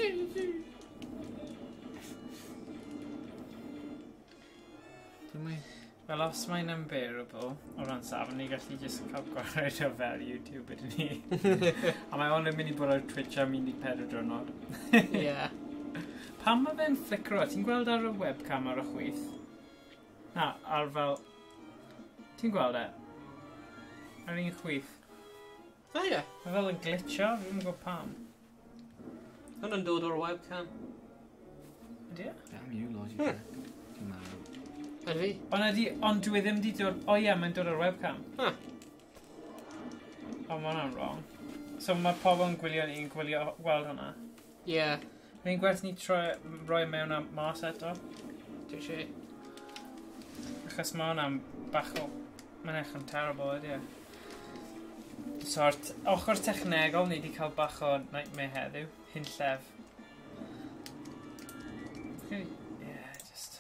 Wel, os mae'n unbearable o ran safon, ni gallu just cael gwared o fel YouTube ydyn ni. A mae hwn yn mynd i bod ar Twitch am 14 diwrnod. Yeah. Pam mae fe'n flickro? Ti'n gweld ar y webcam ar y chwith? Na, ar fel... Ti'n gweld e? Ar un chwith. Oh yeah. Mae fel yn glitcho, fi ddim yn gwybod pam. Hwna'n dod o'r webcam. Ydy e? Damn you, Logitech. Ti'n marw. Ydw fi? Ond ydy, ond dwi ddim di dod... O ie, mae'n dod o'r webcam. Huh. O, mae hwnna'n wrong. So mae pobl yn gwylio ni'n gwylio gweld hwnna. Yeah. Fi'n gwerth ni troi, roi mewn a mas eto. Dwi eisiau. Achos mae hwnna'n bach o... Mae'n eich yn terrible, ydy e? So, ar ochr technegol, ni wedi cael bach o nightmare heddiw. Hunllef. Yeah, just...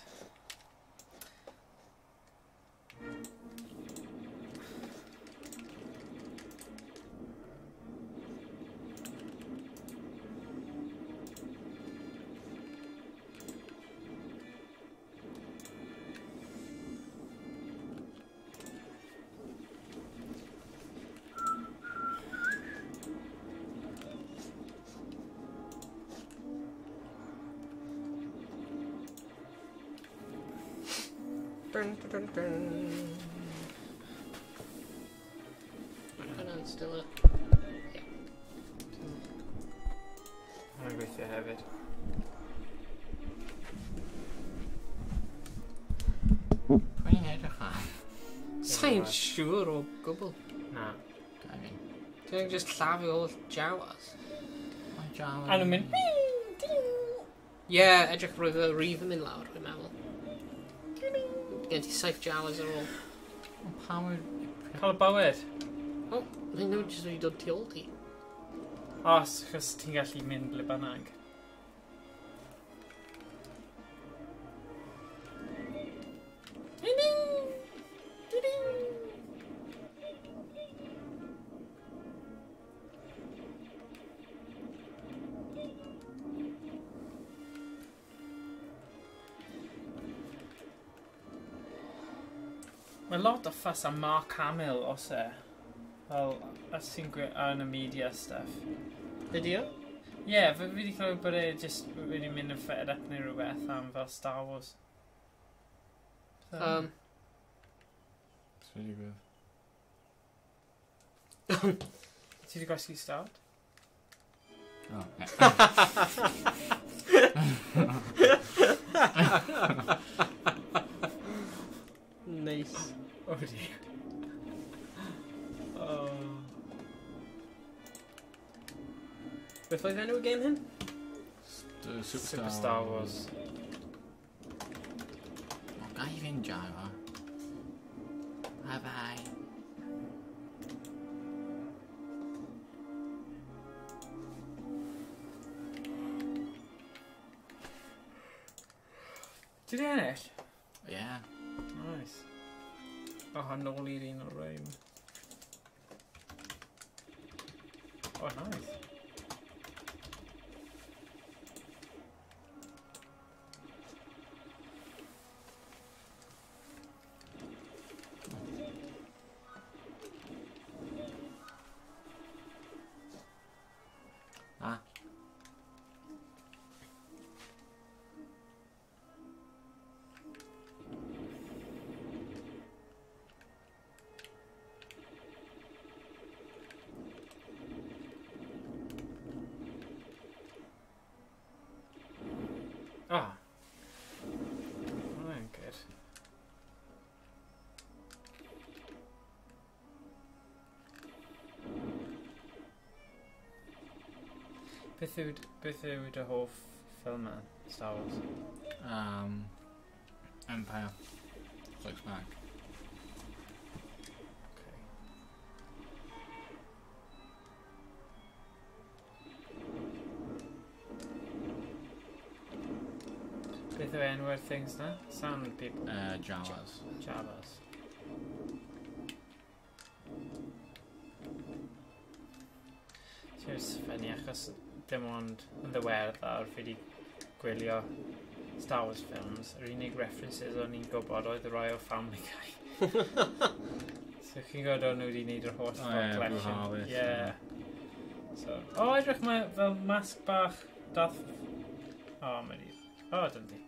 Dun, dun, dun, dun. Mae hwnna'n still a... Hwnna'n gweithio hefyd. Pwy ni'n edrych ar? Sa'n siŵr o gwbl. Na. Angen. Dwi'n just llafu all Jawas. Mae Jawa. A nhw'n mynd... Yeah, edrych roedd y rif yn mynd lawr, dwi'n meddwl. Gen ti 7 Jawas ar ôl. Ond Pam yw'r... Cael y bywyd. Mae nhw jyst wedi dod tu ôl ti. Os, chos ti'n gallu mynd ble bynnag. Mae lot o ffas am Mark Hamill, os e. Fel, os ti'n yn y media stuff. Ydy o? Ie, yeah, fi wedi clywed bod e just wedi mynd yn fed up neu rhywbeth am fel Star Wars. It's really good. Ti wedi gwasgu start? Oh, Nice. O di. Oh. Beth oedd enw y game hyn? Super, Super Star Wars. Oh, ga i fynd Java. Bye bye. Ti di ennill? Yeah. Nice. Oh, nôl i'r un o'r rhain. Oh, nice. Ah. Ah. Hwnna'n good. Beth yw dy hoff ffilm na, Star Wars? Empire Strikes Back. Okay. Beth yw enwau'r things na? Sound people. Jawas. Jawas. Ti'n funny achos dim ond yn ddiweddar fi wedi gwylio Star Wars films, yr unig references o'n i'n gwybod oedd y rai o Family Guy. So chi'n gwybod o'n nhw wedi gwneud yr holl O, ie, Blue collection. Harvest, Yeah. So, o, oh, edrych, mae fel masg bach Darth... O, oh, mae di... O, oh, dyn di.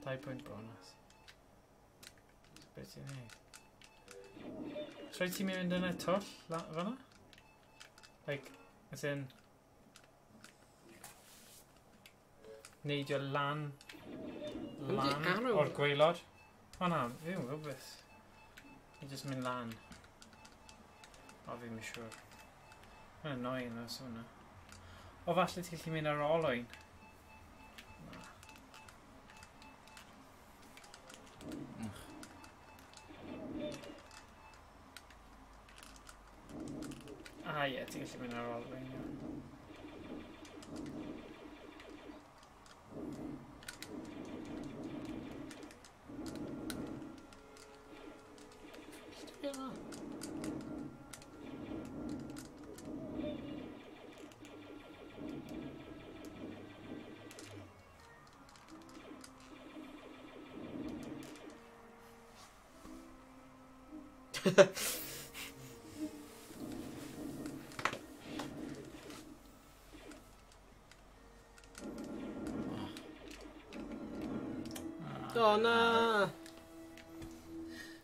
2 pwynt bonus. So, beth ti'n neud? So, ti'n mynd yn y twll fan'na? Like, as in... Neidio lan... Lan arrow. o'r gwaelod. O na, fi ddim yn gwybod beth. Fi jyst mynd lan. O, fi ddim yn siŵr. Mae'n annoying though, so hwnna. O, falle ti'n gallu mynd ar ôl oen. Na. Ah, ie, ti'n gallu mynd ar ôl oen, ie. O, na!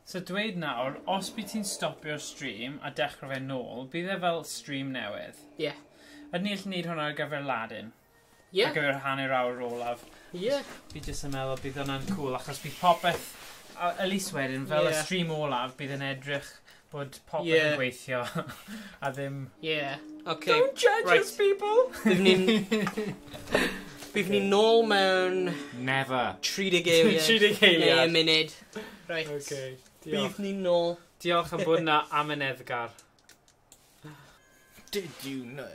So dweud nawr, os bydd ti'n stopio'r stream a dechrau fe nôl, bydd e fel stream newydd. Ie. Ydyn ni allu gwneud hwnna ar gyfer Aladdin? Ie, Ar gyfer hanner awr olaf. ie. Fi jyst yn meddwl bydd hwnna'n cool, achos bydd popeth, at least wedyn, fel y Ie. stream olaf, bydd yn edrych bod popeth Ie. yn gweithio, a ddim... Ie. Okay. Don't judge right. us, people! Bydd ni'n nôl mewn Never. 30 eiliad. 30 Neu eiliad. y munud. Right. Okay, diolch. Bydd ni'n nôl. Diolch am bod yna amyneddgar. Did you know?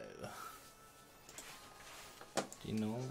Do you know?